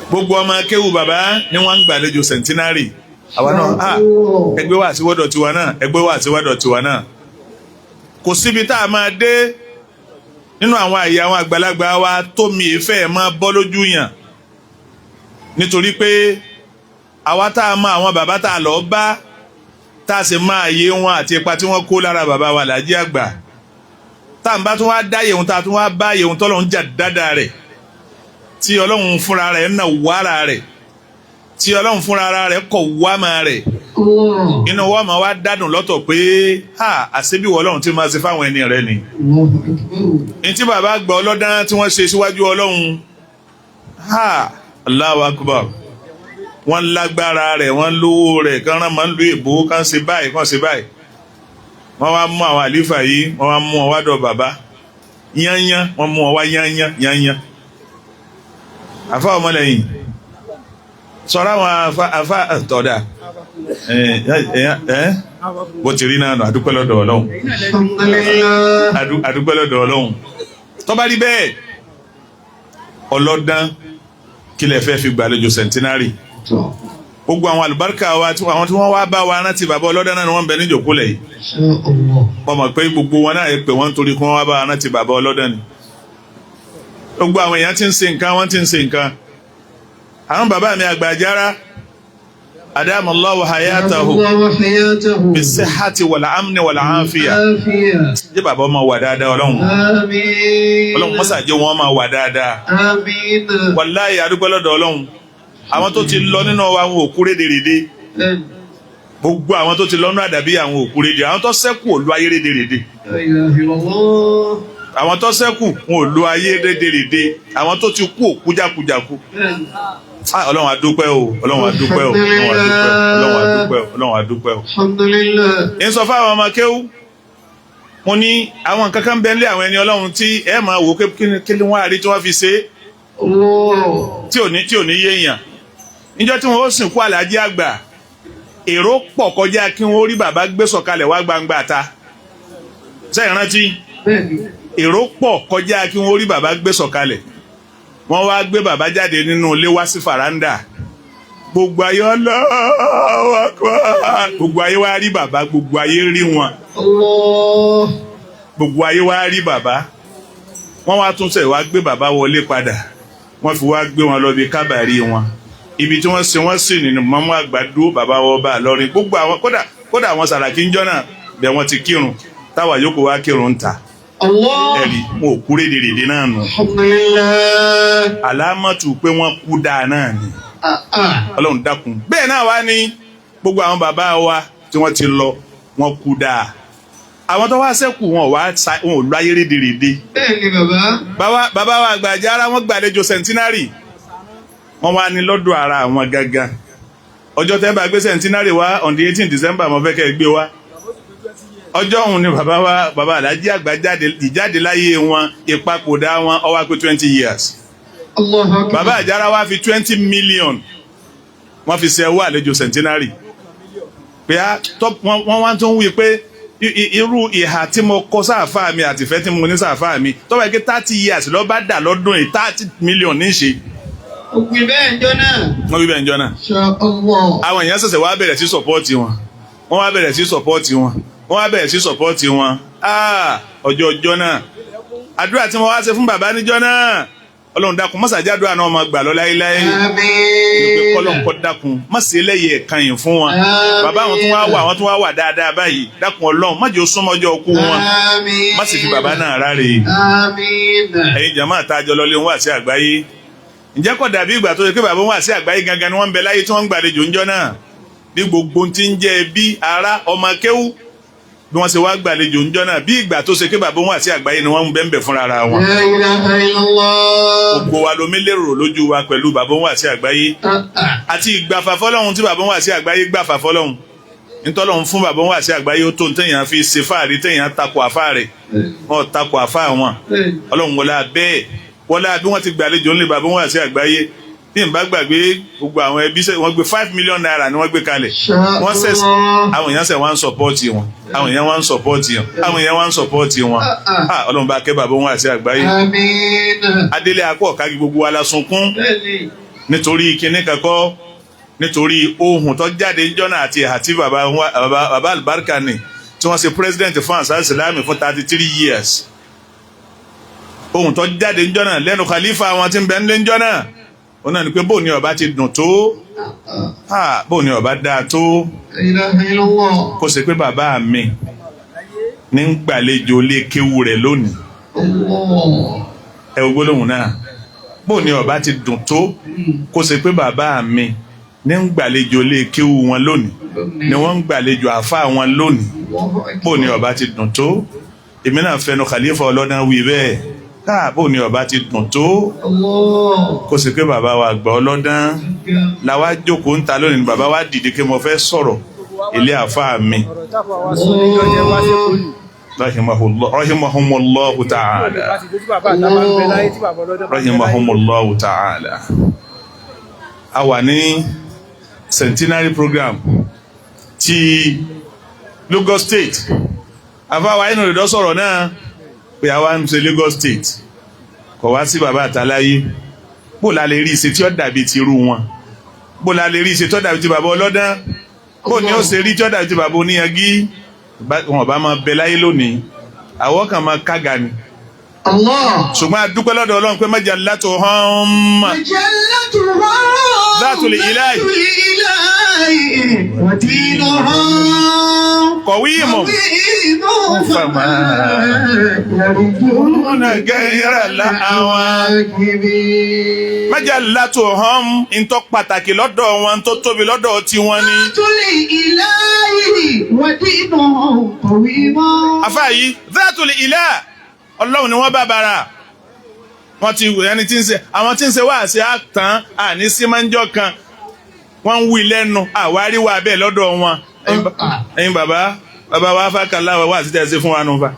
gbogbo ọmọ kéwu bàbá ni wọ́n ń gbàlejò centenary. Àwa náà, ẹgbẹ́ wa àti wọ́dọ̀ tiwa náà, ẹgbẹ́ wa àti wọ́dọ̀ tiwa náà. Kò síbi tá a máa dé nínú àwọn àyè àwọn àgbàlagbà wa tómi ìfẹ́ máa bọ́ lójú yàn, nítorí pé àwa tá a mọ àwọn bàbá tá a lọ bá, tá a sì máa yé wọn àti ipa tí wọ́n kó lára bàbá wa Alhaji Àgbà, tá à ń bá tún wá dá yẹ̀hún, tá a tún wá bá yẹ̀hún tọ́lọ́run jà dáadáa rẹ̀, tí Ọlọ́run fúnra rẹ̀ ń nà wàrà rẹ̀, tí Ọlọ́run fúnra rẹ̀ kọ̀ wá máa rẹ̀, inú wa máa wá dádùn lọ́tọ̀ pé ha, àṣebíwọ̀ Ọlọ́run tí máa ṣe fáwọn ẹni rẹ̀ ni. Ní tí bàbá gbọ́ ọlọ́dán tí wọ́n ṣe síwájú Ọlọ́run, ha, Allahu Akbar. Wọ́n lágbára rẹ̀, wọ́n lówó rẹ̀, kán rán máa ń lu èbó, kán ṣe báyìí, kán ṣe báyìí. Wọ́n wá mú àwọn àlífà yìí, wọ́n wá mú wọn wá dọ̀ bàbá yányán, wọ́n mú wọn wá yányán yányán. Àfa ọmọlẹ́yìn Sọ̀rọ̀ àwọn afa tọ̀dà bó ti rí náà nù, adúpẹ́ lọ́dọ̀ Ọlọ́run. Adúpẹ́ lọ́dọ̀ Ọlọ́run. Tó bá rí bẹ́ẹ̀, ọlọ́dán kí lẹ fẹ́ fi gbàlejò centenary? Gbogbo àwọn àlùbáríkà wa, àwọn tí wọ́n wá bá wa rántí bàbá ọlọ́dán náà ni wọ́n ń bẹ ní ìjòkó lẹ̀ yìí. Wọ́n mọ̀ pé gbogbo wọn náà pè wọ́n nítorí kí wọ́n wá bá wa rántí bàbá ọlọ́dán ni. Gbogbo àwọn èèyàn ti ń ṣe nǹkan, wọ́n ti ń ṣe nǹkan. Àwọn bàbá mi àgbàjára, adamallahu hayatahu bisihati wal amni wal afiya. Jẹ́ bàbá ọmọ wà dáadáa, Ọlọ́run. Ọlọ́run mọ́sá jẹ́ wọn máa wà dáadáa. Wàláyé, adúpẹ́ lọ́dọ̀ Ọlọ́run. Àwọn tó ti lọ nínú wa, àwọn òkú rédèrèdè. Gbogbo àwọn tó ti lọ nínú àdàbí, àwọn òkú rédèrèdè. Àwọn tó ṣẹ́kù ò lu ayé rédèrèdè. Àwọn tó ṣẹ́kù wọn ò lu ayé rédèrèdè. Àwọn tó ti kú òkú jákujàku. Ọlọ́run adúpẹ́ o, Ọlọ́run adúpẹ́ o, Ọlọ́run adúpẹ́ o, Ọlọ́run adúpẹ́ o, Ọlọ́run adúpẹ́ o. Ń sọ fáwọn ọmọ kéwú, mo ní àwọn nǹkan kan bẹ́ẹ̀ lé àwọn ẹni Ọlọ́run tí ẹ máa wò pé kí ni wọ́n á rí tí wọ́n fi ṣe é tí ò ní yéèyàn. Níjọ́ tí wọ́n ó sìnkú Àlàájì àgbà, èrò pọ̀ kọjá kí wọ́n rí bàbá gbé sọ̀kalẹ̀ wá gbangba ta. Sẹ́yìn rántí, èrò pọ̀ kọjá kí wọ́n rí bàbá gbé sọ̀kalẹ̀. Wọ́n wá gbé bàbá jáde nínú ilé wá sí faranda. Gbogbo ayé, Allahu Akbar, gbogbo ayé wá rí bàbá, gbogbo ayé rí wọn, gbogbo ayé wá rí bàbá. Wọ́n wá tún sẹ̀ wá gbé bàbá wọlé padà. Wọ́n fi wá gbé wọn lọ bí kábàárì wọn, ibi tí wọ́n sin wọ́n sì nínú mọ́mú àgbàdo bàbá wọn bá lọ́rin. Gbogbo àwọn, kódà àwọn Sàràkí ń jọ́ náà bẹ̀, wọ́n ti kírun, táwa yòókù wá kírun ń ta. Ẹ̀rí wọn ò kú rédèrèdè náà nù. Àlámọ̀tù pé wọ́n kú dáa náà ni. Ọlọ́run dákun. Bẹ́ẹ̀ náà wá ní gbogbo àwọn bàbá wa tí wọ́n ti lọ, wọ́n kú dáa. Àwọn tó wá ṣẹ́kù, wọn wá wọn ò lọ ayé rédèrèdè. Bẹ́ẹ̀ni, bàbá. Bàbá wa àgbàjára, wọn gbàlejò centenary, wọ́n wá ní lọ́dọ̀ ara àwọn gangan. Ọjọ́ tẹ́ bá gbé centenary wá on the 18 December, mo fẹ́ kẹ́ ẹ gbé wá. Ọjọ́ òun ni bàbá wa, bàbá Alájí àgbà jáde, ìjáde láyé wọn, ìpapòdà wọn, ó wá pé 20 years. Bàbá àjára wa fi 20 million, wọ́n fi ṣe owó àlejò centenary. Pé á wọ́n wá tó ń wí pé irú ìhà tí mo kọ sáàfáà mi àtìfẹ́ tí mo ní sáàfáà mi, tó bá yẹ kí 30 years ló bá dà lọ́dún yìí, 30 million ní í ṣe. Òpin bẹ́ẹ̀ ń jọ náà. Wọ́n wí bẹ́ẹ̀ ń jọ náà. Àwọn èèyàn ṣẹ̀ṣẹ̀ wá bẹ̀rẹ̀ sí support wọn. Wọ́n wá bẹ̀rẹ̀ sí support wọn. Wọ́n wá bẹ̀rẹ̀ sí support wọn. Ọjọ́ ọjọ́ náà, àdúrà tí wọ́n wá ṣe fún bàbá níjọ́ náà, Ọlọ́run dákun, mọ́sàájá náà máa gbà lọ láéláé. Kọ́lọ́n kọ́ dákun, má ṣe ẹlẹ́yẹ ẹ̀kan yìí fún wọn. Bàbá àwọn tó wá wà, àwọn tó wá wà dáadáa báyìí, dákun Ọlọ́run, má jẹ́ ó súnmọ́jọ́ ọkú wọn, má sì fi bàbá náà ráre. Ẹ̀yin jàmáà àtàjọ lọlé wọn wà sí àgbáyé, ǹjẹ́ kò dàbí ìgbà tó ṣe pé bàbá wọn wà sí àgbáyé gangan ni wọ́n ń bẹ láyé tí wọ́n ń gbàlejò ńjọ́ náà? Bí gbogbo ti ń jẹ́ ẹbí, ará, ọmọ kéwú, bí wọ́n ṣe wá gbàlejò ńjọ́ náà, bí ìgbà tó ṣe pé bàbá wọn àti àgbáyé ni wọ́n ń bẹ́ ń bẹ̀ fúnra ara wọn. La ilaha illallah. Gbogbo wa lomi lérò lójú wa pẹ̀lú bàbá wọn àti àgbáyé àti ìgbàfà fọlọ́hun tí bàbá wọn àti àgbáyé gbàfà fọlọ́hun. Ntọ́lọ́hun fún bàbá wọn àti àgbáyé, ó tó ń tẹ̀yàn fi ṣe fáàrí, tẹ̀yàn takò àfáà rẹ̀, wọn takò àfáà wọn. Ọlọ́run wọlé abẹ́ wọlé bí wọ́n ti gbàlejò ńlẹ̀ bàbá wọn àti àgbáyé. Bí n bá gbàgbé, gbogbo àwọn ẹbí wọ́n gbé ₦5 million ni wọ́n gbé kalẹ̀. Wọ́n sẹ̀, àwọn èèyàn sẹ̀ wọ́n ń support wọn, àwọn èèyàn wọ́n ń support wọn, àwọn èèyàn wọ́n ń support wọn. Ah, Ọlọ́run bá kẹ́ bàbá wọn àti àgbáyé. Àmín. Adélé akọ ọ̀kági, gbogbo wa la sunkún. Bẹ́ẹ̀ni. Nítorí kinní kankọ́, nítorí ohun tó jáde jọ́nà àti ìhà tí bàbá bàbá alibarika ni tí wọ́n ṣe president fún Ansar Islami fún 33 years, ohun tó jáde jọ́nà lẹ́nu khalifa wọn tí ń bẹ ńlẹ́ jọ́nà, ó náà ní pé bóun ni ọba ti dùn tó, bóun ni ọba dáa tó, La ilaha illallah. kó ṣe pé bàbá mi ní ń gbàlejò lé kéwu rẹ̀ lónìí. Allah. Ẹ wo gbólóhùn náà, bóun ni ọba ti dùn tó, kó ṣe pé bàbá mi ní ń gbàlejò lé kéwu wọn lónìí, ni wọ́n ń gbàlejò àáfàá wọn lónìí, bóun ni ọba ti dùn tó. Èmi náà fẹnu khalifa ọlọ́dún wí bẹ́ẹ̀ káà, bóun ni ọba ti dùn tó, Allah. kó ṣe pé bàbá wa àgbà ọlọ́dún làwa jókòó ń ta lónìí ni bàbá wa dìde kí mo fẹ́ sọ̀rọ̀ ilé àáfàá mi. Ọ̀rọ̀ táfà wá sọ níjọ́ jẹ́ wá sí kò ní. Rahimahullah, rahimahumullahu ta'ala. Láti dójú bàbá àtàbà ń bẹ láyé tí bàbá ọlọ́dún bá ń bẹ láyé. Rahimahumullahu ta'ala. A wà ní Centenary program ti Lagos State. Àfáwa inú rẹ̀ sọ̀rọ̀ náà pé àwa ń ṣe Lagos State, kò wá sí bàbá àtàláyé. Bó la lè rí ìṣe tí ó dàbí ti irú wọn? Bó la lè rí ìṣe tí ó dàbí ti bàbá ọlọ́dán? Bó ni ó ṣe rí tí ó dàbí ti bàbá oníyangí? Wọn bá máa bẹ láyé lónìí, àwọn kan máa kága ni. Allah. Ṣùgbọ́n a dúpẹ́ lọ́dọ̀ Ọlọ́run pé majallatu hum Zatul Ilahi. Wa dinuhum qawimun fama yarjuna ghayra al-awakib. Majallatu hum, ntọ́ pàtàkì lọ́dọ̀ wọn, tó tóbi lọ́dọ̀ tiwọn ni. Zatul Ilahi wa dinuhum qawimun. Afa yìí Zatul Ilahi, Ọlọ́run ni wọ́n bá bara. Wọ́n ti ẹni tí ń ṣe, àwọn tí ń ṣe wáàsí àtàn àní símájọ́ kan, wọ́n ń wí lẹ́nu àwárí wa bẹ́ẹ̀ lọ́dọ̀ wọn. Ẹ̀yin bàbá bàbá wa fàkàlà wà sí tẹ̀sí fún wa nù fa.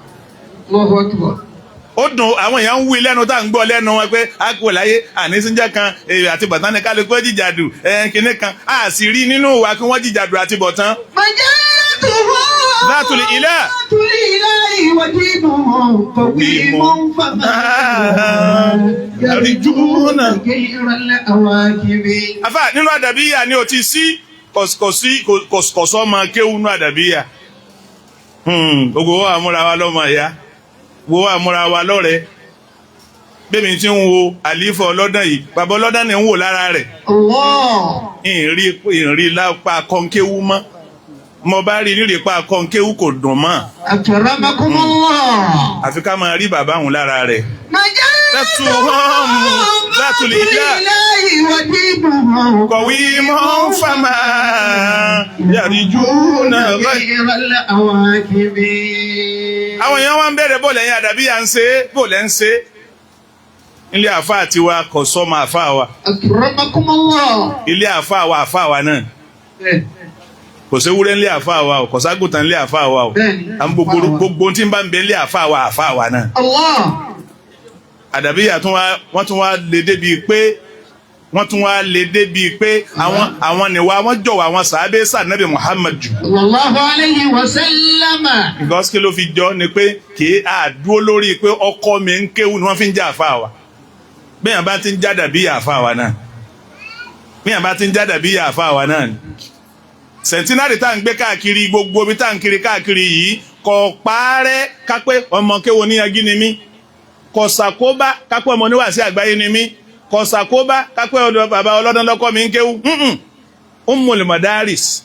Ó dùn àwọn èèyàn ń wí lẹ́nu tá à ń gbọ́ lẹ́nu wọn pé a kò láyé àní síjẹ́ kan àti bọ̀tán ní kálukú jìjàdù kínní kan, a sì rí nínú wa kí wọ́n jìjàdù àti bọ̀tán. Zatul Ilahi. Zatul Ilahi wa dinuhum qawimun fama yarjuna ghayra al-awakib. Afa nínú àdàbíyà ni o ti sí kò sọ́ máa kéwú nínú àdàbíyà. Gbogbo wa múra wa lọ́mọ ìyá, gbogbo wa múra wa lọ́rẹ̀ẹ́. Bẹ́ẹ̀ni tí ń wo àlífọ̀ ọlọ́dàn yìí, bàbá ọlọ́dàn ni ń wò lára rẹ̀. Allah. Ìrìn lápá kọ́ńkéwú mọ́, mo bá rí nírì pa kọ́ńkéwú kò dùn mọ́. Akramakumullah. Àfi ká máa rí bàbá òun lára rẹ̀. Majallatuhum Zatul Ilahi wa dinuhum qawimun fama yarjuna ghayra al-awakib. Àwọn èèyàn wá ń bẹ̀rẹ̀ bó lẹ́yìn àdàbí à ń ṣe é, bó lẹ́ ń ṣe é. Ilé àfáà tiwa kò sọ́mọ àfáà wa. Akramakumullah. Ilé àfáà wa àfáà wa náà. Kò séwúrẹ́ ńlé àfáà wa o, kò ságùtàn ńlé àfáà wa o. À ń gbogbo tí ń bá ń bẹ ńlé àfáà wa àfáà wa náà. Allah. Àdàbíyà tún wá, wọ́n tún wá lè débi pé wọ́n tún wá lè débi pé àwọn nìwà wọ́n jọ̀wọ́ àwọn sàábé sànẹ́bì Muhammad jù. Sallallahu alayhi wa sallama. Because kí ló fi jọ ni pé kì í àdúró lórí pé ọkọ mi ń kéwù ni wọ́n fi ń jà àfáà wa. Bẹ́ẹ̀ bá ti ń já dàbíyà àfáà wa náà. Bẹ́ẹ̀ bá ti ń já dàbíyà àfáà wa náà ni. Centenary tá à ń gbé káàkiri, gbogbo ibi tá à ń kiri káàkiri yìí, kò parẹ́ kápẹ́ ọmọ kéwo níyangí ni mí, kò sàkóbá kápẹ́ ọmọ oníwàásí àgbáyé ni mí, kò sàkóbá kápẹ́ ọ̀dọ̀ bàbá ọlọ́dún lọ́kọ́ mi ń kéwú. Ummul Madaris,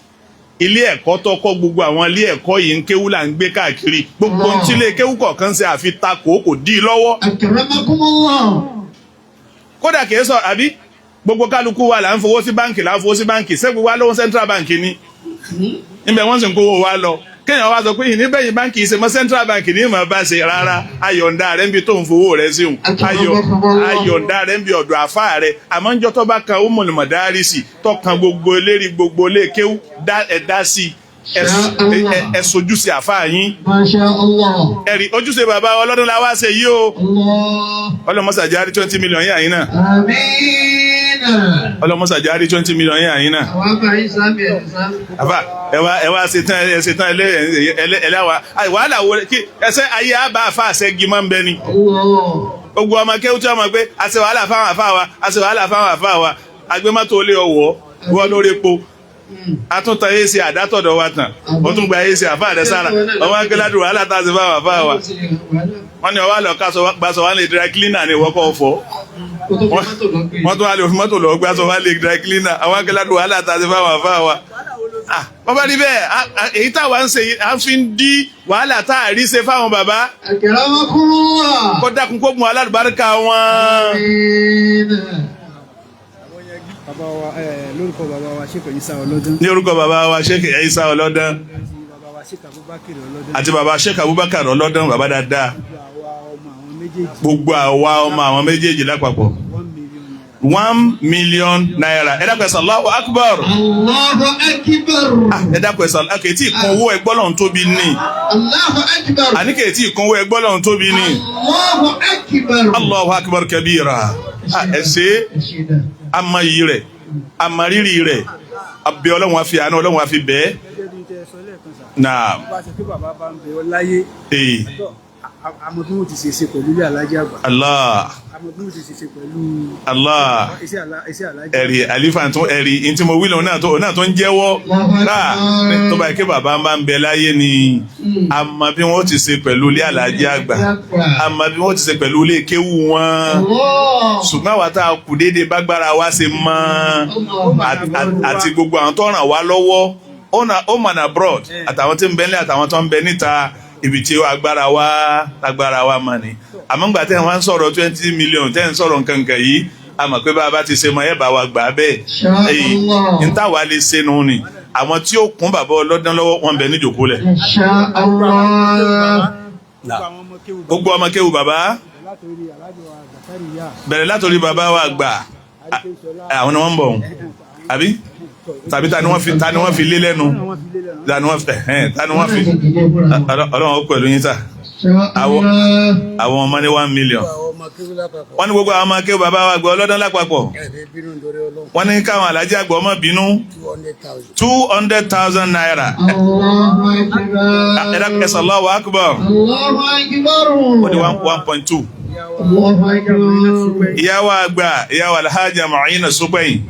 ilé ẹ̀kọ́ tó kọ́ gbogbo àwọn ilé ẹ̀kọ́ yìí ń kéwú là ń gbé káàkiri. Gbogbo ohun tí ilé kéwú kọ̀ọ̀kan ṣe àfi takò kò dí i lọ́wọ́. Akramakumullah. Kódà kìí sọ àbí gbogbo kálukú wa là ń fowó sí báǹkì, là ń fowó sí báǹkì. Ṣé gbogbo wa lówó central bank ni? Níbẹ̀ wọ́n sì ń kówó wa lọ. Kéèyàn wá sọ pé ìníbẹ̀yìn báǹkì ṣe mọ́ central bank ní ìmọ̀ bá ṣe rárá. Ayọ̀ǹda rẹ̀ ń bi tó ń fowó rẹ̀ sí òun, ayọ̀ǹda rẹ̀ ń bi ọ̀dọ̀ àfáà rẹ̀. Àmọ́ njọ́ tó bá kan Ummul Madarisi, tó kan gbogbo eléri gbogbo ilé kéwú ẹ̀ dá sí ẹ sojúṣe àfáà yín. Masha Allah. Ẹ̀rí ojúṣe bàbá ọlọ́dún la wá ṣe yìí o. Allah. Ọlọ́mọṣàjárí 20 million yín àyín náà. Àmín. Ọlọ́mọṣàjárí 20 million yín àyín náà. Àwọn àbáyé sábẹ̀ ẹ̀ sábẹ̀. Àfà, ẹ wá ṣe tán, ẹ ṣe tán, ẹlẹ́wà wàhálà wo kí ẹsẹ ayé àbá àfa àṣẹgi máa ń bẹ ni. Allah. Gbogbo ọmọ kéwú tí wọ́n mọ̀ pé a ṣe wàhálà fáwọn àfa wa, a ṣe wàhálà fáwọn àfa wa, agbémọ́tò olé ọwọ́ wọ́n lórí epo, atúntàn yé ṣe àdátọ̀dọ̀ wa tàn, ó tún gba yé ṣe àfa rẹ sára ọmọ akẹ́ládùn wàhálà tá a ṣe fáwọn àfa wa. Wọ́n ní ọwọ́ àlọ́ gbàsọ̀ wà lè dry cleaner ni ìwọ́kọ̀ fọ́. Wọ́n tún wà lè fi mọ́tò lọ gbàsọ̀ wà lè dry cleaner. Àwọn akẹ́ládùn wàhálà tá a ṣe fáwọn àfa wa. Bàbá rí bẹ́ẹ̀, èyí táwa ń ṣe à ń fi ń dí wàhálà tá a rí ṣe fáwọn bàbá. Akramakumullah. Kó dákun kó gun alálùbáríkà wọn. Àmín. Bàbá wa lórúkọ bàbá wa Sheikh Isa Ọlọ́dún. Ní orúkọ bàbá wa Sheikh Isa Ọlọ́dún. Àti bàbá wa Sheikh Abubakar Ọlọ́dún. Àti bàbá Sheikh Abubakar Ọlọ́dún, bàbá dáadáa. Gbogbo àwa ọmọ àwọn méjèèjì. Gbogbo àwa ọmọ àwọn méjèèjì lápapọ̀. ₦1 million. ₦1 million. Ẹ dákun ẹ sọ Allahu Akbar. Allahu akbar. Ẹ dákun ẹ sọ kèétí ìkún owó ẹgbọ́ lọ́hún tóbi ní. Allahu akbar. Àní kèétí ìkún owó ẹgbọ́ lọ́hún tóbi ní. Allahu akbar. Allahu Akbar kabira. Ẹ ṣe àmọ́ iyì rẹ̀, àmọ́ rírì rẹ̀. Abẹ́ Ọlọ́run wa fi àánú Ọlọ́run wa fi bẹ́ẹ̀. Naam. Bá a ṣe pé bàbá bá ń bẹ ọ láyé. Ee. Àmọ́ bí wọ́n ti ṣe ṣe pẹ̀lú ilé alájà àgbà. Allah. Àmọ́ bí wọ́n ti ṣe ṣe pẹ̀lú. Allah. Iṣẹ́ alájà. Ẹ̀rí àlífà tó ẹ̀rí ntí mo wí lòun náà tó náà tó ń jẹ́wọ́ náà tó báyìí kí bàbá máa ń bẹ láyé ni àmọ́ bí wọ́n ti ṣe pẹ̀lú ilé alájà àgbà, àmọ́ bí wọ́n ti ṣe pẹ̀lú ilé kéwú wọn, ṣùgbọ́n àwa tá a kù déédéé bágbára wa ṣe mọ́ àti gbogbo àwọn tó ràn wá lọ́wọ́ home and abroad, àtàwọn tí ń bẹ nílé àtàwọn tó ń bẹ níta, ibi tí agbára wa mọ̀ ni. Àmọ́ ńgbà tẹ́ wọ́n ń sọ̀rọ̀ 20 million tẹ́ ń sọ̀rọ̀ nǹkankan yìí, a mọ̀ pé bá a bá ti ṣe mọ ẹ bá wa gbà á bẹ́ẹ̀. Èyí n táwa lè ṣe nù ni àwọn tí ó kún bàbá ọlọ́dán lọ́wọ́ wọn bẹ níjòkó lẹ̀. Gbogbo ọmọ kéwu bàbá bẹ̀rẹ̀ látòrí bàbá wa gbà, àwọn ni wọ́n ń bọ̀ ọ̀hún àbí tàbí ta ni wọ́n fi lé lẹ́nu, ta ni wọ́n fi Ọlọ́run ó pẹ̀lú yín sà. Àwọn ọmọ ní 1 million. Wọ́n ní gbogbo àwọn ọmọ akéwù bàbá wa gbọ́ ọlọ́dún lápapọ̀. Wọ́n ní káwọn alájí àgbà ọmọ bínú 200,000 naira. Ẹ̀sán Allahu Akbar. Ó di 1.2. Ìyàwó àgbà ìyàwó Alhaja Mu'ina Súpẹ̀yìn.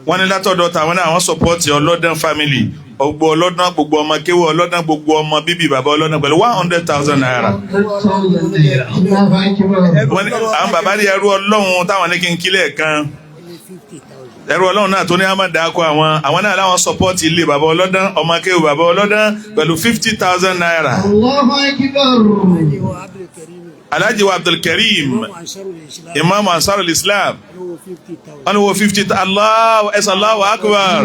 Wọ́n ní látọ̀dọ̀ tàwọn náà wọ́n sọpọ́ọ̀tì ọlọ́dún family, ọgbọ ọlọ́dún, gbogbo ọmọ kéwọ́ ọlọ́dún, gbogbo ọmọ bíbí bàbá ọlọ́dún pẹ̀lú 100,000 naira. Wọ́n ní àwọn bàbá ní ẹrú Ọlọ́run táwọn ní kí n kílẹ̀ kan, ẹrú Ọlọ́run náà tó ní àmọ́ dàkọ àwọn náà láwọn sọpọ́ọ̀tì ilé bàbá ọlọ́dún, ọmọ kéwọ́ bàbá ọlọ́dún pẹ̀lú 50,000 naira. Alhaji wa Abdulkareem Imam Ansarul Islam wọ́n ní wo 50 Allah ẹ̀sán Allahu Akbar.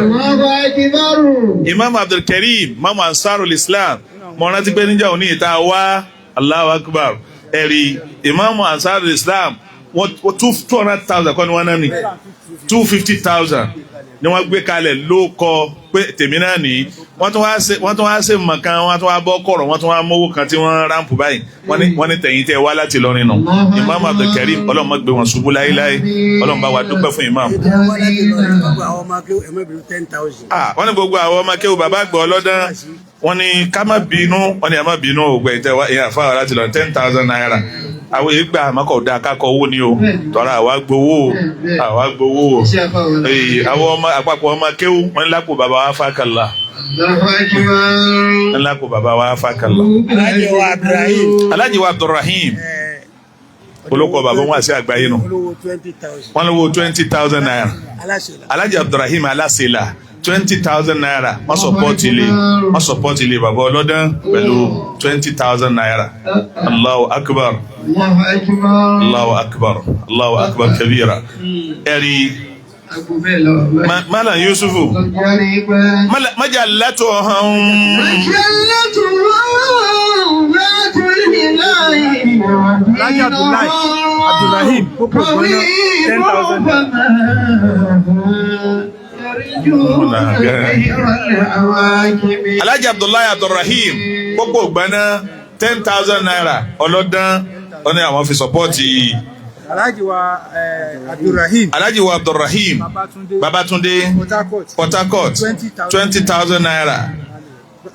Imam Abdulkareem Imam Ansarul Islam, mo rántí pé níjà òní ìta wá Allahu Akbar. Ẹ̀rí Imam Ansarul Islam wọ́n 200,000 kọ́ ni wọ́n náà ní 250,000 ni wọ́n gbé kalẹ̀ ló kọ pé tèmi náà nìyí. Wọ́n tún wá ṣe mọ̀kan, wọ́n tún wá bọ́ kọ̀rọ̀, wọ́n tún wá mówó kan tí wọ́n ráǹpù báyìí. Wọ́n ní tẹ̀yìn tẹ́ wá láti Ìlọrin nù. Imam Abdulkareem Ọlọ́run má gbé wọn ṣubú láéláé, Ọlọ́run bá wa dúpẹ́ fún Imam. Wọ́n ní gbogbo àwọn ọmọ akéwù bàbá àgbà ọlọ́dán, wọ́n ní ká má bínú, wọ́n ní ẹ má bínú ògbẹ́ ìtẹ́ ìyá àfáà láti lọ 10,000 naira. Àwọn ìgbà àmọ́kọ̀ dáa kákọ̀ owó ni o, tọ́ra àwa gbowó àwa gbowó. Àwọn ọmọ àpapọ̀ ọmọ akéwù wọ́n ní lápò bàbá wa fàkàlà. Ńlá kò bàbá wa fàkàlà. Alhaji wa Abdulrahim olóko bàbá wọn àti àgbáyé nù. Wọ́n lówó 20,000 naira. Alhaji Abdulrahim Alasela 20,000 naira. Wọ́n sọpọ́tì ilé bàbá ọlọ́dán pẹ̀lú 20,000 naira. Allahu Akbar. Allahu Akbar. Allahu Akbar kabira. Ẹ̀rí Malam Yusufu majalatuhum Alhaji Abdulrahim Pópó Gbọ́ná 10,000. Alhaji Abdullahi Abdulrahim Pópó Gbọ́ná 10,000 naira ọlọ́dán wọ́n ní àwọn fi sọpọ́ọ̀tì. Alhaji wa Abdulrahim. Alhaji wa Abdulrahim Babatunde Port Harcourt 20,000 naira.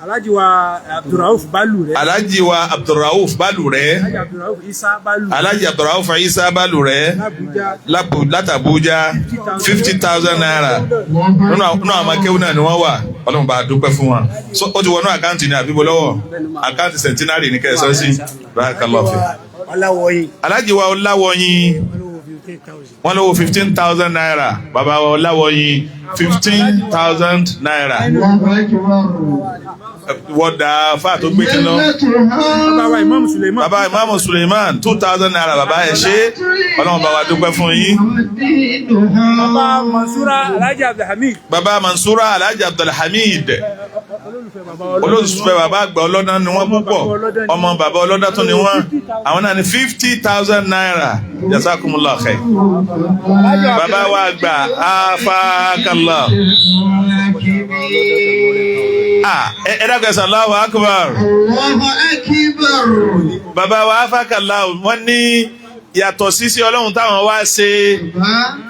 Alhaji wa Abdulrauf Balure. Alhaji wa Abdulrauf Balure. Alhaji Abdulrauf Isa Balure. Alhaji Abdulrauf Isa Balure. L'Abuja 50,000 naira. Nínú àwọn akéwù náà ni wọ́n wà. Ọlọ́run bá a dúpẹ́ fún wọn. Ó ti wọnú àkáǹtì ní àbíbo lọ́wọ́. Àkáǹtì Centenary ní kẹsàn-án sí. Barakallahu fi. Alhaji wa Ọláwọyìn wọ́n lówó 15,000 naira. Bàbá wa Ọláwọyìn 15,000 naira. Wọ́n da fáà tó gbé kí lọ. Bàbá Imam Suleiman 2,000 naira. Bàbá ẹ ṣé, Ọlọ́run bá wa dúpẹ́ fún yín. Bàbá Mansura Alhaji Abdulhamid. Bàbá Mansura Alhaji Abdulhamid. Olólùfẹ́ bàbá àgbà ọlọ́dán ni wọ́n púpọ̀. Ọmọ bàbá ọlọ́dán tún ni wọ́n. Àwọn náà ní 50,000 naira. Jazakumullah khair. Bàbá wa àgbà afáàkàlà. Ẹ dákun ẹ Allahu Akbar. Bàbá wa afáàkàlà wọ́n ní Yàtọ̀ sí sí Ọlọ́run táwọn wá ṣe,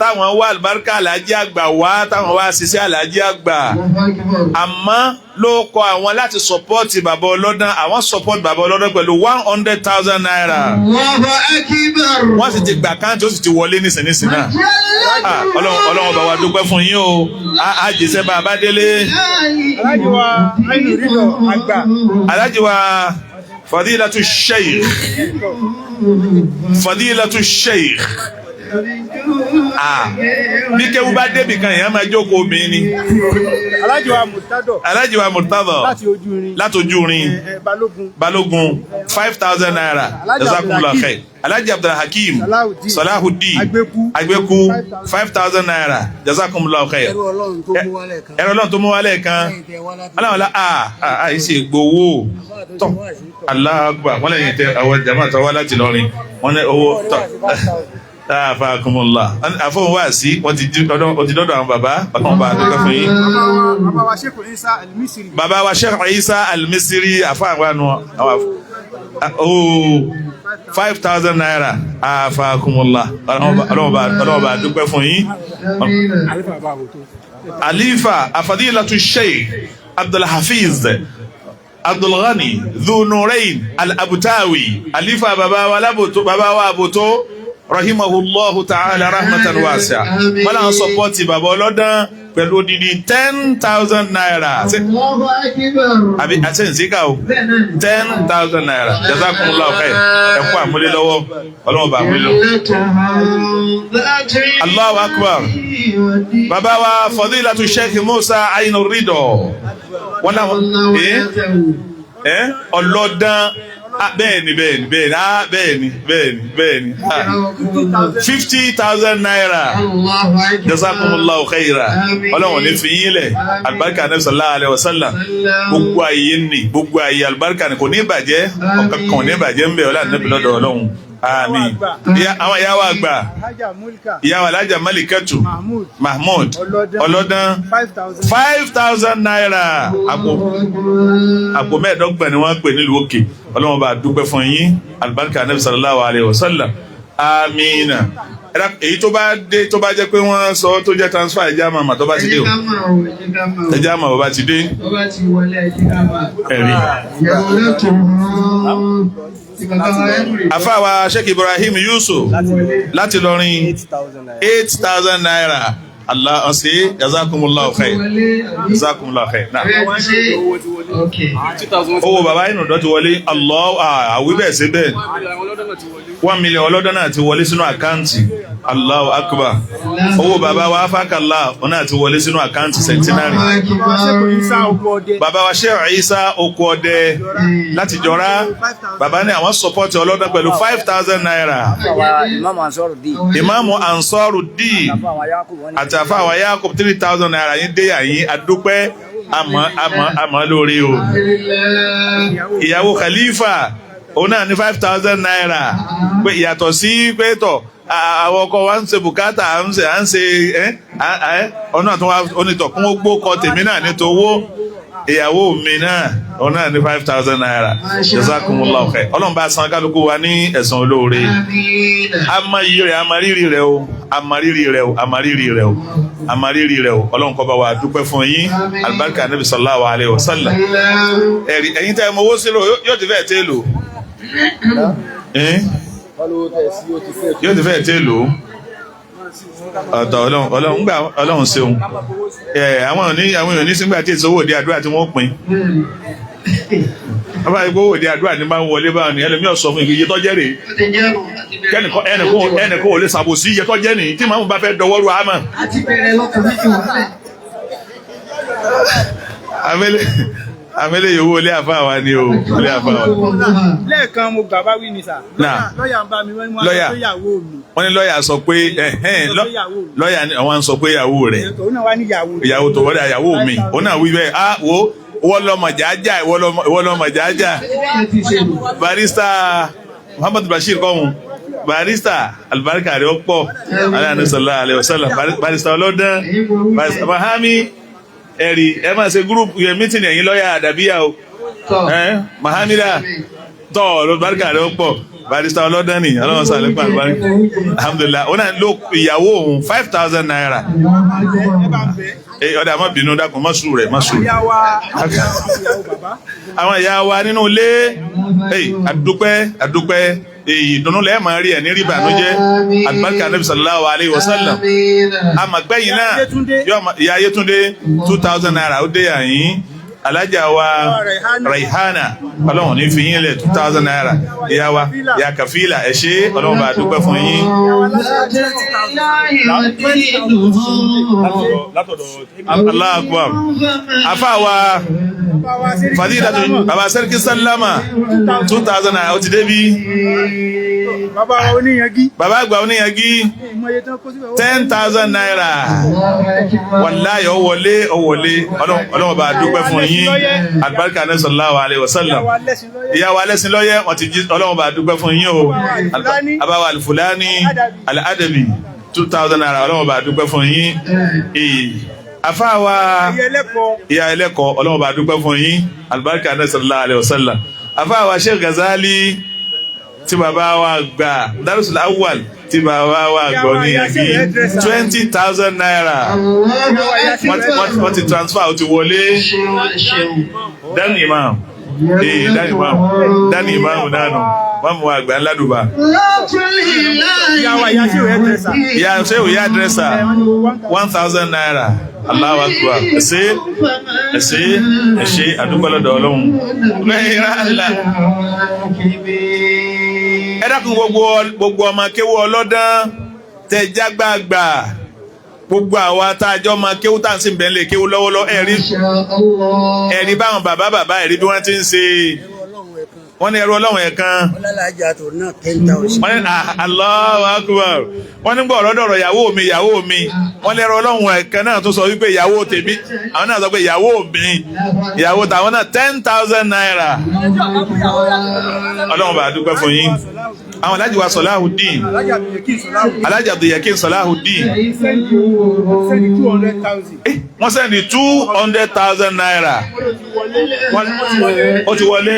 táwọn wá àlùbáríkà Aláàjì Àgbà wá, táwọn wá ṣiṣẹ́ Aláàjì Àgbà, àmọ́ ló kọ àwọn láti support bàbá ọlọ́dán. Àwọn support bàbá ọlọ́dán pẹ̀lú ₦100,000. Allahu akbar. Wọ́n sì ti gbà káàntì, ó sì ti wọlé nísinsìnyí náà. Ah, Ọlọ́run, Ọlọ́run bá wa dúpẹ́ fún yín o. Á jẹ́sẹ́ bá a bá délé. Alhaji wa Ainu Ridọ Àgbà. Alhaji wa Fadilatu Sheikh, Fadilatu Sheikh, ah, bí kéwú bá débì kan, èèyàn máa jókòó mi ni. Alhaji wa Murtado. Alhaji wa Murtado. Láti ojú irin. Láti ojú irin. Balógun. Balógun, ₦5,000. Alhaji Jazakumullah Abdulhakeem. khair. Alhaji Abdulhakeem Salahuddin. Salahuddin. Agbeku. Agbeku, ₦5,000. Jazakumullah khair. Ẹrú Ọlọ́run tó mú wálẹ̀ kan. Ẹ̀rọ Ọlọ́run tó mú wálẹ̀ kan aláwọ̀lá a a yìí ṣe gbowó tọ́. Allahu Akbar. Wọ́n lẹ́yìn tẹ àwọn jama tó wá láti lọrin, wọ́n ní owó tọ́ àfàkùnmùlà àfọwọ́n wá sí wọ́n ti dọ́dọ̀ àwọn bàbá bàbá wọn bá dúpẹ́ fún yín. Bàbá wa Sheikh Isa Al-Misri. Bàbá wa Sheikh Isa Al-Misri, àfàwọn àwọn ooo, ₦5,000. Àfàkùnmùlà, Ọlọ́run bá dúpẹ́ fún yín. Alifa Afadilatu Sheikh Abdulhafiz Abdulghani Dhunurain Al-Abutawi, alifa bàbá wa Laboto, bàbá wa Aboto, rahimahullahu ta'ala rahmatan wasi'a, wọ́n làwọn support bàbá ọlọ́dán pẹ̀lú odidi ₦10,000. Allahu akbar. Àbí àti ǹsíkà o, ₦10,000. Jazakumullahu khair. Ẹ kú àmúlé lọ́wọ́, Ọlọ́run bá àmúlé lọ́wọ́. Allahu akbar. Bàbá wa Fadilatu Sheikh Musa Ainu Ridọ, wọ́n làwọn ọlọ́dán. Bẹ́ẹ̀ni, bẹ́ẹ̀ni, bẹ́ẹ̀ni, ah, bẹ́ẹ̀ni, bẹ́ẹ̀ni, bẹ́ẹ̀ni, ₦50,000. Jazakumullahu khaira. Ọlọ́run ní fi yín lẹ̀, alibarika anabi sallallahu alayhi wa sallam. Gbogbo ayé ni, gbogbo ayé alibarika ni, kò ní bàjẹ́, ọ̀kan kan ní bàjẹ́ ń bẹ̀ ọlá anabi lọ́dọ̀ Ọlọ́run, àmín. Àwọn ìyá wa àgbà, ìyá wa Alhaja Malikatu Mahmood ọlọ́dán, ₦5,000. Àpò 25 ni wọ́n pè nílùú òkè. Ọlọ́run bá dúpẹ́ fún yín, alibarika anabi sallallahu alayhi wa sallam, amiina. Èyí tó bá dé, tó bá jẹ́ pé wọ́n sọ tó jẹ́ transfer, ẹ̀jẹ̀ àmà mà tó bá ti dé o, ẹ̀jẹ̀ àmà bàbá ti dé. Ẹ̀rí. Àfáàwà Sheikh Ibrahim Yusuf láti lọrin, ₦8,000. Allah ọ̀sẹ̀, jazakumullahu khair, jazakumullahu khair. Owó bàbá inú dọ́ ti wọlé. Allah, àwí bẹ́ẹ̀ sí bẹ́ẹ̀, 1 million ọlọ́dọ́ náà ti wọlé sínú àkáǹtì. Allahu akbar. Owó bàbá wa afákàlá náà ti wọlé sínú àkáǹtì centenary. Bàbá wa Sheikh Isa Oko Ọdẹ láti Jọra, bàbá ní àwọn support ọlọ́dọ́ pẹ̀lú ₦5,000. Ìmáàmù Ansarudeen àti àfàwà Yakub, ₦3,000 yín dé àyín, adúpẹ́, àmọ́ àmọ́ àmọ́ lórí o. Ìyàwó Khalifa òun náà ní ₦5,000 pé ìyàtọ̀ sí pé tọ̀ àwọn ọkọ wa ń ṣe bùkátà, à ń ṣe ẹ ẹ ọ̀nà tó wá onítọ̀ kún ó gbó kọ tèmi náà ní towó ìyàwó mi náà, òun náà ní ₦5,000. Jazakumullahu khair. Ọlọ́run bá san kálukú wa ní ẹ̀san olóore. A mọ iyì rẹ̀, a mọ rírì rẹ̀ o, a mọ rírì rẹ̀ o, a mọ rírì rẹ̀ o, a mọ rírì rẹ̀ o. Ọlọ́run kó bá wa dúpẹ́ fún yín, alibarika anabi sallallahu alayhi wa sallam. Ẹ̀rí ẹ̀yin tẹ́ ẹ mọ owó sílò, yóò ti fẹ́ẹ̀ tẹ́ lò, yóò ti fẹ́ẹ̀ tẹ́ lò ọ̀tọ̀. Ọlọ́run, Ọlọ́run gbà, Ọlọ́run ṣeun. Ẹ àwọn òní sígbà tí èso owó òde àdúrà tí wọ́n pín, wọ́n bá yẹ kó owó òde àdúrà ní máa ń wọlé báwọn ni ẹlòmíì sọ fún iye tọ́jẹ́ rèé, ẹnìkan ò lè ṣàbòsí iye tọ́jẹ́ nìyí tí màmú bá fẹ́ dọwọ́rú àmọ́. Àmẹ́lẹ̀ yòówó ilé àfa wa ni o, ilé àfa wa. Lẹ́ẹ̀kan mo gbà bá wí ni sà. Lọ́ọ̀yà ń bá mi, wọ́n ní wọ́n sọ pé ìyàwó mi. Wọ́n ní lọ́ọ̀yà sọ pé lọ́ọ̀yà ni àwọn sọ pé ìyàwó rẹ̀. Òun náà wá ní ìyàwó. Ìyàwó tó wọlé, ìyàwó mi, òun náà wí bẹ́ẹ̀. Á wo, wọ́n lọ́mọ jájá, ìwọ lọ́mọ jájá. Barrister Muhammad Bashir kọ́hún, barrister, alibarika rẹ̀ ó pọ̀, alayhi sallallahu alayhi wa sallam. Barrister ọlọ́dán, barrister Mahami, ẹ̀rí ẹ máa ṣe group yẹn meeting, ẹ̀yin lọ́ọ̀yà àdàbíyà o, mahamida tọ́, alibarika rẹ̀ ó pọ̀. Barrister ọlọ́dán ni, ọlọ́run sàlẹ̀ pàlú báríkà. Alhamdulilah, ó náà ló ìyàwó òun ₦5,000. Ọ̀dà má bínú, dákun, má sùúrù rẹ̀, má sùúrù. Àwọn ìyá wa nínú ilé, àdúpẹ́, àdúpẹ́, ìdùnnú lẹ́ẹ̀ máa rí ẹ̀ ní rí ìbànújẹ́. Àlùbáríkà Nabi sallallahu alayhi wa sallam. Àmàgbẹ́yìn náà, ìyá Yétúndé ₦2,000 ó dé àyín. Alájà wa Raihana, ọlọ́run ní fi yín lẹ̀, ₦2,000. Ìyá wa ìyá Kàfílà, ẹ ṣé, ọlọ́run bá dúpẹ́ fún yín. Allahu Akbar. Afa wa Fadilatu Baba Sẹ́ríkì Sálámà ₦2,000 ó ti débi. Bàbá oníyangi. Bàbá àgbà oníyangi ₦10,000. Wàláyé ó wọlé, ó wọlé, ọlọ́run bá dúpẹ́ fún yín. Àlùbáríkà ní sallallahu alayhi wa sallam. Ìyá wa lẹ́sìn lọ́yẹ́ wọ́n ti jí, ọlọ́run bá dúpẹ́ fún yín o. Àbáwá Alfulani Al-Adabi ₦2,000, ọlọ́run bá dúpẹ́ fún yín. Àfáà wa ìyá ẹlẹ́kọ̀ọ́, ọlọ́run bá dúpẹ́ fún yín. Àlùbáríkà ní sallallahu alayhi wa sallam. Àfáà wa Sheikh Ghazali tí bàbá wa gbà Darussul Awwal tí bàbá wa gbọ́ ní ẹbí ₦20,000 wọ́n ti transfer, ó ti wọlé. Dání imam, dání imam, dání imam nánu mọ́mú wa gbà ńlá dùbà. Ìyá ṣé ìyá dírẹ́sà ₦1,000. Allahu Akbar. Ẹ ṣé, ẹ ṣé, ẹ ṣé, àdúgbò lọ́dọ̀ Ọlọ́run. Ẹ dákun, gbogbo ọmọ kéwú ọlọ́dán tẹ jágbàgbà, gbogbo àwa tá a jọ ọmọ kéwú tá à ń sìn bẹ́ẹ̀ lè kéwú lọ́wọ́lọ́wọ́, ẹ̀rí báwọn bàbá bàbá, ẹ̀rí bí wọ́n ti ń ṣe. Wọ́n ní ẹrú ọlọ́run ẹ̀kan, wọ́n ní Allahu Akbar. Wọ́n ní gbọ́ ọ̀rọ̀ dọ̀rọ̀ ìyàwó mi, ìyàwó mi. Wọ́n ní ẹrú ọlọ́run ẹ̀kan náà tún sọ wípé ìyàwó tèmi, àwọn náà sọ pé ìyàwó mi, ìyàwó tàwọn náà ₦10,000. Ọlọ́run bá dúpẹ́ fún yín. Àwọn alájì wa Salahuddin, alájì Abdulyakin Salahuddin, wọ́n sẹ́ni ₦200,000, ó ti wọlé.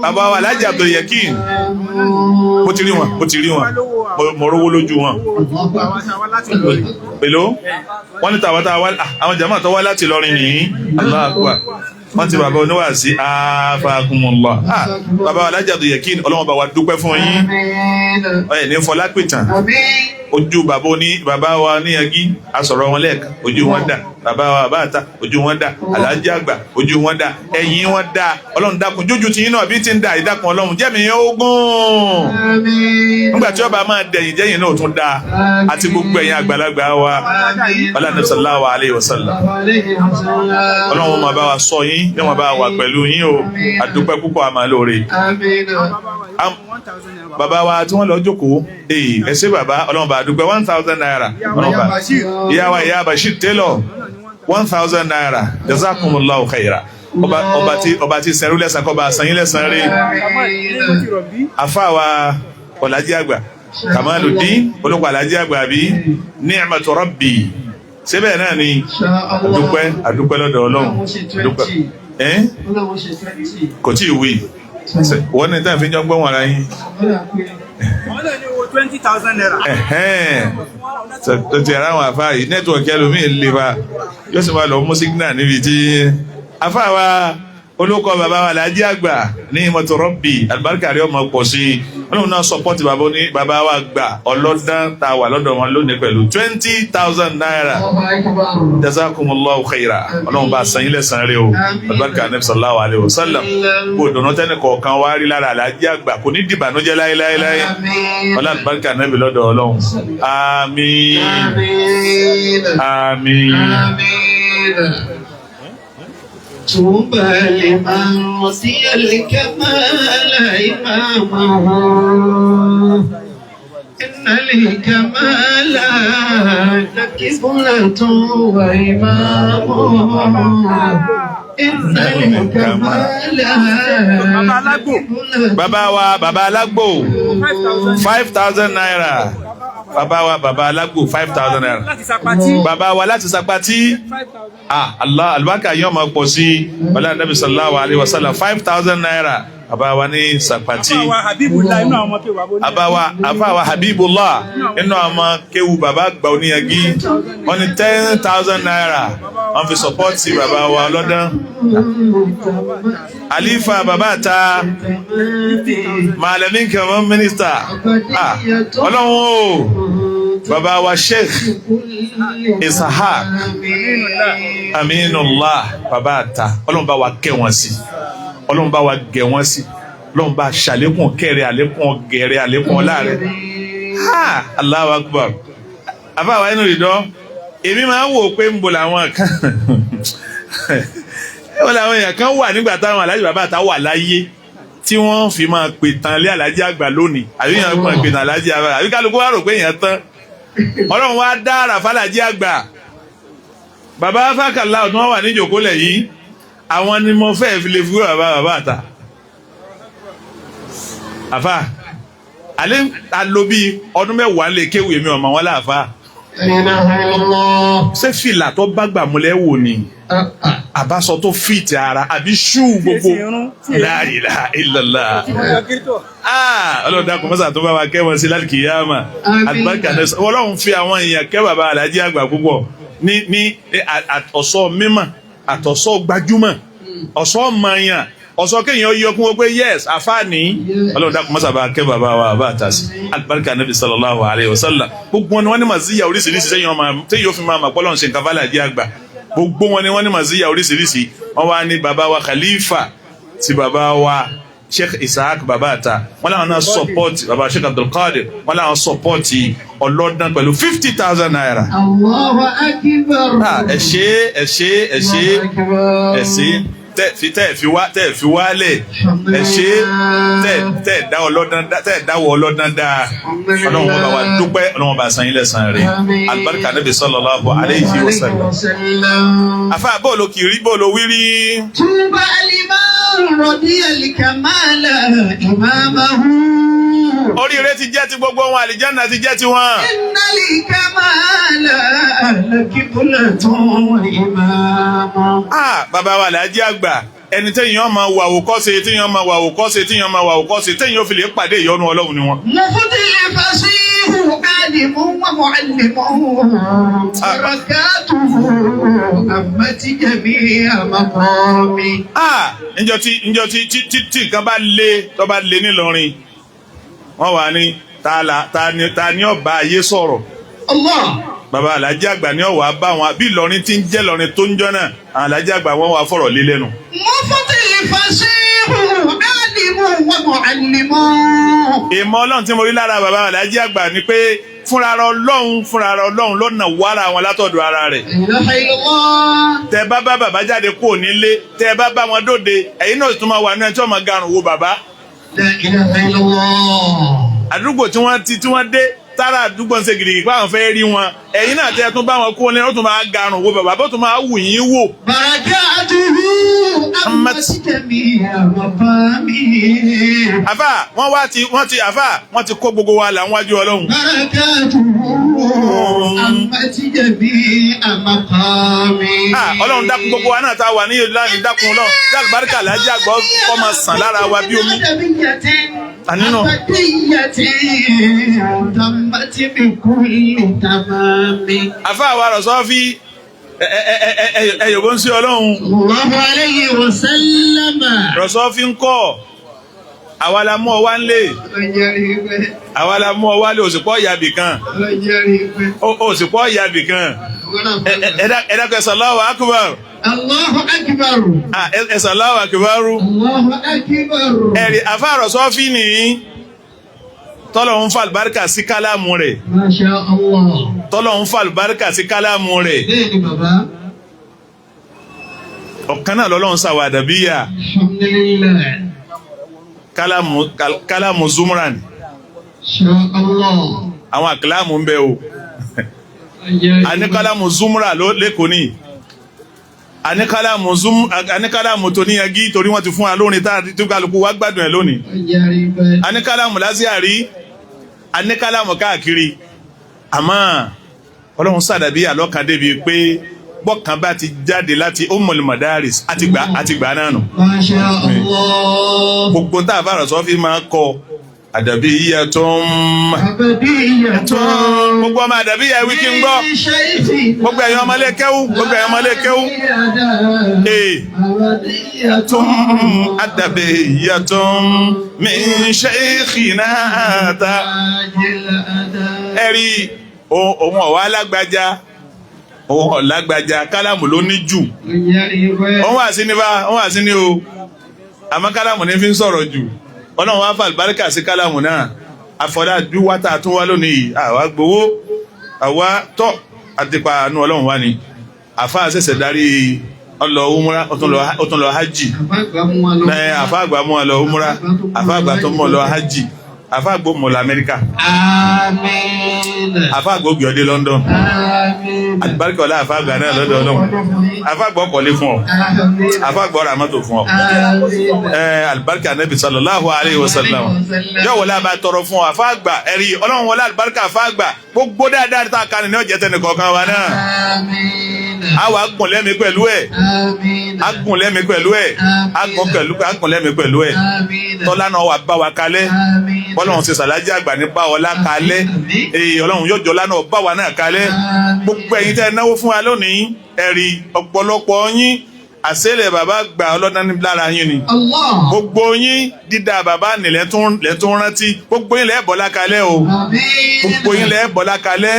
Bàbá wa alájì Abdulyakin, mo ti rí wọn, mo ti rí wọn, mo rówó lójú wọn. Èló wọ́n ní tàwọn táwa àwọn jàmáà tó wá láti Ìlọrin nìyí. Allahu Akbar. Wọ́n ti bàbá oníwàásí afakumullah. Bàbá wa alájì Abdulyakin, ọlọ́wọ́n bá wa dúpẹ́ fún yín. Ẹ ní fọlápìtàn ojú bàbá oní bàbá wa níyàgí asọ̀rọ̀ wọn lẹ́ẹ̀kan, ojú wọn dà. Bàbá wa bàbá àta, ojú wọn dà. Alájì àgbà, ojú wọn dà, ẹ̀yìn wọn dà. Ọlọ́run dákun, jójú ti yín náà bí ti ń dà ìdákun, ọlọ́run jẹ́mi yẹn ogún nígbà tí ọba máa dẹ̀yìn jẹ́yìn náà tún dáa, àti gbogbo ẹ̀yin àgbàlagbà wa. Ọlọ́run sallallahu alayhi wa sallam, ọlọ́run máa bá wa sọ yín, yóò máa bá wa pẹ̀lú yín o. Àdúpẹ́ púpọ̀, àmà lóore. Bàbá wa tí wọ́n lọ jókòó, ẹ ṣé bàbá, ọlọ́run bá dúpẹ́ ₦1,000. Ọlọ́run bá ìyá wa ìyá Bashir Taylor ₦1,000. Jazakumullahu khaira. Ọba tí sẹ́rú lẹ́sàn kọ́ bá sanyín lẹ́sàn rí. Àfa wa ọ̀làjì àgbà Kamaludin olùkọ́ àlàjì àgbà bí ni'matu rabbi síbẹ̀ náà ni. Àdúpẹ́, àdúpẹ́ lọ́dọ̀ ọlọ́run, àdúpẹ́. Kò tí ì wí wọ́n ní táwọn fi jọ gbọ́n wọn ara yín. ₦20,000. Tó ti ara àwọn àfa yìí, nẹ́tíwọ̀kì ẹlòmíì lè fa, yóò sì máa lọ mú sígínà níbi tí àfa wa olóko bàbá wa làájí àgbà ní mọ̀tòrọ́bì àlùbáríkà rí ọmọ pọ̀ sí i. Ọlọ́run náà sọpọ́tì bàbá ní bàbá wa gbà ọlọ́dán tá a wà lọ́dọ̀ wọn lónìí pẹ̀lú ₦20,000. Jazakumullahu khaira. Ọlọ́run bá san ilẹ̀ san rí o. Àlùbáríkà Nabi sallallahu alayhi wa sallam. Kó dùnú tẹ́nì kọ̀ọ̀kan wá rí lára àlàájí àgbà kò ní dìbànújẹ́ láéláéláé. Ọlá àlùbáríkà Nabi lọ́dọ̀ ọlọ́run. Àmín, àmín. طوبى لمن رضي الكمال إمامه إن الكمال لكبلة وإمامه إن الكمال. Bàbá wa bàbá alágbò ₦5,000. Bàbá wa bàbá alágbò ₦5,000. Bàbá wa láti Sapati, ah Allah, alibarika yóò máa pọ̀ sí. Wàlá Nabi sallallahu alayhi wa sallam ₦5,000. Bàbá wa ní Sàpàtì. Àfáà Habibullah inú àwọn ọmọ kéwàá bó ní. Àfáà Habibullah inú àwọn ọmọ kéwu bàbá àgbà oníyanjú wọ́n ní 10,000 naira wọ́n fi sọpọ́ọ̀tì bàbá wa lọ́dán. Àlífà bàbá ta Malami Kẹmọ mínísítà, Ọlọ́run o, bàbá wa Sheikh Isahak Aminullah bàbá ta, Ọlọ́run bá wa kẹ́ wọn sí, Ọlọ́run bá wa gẹ̀ wọ́n sí, Ọlọ́run bá ṣàlékún kẹrẹ, àlékún gẹrẹ, àlékún ọlá rẹ. Ha, Allahu Akbar. Àfàwà inú ìdán, èmi máa ń wò pé ń bo làwọn kan ó làwọn èèyàn kan wà nígbà táwọn aláàjì bàbá àtà wà láyé tí wọ́n fi máa pè tán lé aláàjì àgbà lónìí, àbí èèyàn máa pè tán aláàjì àgbà, àbí kálukú wá rò pé èèyàn tán. Ọlọ́run wá dá àrà fàlàjì àgbà. Bàbá fákàlà ọ̀tún wọn wà ní ìjòkólẹ̀ yìí, àwọn ni mo fẹ́ fi lè fi wé bàbá bàbá àtà. Àfà alẹ́ alo bíi ọdún 10 lè kéwì mi ọmọ wọn láàfà. Ṣé fìlà tó bá gbà múlẹ̀ wò ni, àbáṣọ tó fìtì ara, àbí ṣú gbogbo? La ilaha illallah. Ọlọ́run dákun mọ́sà tó bá wa kẹ́ wọn sí lálùkìyámà. Àlùbáríkà náà, Ọlọ́run fi àwọn èèyàn kẹ́ bàbá alájí àgbà púpọ̀ ní ọ̀sọ́ mímọ̀, àtọ̀sọ́ gbajúmọ̀, ọ̀sọ́ mọ̀ọ́yàn, ọ̀sọ́ kéèyàn yọ kún wọn pé yes àfáàní. Ọlọ́run dákun mọ́sà bá kẹ́ bàbá wa bá àtàsí àlùbáríkà Nabi sallallahu alayhi wa sallam. Gbogbo wọn ni wọ́n ní màzíyà oríṣiríṣi sẹ́yìn ọmọ téyìn ó fi máa mà pọ́lọ́n ṣe nǹkan fàlàjì àgbà. Gbogbo wọn ni wọ́n ní màzíyà oríṣiríṣi. Wọ́n wá ní bàbá wa Khalifa ti bàbá wa Sheikh Isaac bàbá àta, wọ́n láwọn náà support bàbá Sheikh Abdulkadir, wọ́n láwọn support ọlọ́dún pẹ̀lú 50,000 naira. Allahu Akbar. Ẹ ṣé, ẹ ṣé, ẹ ṣé, ẹ ṣé, tẹ́ fi wálẹ̀, ẹ ṣé, tẹ́ dá ọlọ́dún, tẹ́ dáwọ́ ọlọ́dún dáa. Ọlọ́run bá wa dúpẹ́, Ọlọ́run bá san yín lẹ́san rẹ̀. Alibarika Nabi sallallahu alayhi wa sallam. Afa bọ́ọ̀lù kiri bọ́ọ̀lù wírí. Tuba liman radiya al-kamala imamahu. Oríire ti jẹ́ ti gbogbo wọn, àlìjáná ti jẹ́ ti wọn. Innal kamala lakiblatun imama. Bàbá wa làájí àgbà, ẹni téèyàn máa wà àwòkọ́ṣe, téèyàn máa wà àwòkọ́ṣe, téèyàn máa wà àwòkọ́ṣe, téèyàn fi lè pàdé ìyọ́nú Ọlọ́run ni wọn. Mufti fasihu alimun wa muallimun barakatuhu ammati jami'a maqami. Njọ́ tí tí nǹkan bá le, tó bá le nílọrin, wọ́n wà ní ta ni ọba ayé sọ̀rọ̀. Allah. Bàbá alájí àgbà ní ọ̀wà bá wọn bí Ìlọrin ti ń jẹ́ Ìlọrin tó ń jọ́ náà, àwọn alájí àgbà wọn wà fọ̀rọ̀ lé lẹ́nu. Mufti fasihu alimun wa muallimun. Ìmọ̀ Ọlọ́run tí mo rí lára bàbá alájí àgbà ni pé fúnra Ọlọ́run lọ́nà wàrà wọn látọ̀dọ̀ ara rẹ̀. Ilaha illallah. Tẹ bá bá bàbá jáde kúrò nílé, tẹ bá bá wọn dóde, ẹ̀yin náà tún máa wà nínú ẹ tí wọ́n máa garùn wo bàbá. La ilaha illallah. Àdúgbò tí wọ́n dé tára àdúgbò ń ṣe gidigidi pé àwọn fẹ́ rí wọn, ẹ̀yin náà tẹ́ tún bá wọn kó ní ó tún máa garùn wo bàbá, bó tún máa wù yín wò. Barakatuhu ammati jami'a maqami. Àfà wọ́n ti kó gbogbo wa là ń wájú Ọlọ́run. Barakatuhu ammati jami'a maqami. Ọlọ́run dákun gbogbo wa náà tá a wà ní ìlú láàrin, dákun Ọlọ́run dálùbáríkà lájà gbọ́ kọ́ máa sàn lára wa bí omi. Ànínú. Àfà wa rọ̀ sọ́fí ẹ yòbó ń sí Ọlọ́run. Allahu alayhi wa sallam. Rọ̀sọ́fí ń kọ́ àwa la mú ọ wá ń lè, àwa la mú ọ wá lè, òsìpọ̀ ìyàbì kan, òsìpọ̀ ìyàbì kan. Ẹ dákun ẹ Allahu akbar. Allahu akbar. Ẹ Allahu akbar. Allahu akbar. Ẹ̀rì àfà rọ̀sọ́fí nìyí tọ́lọ̀ ń fa àlùbáríkà sí kálámù rẹ̀. Masha Allah. Tọ́lọ̀ ń fa àlùbáríkà sí kálámù rẹ̀. Bẹ́ẹ̀ni bàbá. Ọ̀kan náà lọ́lọ́run ṣàwàdà bíyà. Alhamdulillah. Kálámù Zumran. Masha Allah. Àwọn àkìlámù ń bẹ o. A ní kálámù Zumra lẹ́kọ̀ọ́ ní. A ní kálámù tó níyangí torí wọ́n ti fún wa lórin tá a kálukú wá gbádùn ẹ̀ lónìí. A ní kálámù lásìárí. A ní kálámù káàkiri. Àmọ́ Ọlọ́run sàdàbí àlọ́kàn débi pé Bọ́kàn bá ti jáde láti Ummul Madaris àti gbà náà nù. Masha Allah. Gbogbo tá a bá rọ̀ sọ́ fi máa kọ Adabiyyatun. Adabiyyatun. Gbogbo ọmọ àdàbíyà wí kí n gbọ́. Gbogbo ẹ̀yin ọmọ ilé kéwú. Gbogbo ẹ̀yin ọmọ ilé kéwú. Tún Adabiyyatun min shaykhina ta. Ẹ̀rí òun ọ̀wá alágbájá. Òun ọ̀lágbájá kálámù ló ní jù. Òun wà sí ní bá òun wà sí ní o. Àmọ́ kálámù ní fi ń sọ̀rọ̀ jù. Ọlọ́run wá fàlùbáríkà sí kálámù náà. Àfọ̀dá wátà tún wá lónìí àwa gbowó àwa tọ́ àtìpa àánú Ọlọ́run wá ni. Àfa ṣẹ̀ṣẹ̀ darí ọlọ umra ó tún lọ hajj. Àfa àgbà mú ọ lọ umra, àfa àgbà tó mú ọ lọ hajj, àfa àgbà mú ọ lọ Amẹ́ríkà. Àfa àgbà ògbì ọdẹ London. Àlùbáríkà ọlá àfa àgbà náà lọ́dọ̀ Ọlọ́run. Àfa àgbà ọkọ̀lé fún ọ. Àfa àgbà ọ̀rọ̀ àmọ́tò fún ọ. Àlùbáríkà Ànábì sallallahu alayhi wa sallam. Yóò wọlé àbá tọrọ fún ọ. Àfa àgbà ẹ̀rí Ọlọ́run wọlé àlùbáríkà àfa àgbà gbogbo dáadáa tá a kan ní ọ̀jẹ̀ tẹnì kọ̀ọ̀kan wa náà. Àwa gùn lẹ́mi pẹ̀lú ẹ̀. Agùn lẹ́mi pẹ̀lú ẹ̀. Agùn lẹ́mi pẹ̀lú ẹ̀. Tọ́lá náà wà bá wa kalẹ̀. Ọlọ́run ṣe sàlájì àgbà ní bá ọlá kalẹ̀. Èyí Ọlọ́run yóò jọlá náà bá wa náà kalẹ̀. Gbogbo ẹ̀yin tẹ́ ẹ náwó fún wa lónìí, ẹ̀rí ọ̀pọ̀lọpọ̀ yín àṣẹlẹ̀ bàbá gbà ọlọ́dún lára yín ni. Gbogbo yín dídá bàbá nílẹ̀ tún rántí. Gbogbo yín lẹ́ẹ̀ bọ́lá kalẹ̀ o. Gbogbo yín lẹ́ẹ̀ bọ́lá kalẹ̀.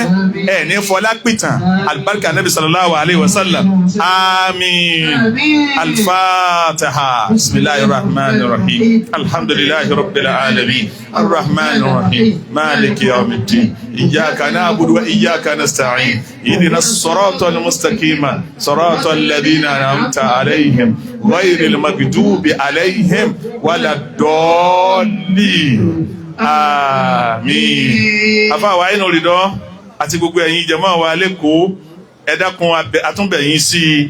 Ẹ̀ ní fọlá pìtàn. Alibarika Nabi sallallahu alayhi wa sallam. Àmín. Al-Fatiha. Bismillahir rahmanir rahim. Alhamdulillahi rabbil alamin. Ar-rahmanir rahim. Maliki yawmiddin. Iyyaka na'budu wa iyyaka nasta'in. Ihdinas siratal mustaqima. Siratal ladhina an'amta عليهم غير المغضوب عليهم ولا الضالين. Àmín. Àfáà inú rídọ́ àti gbogbo ẹ̀yin jẹ̀mọ́ wa lẹ́kọ̀ọ́, ẹ dákun àtúnbẹ̀yìn sí i.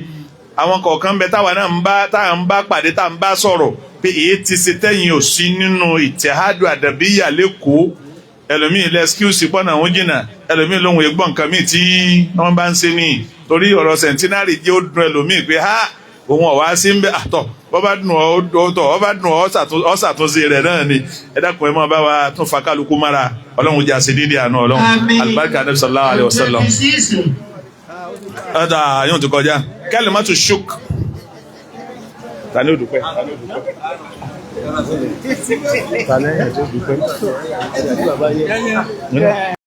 Àwọn kọ̀ọ̀kan bẹ táwa náà ń bá tá à ń bá pàdé tá à ń bá sọ̀rọ̀ pé èyí ti ṣe tẹ́yìn ò sí nínú ìtẹ̀hádù àdàbíyà lẹ́kọ̀ọ́. Ẹlòmíì lẹ ẹ́skíùsì pọ́nà òun jìnnà, ẹlòmíì lóhun ègbọ́n nǹkan míì tí wọ́n bá ń ṣe ní torí ọ̀rọ̀ centenary jẹ́ ó dùn ẹlòmíì pé ha òun ọ̀wá sí ń bẹ àtọ̀ bọ́ bá dùn ọ́ tọ̀ ọ́ bá dùn ọ́ ṣàtúnṣe rẹ̀ náà ni. Ẹ dákun ẹ máa bá wa tún fa kálukú mára. Ọlọ́run jẹ́ àṣẹ dídí àánú Ọlọ́run. Alibarika Anabi sallallahu alayhi wa sallam. Ọ̀dà yóò ti kọjá kalimatu shuk. Tani ó dúpẹ́? Tani ó dúpẹ́? Tani ó dúpẹ́?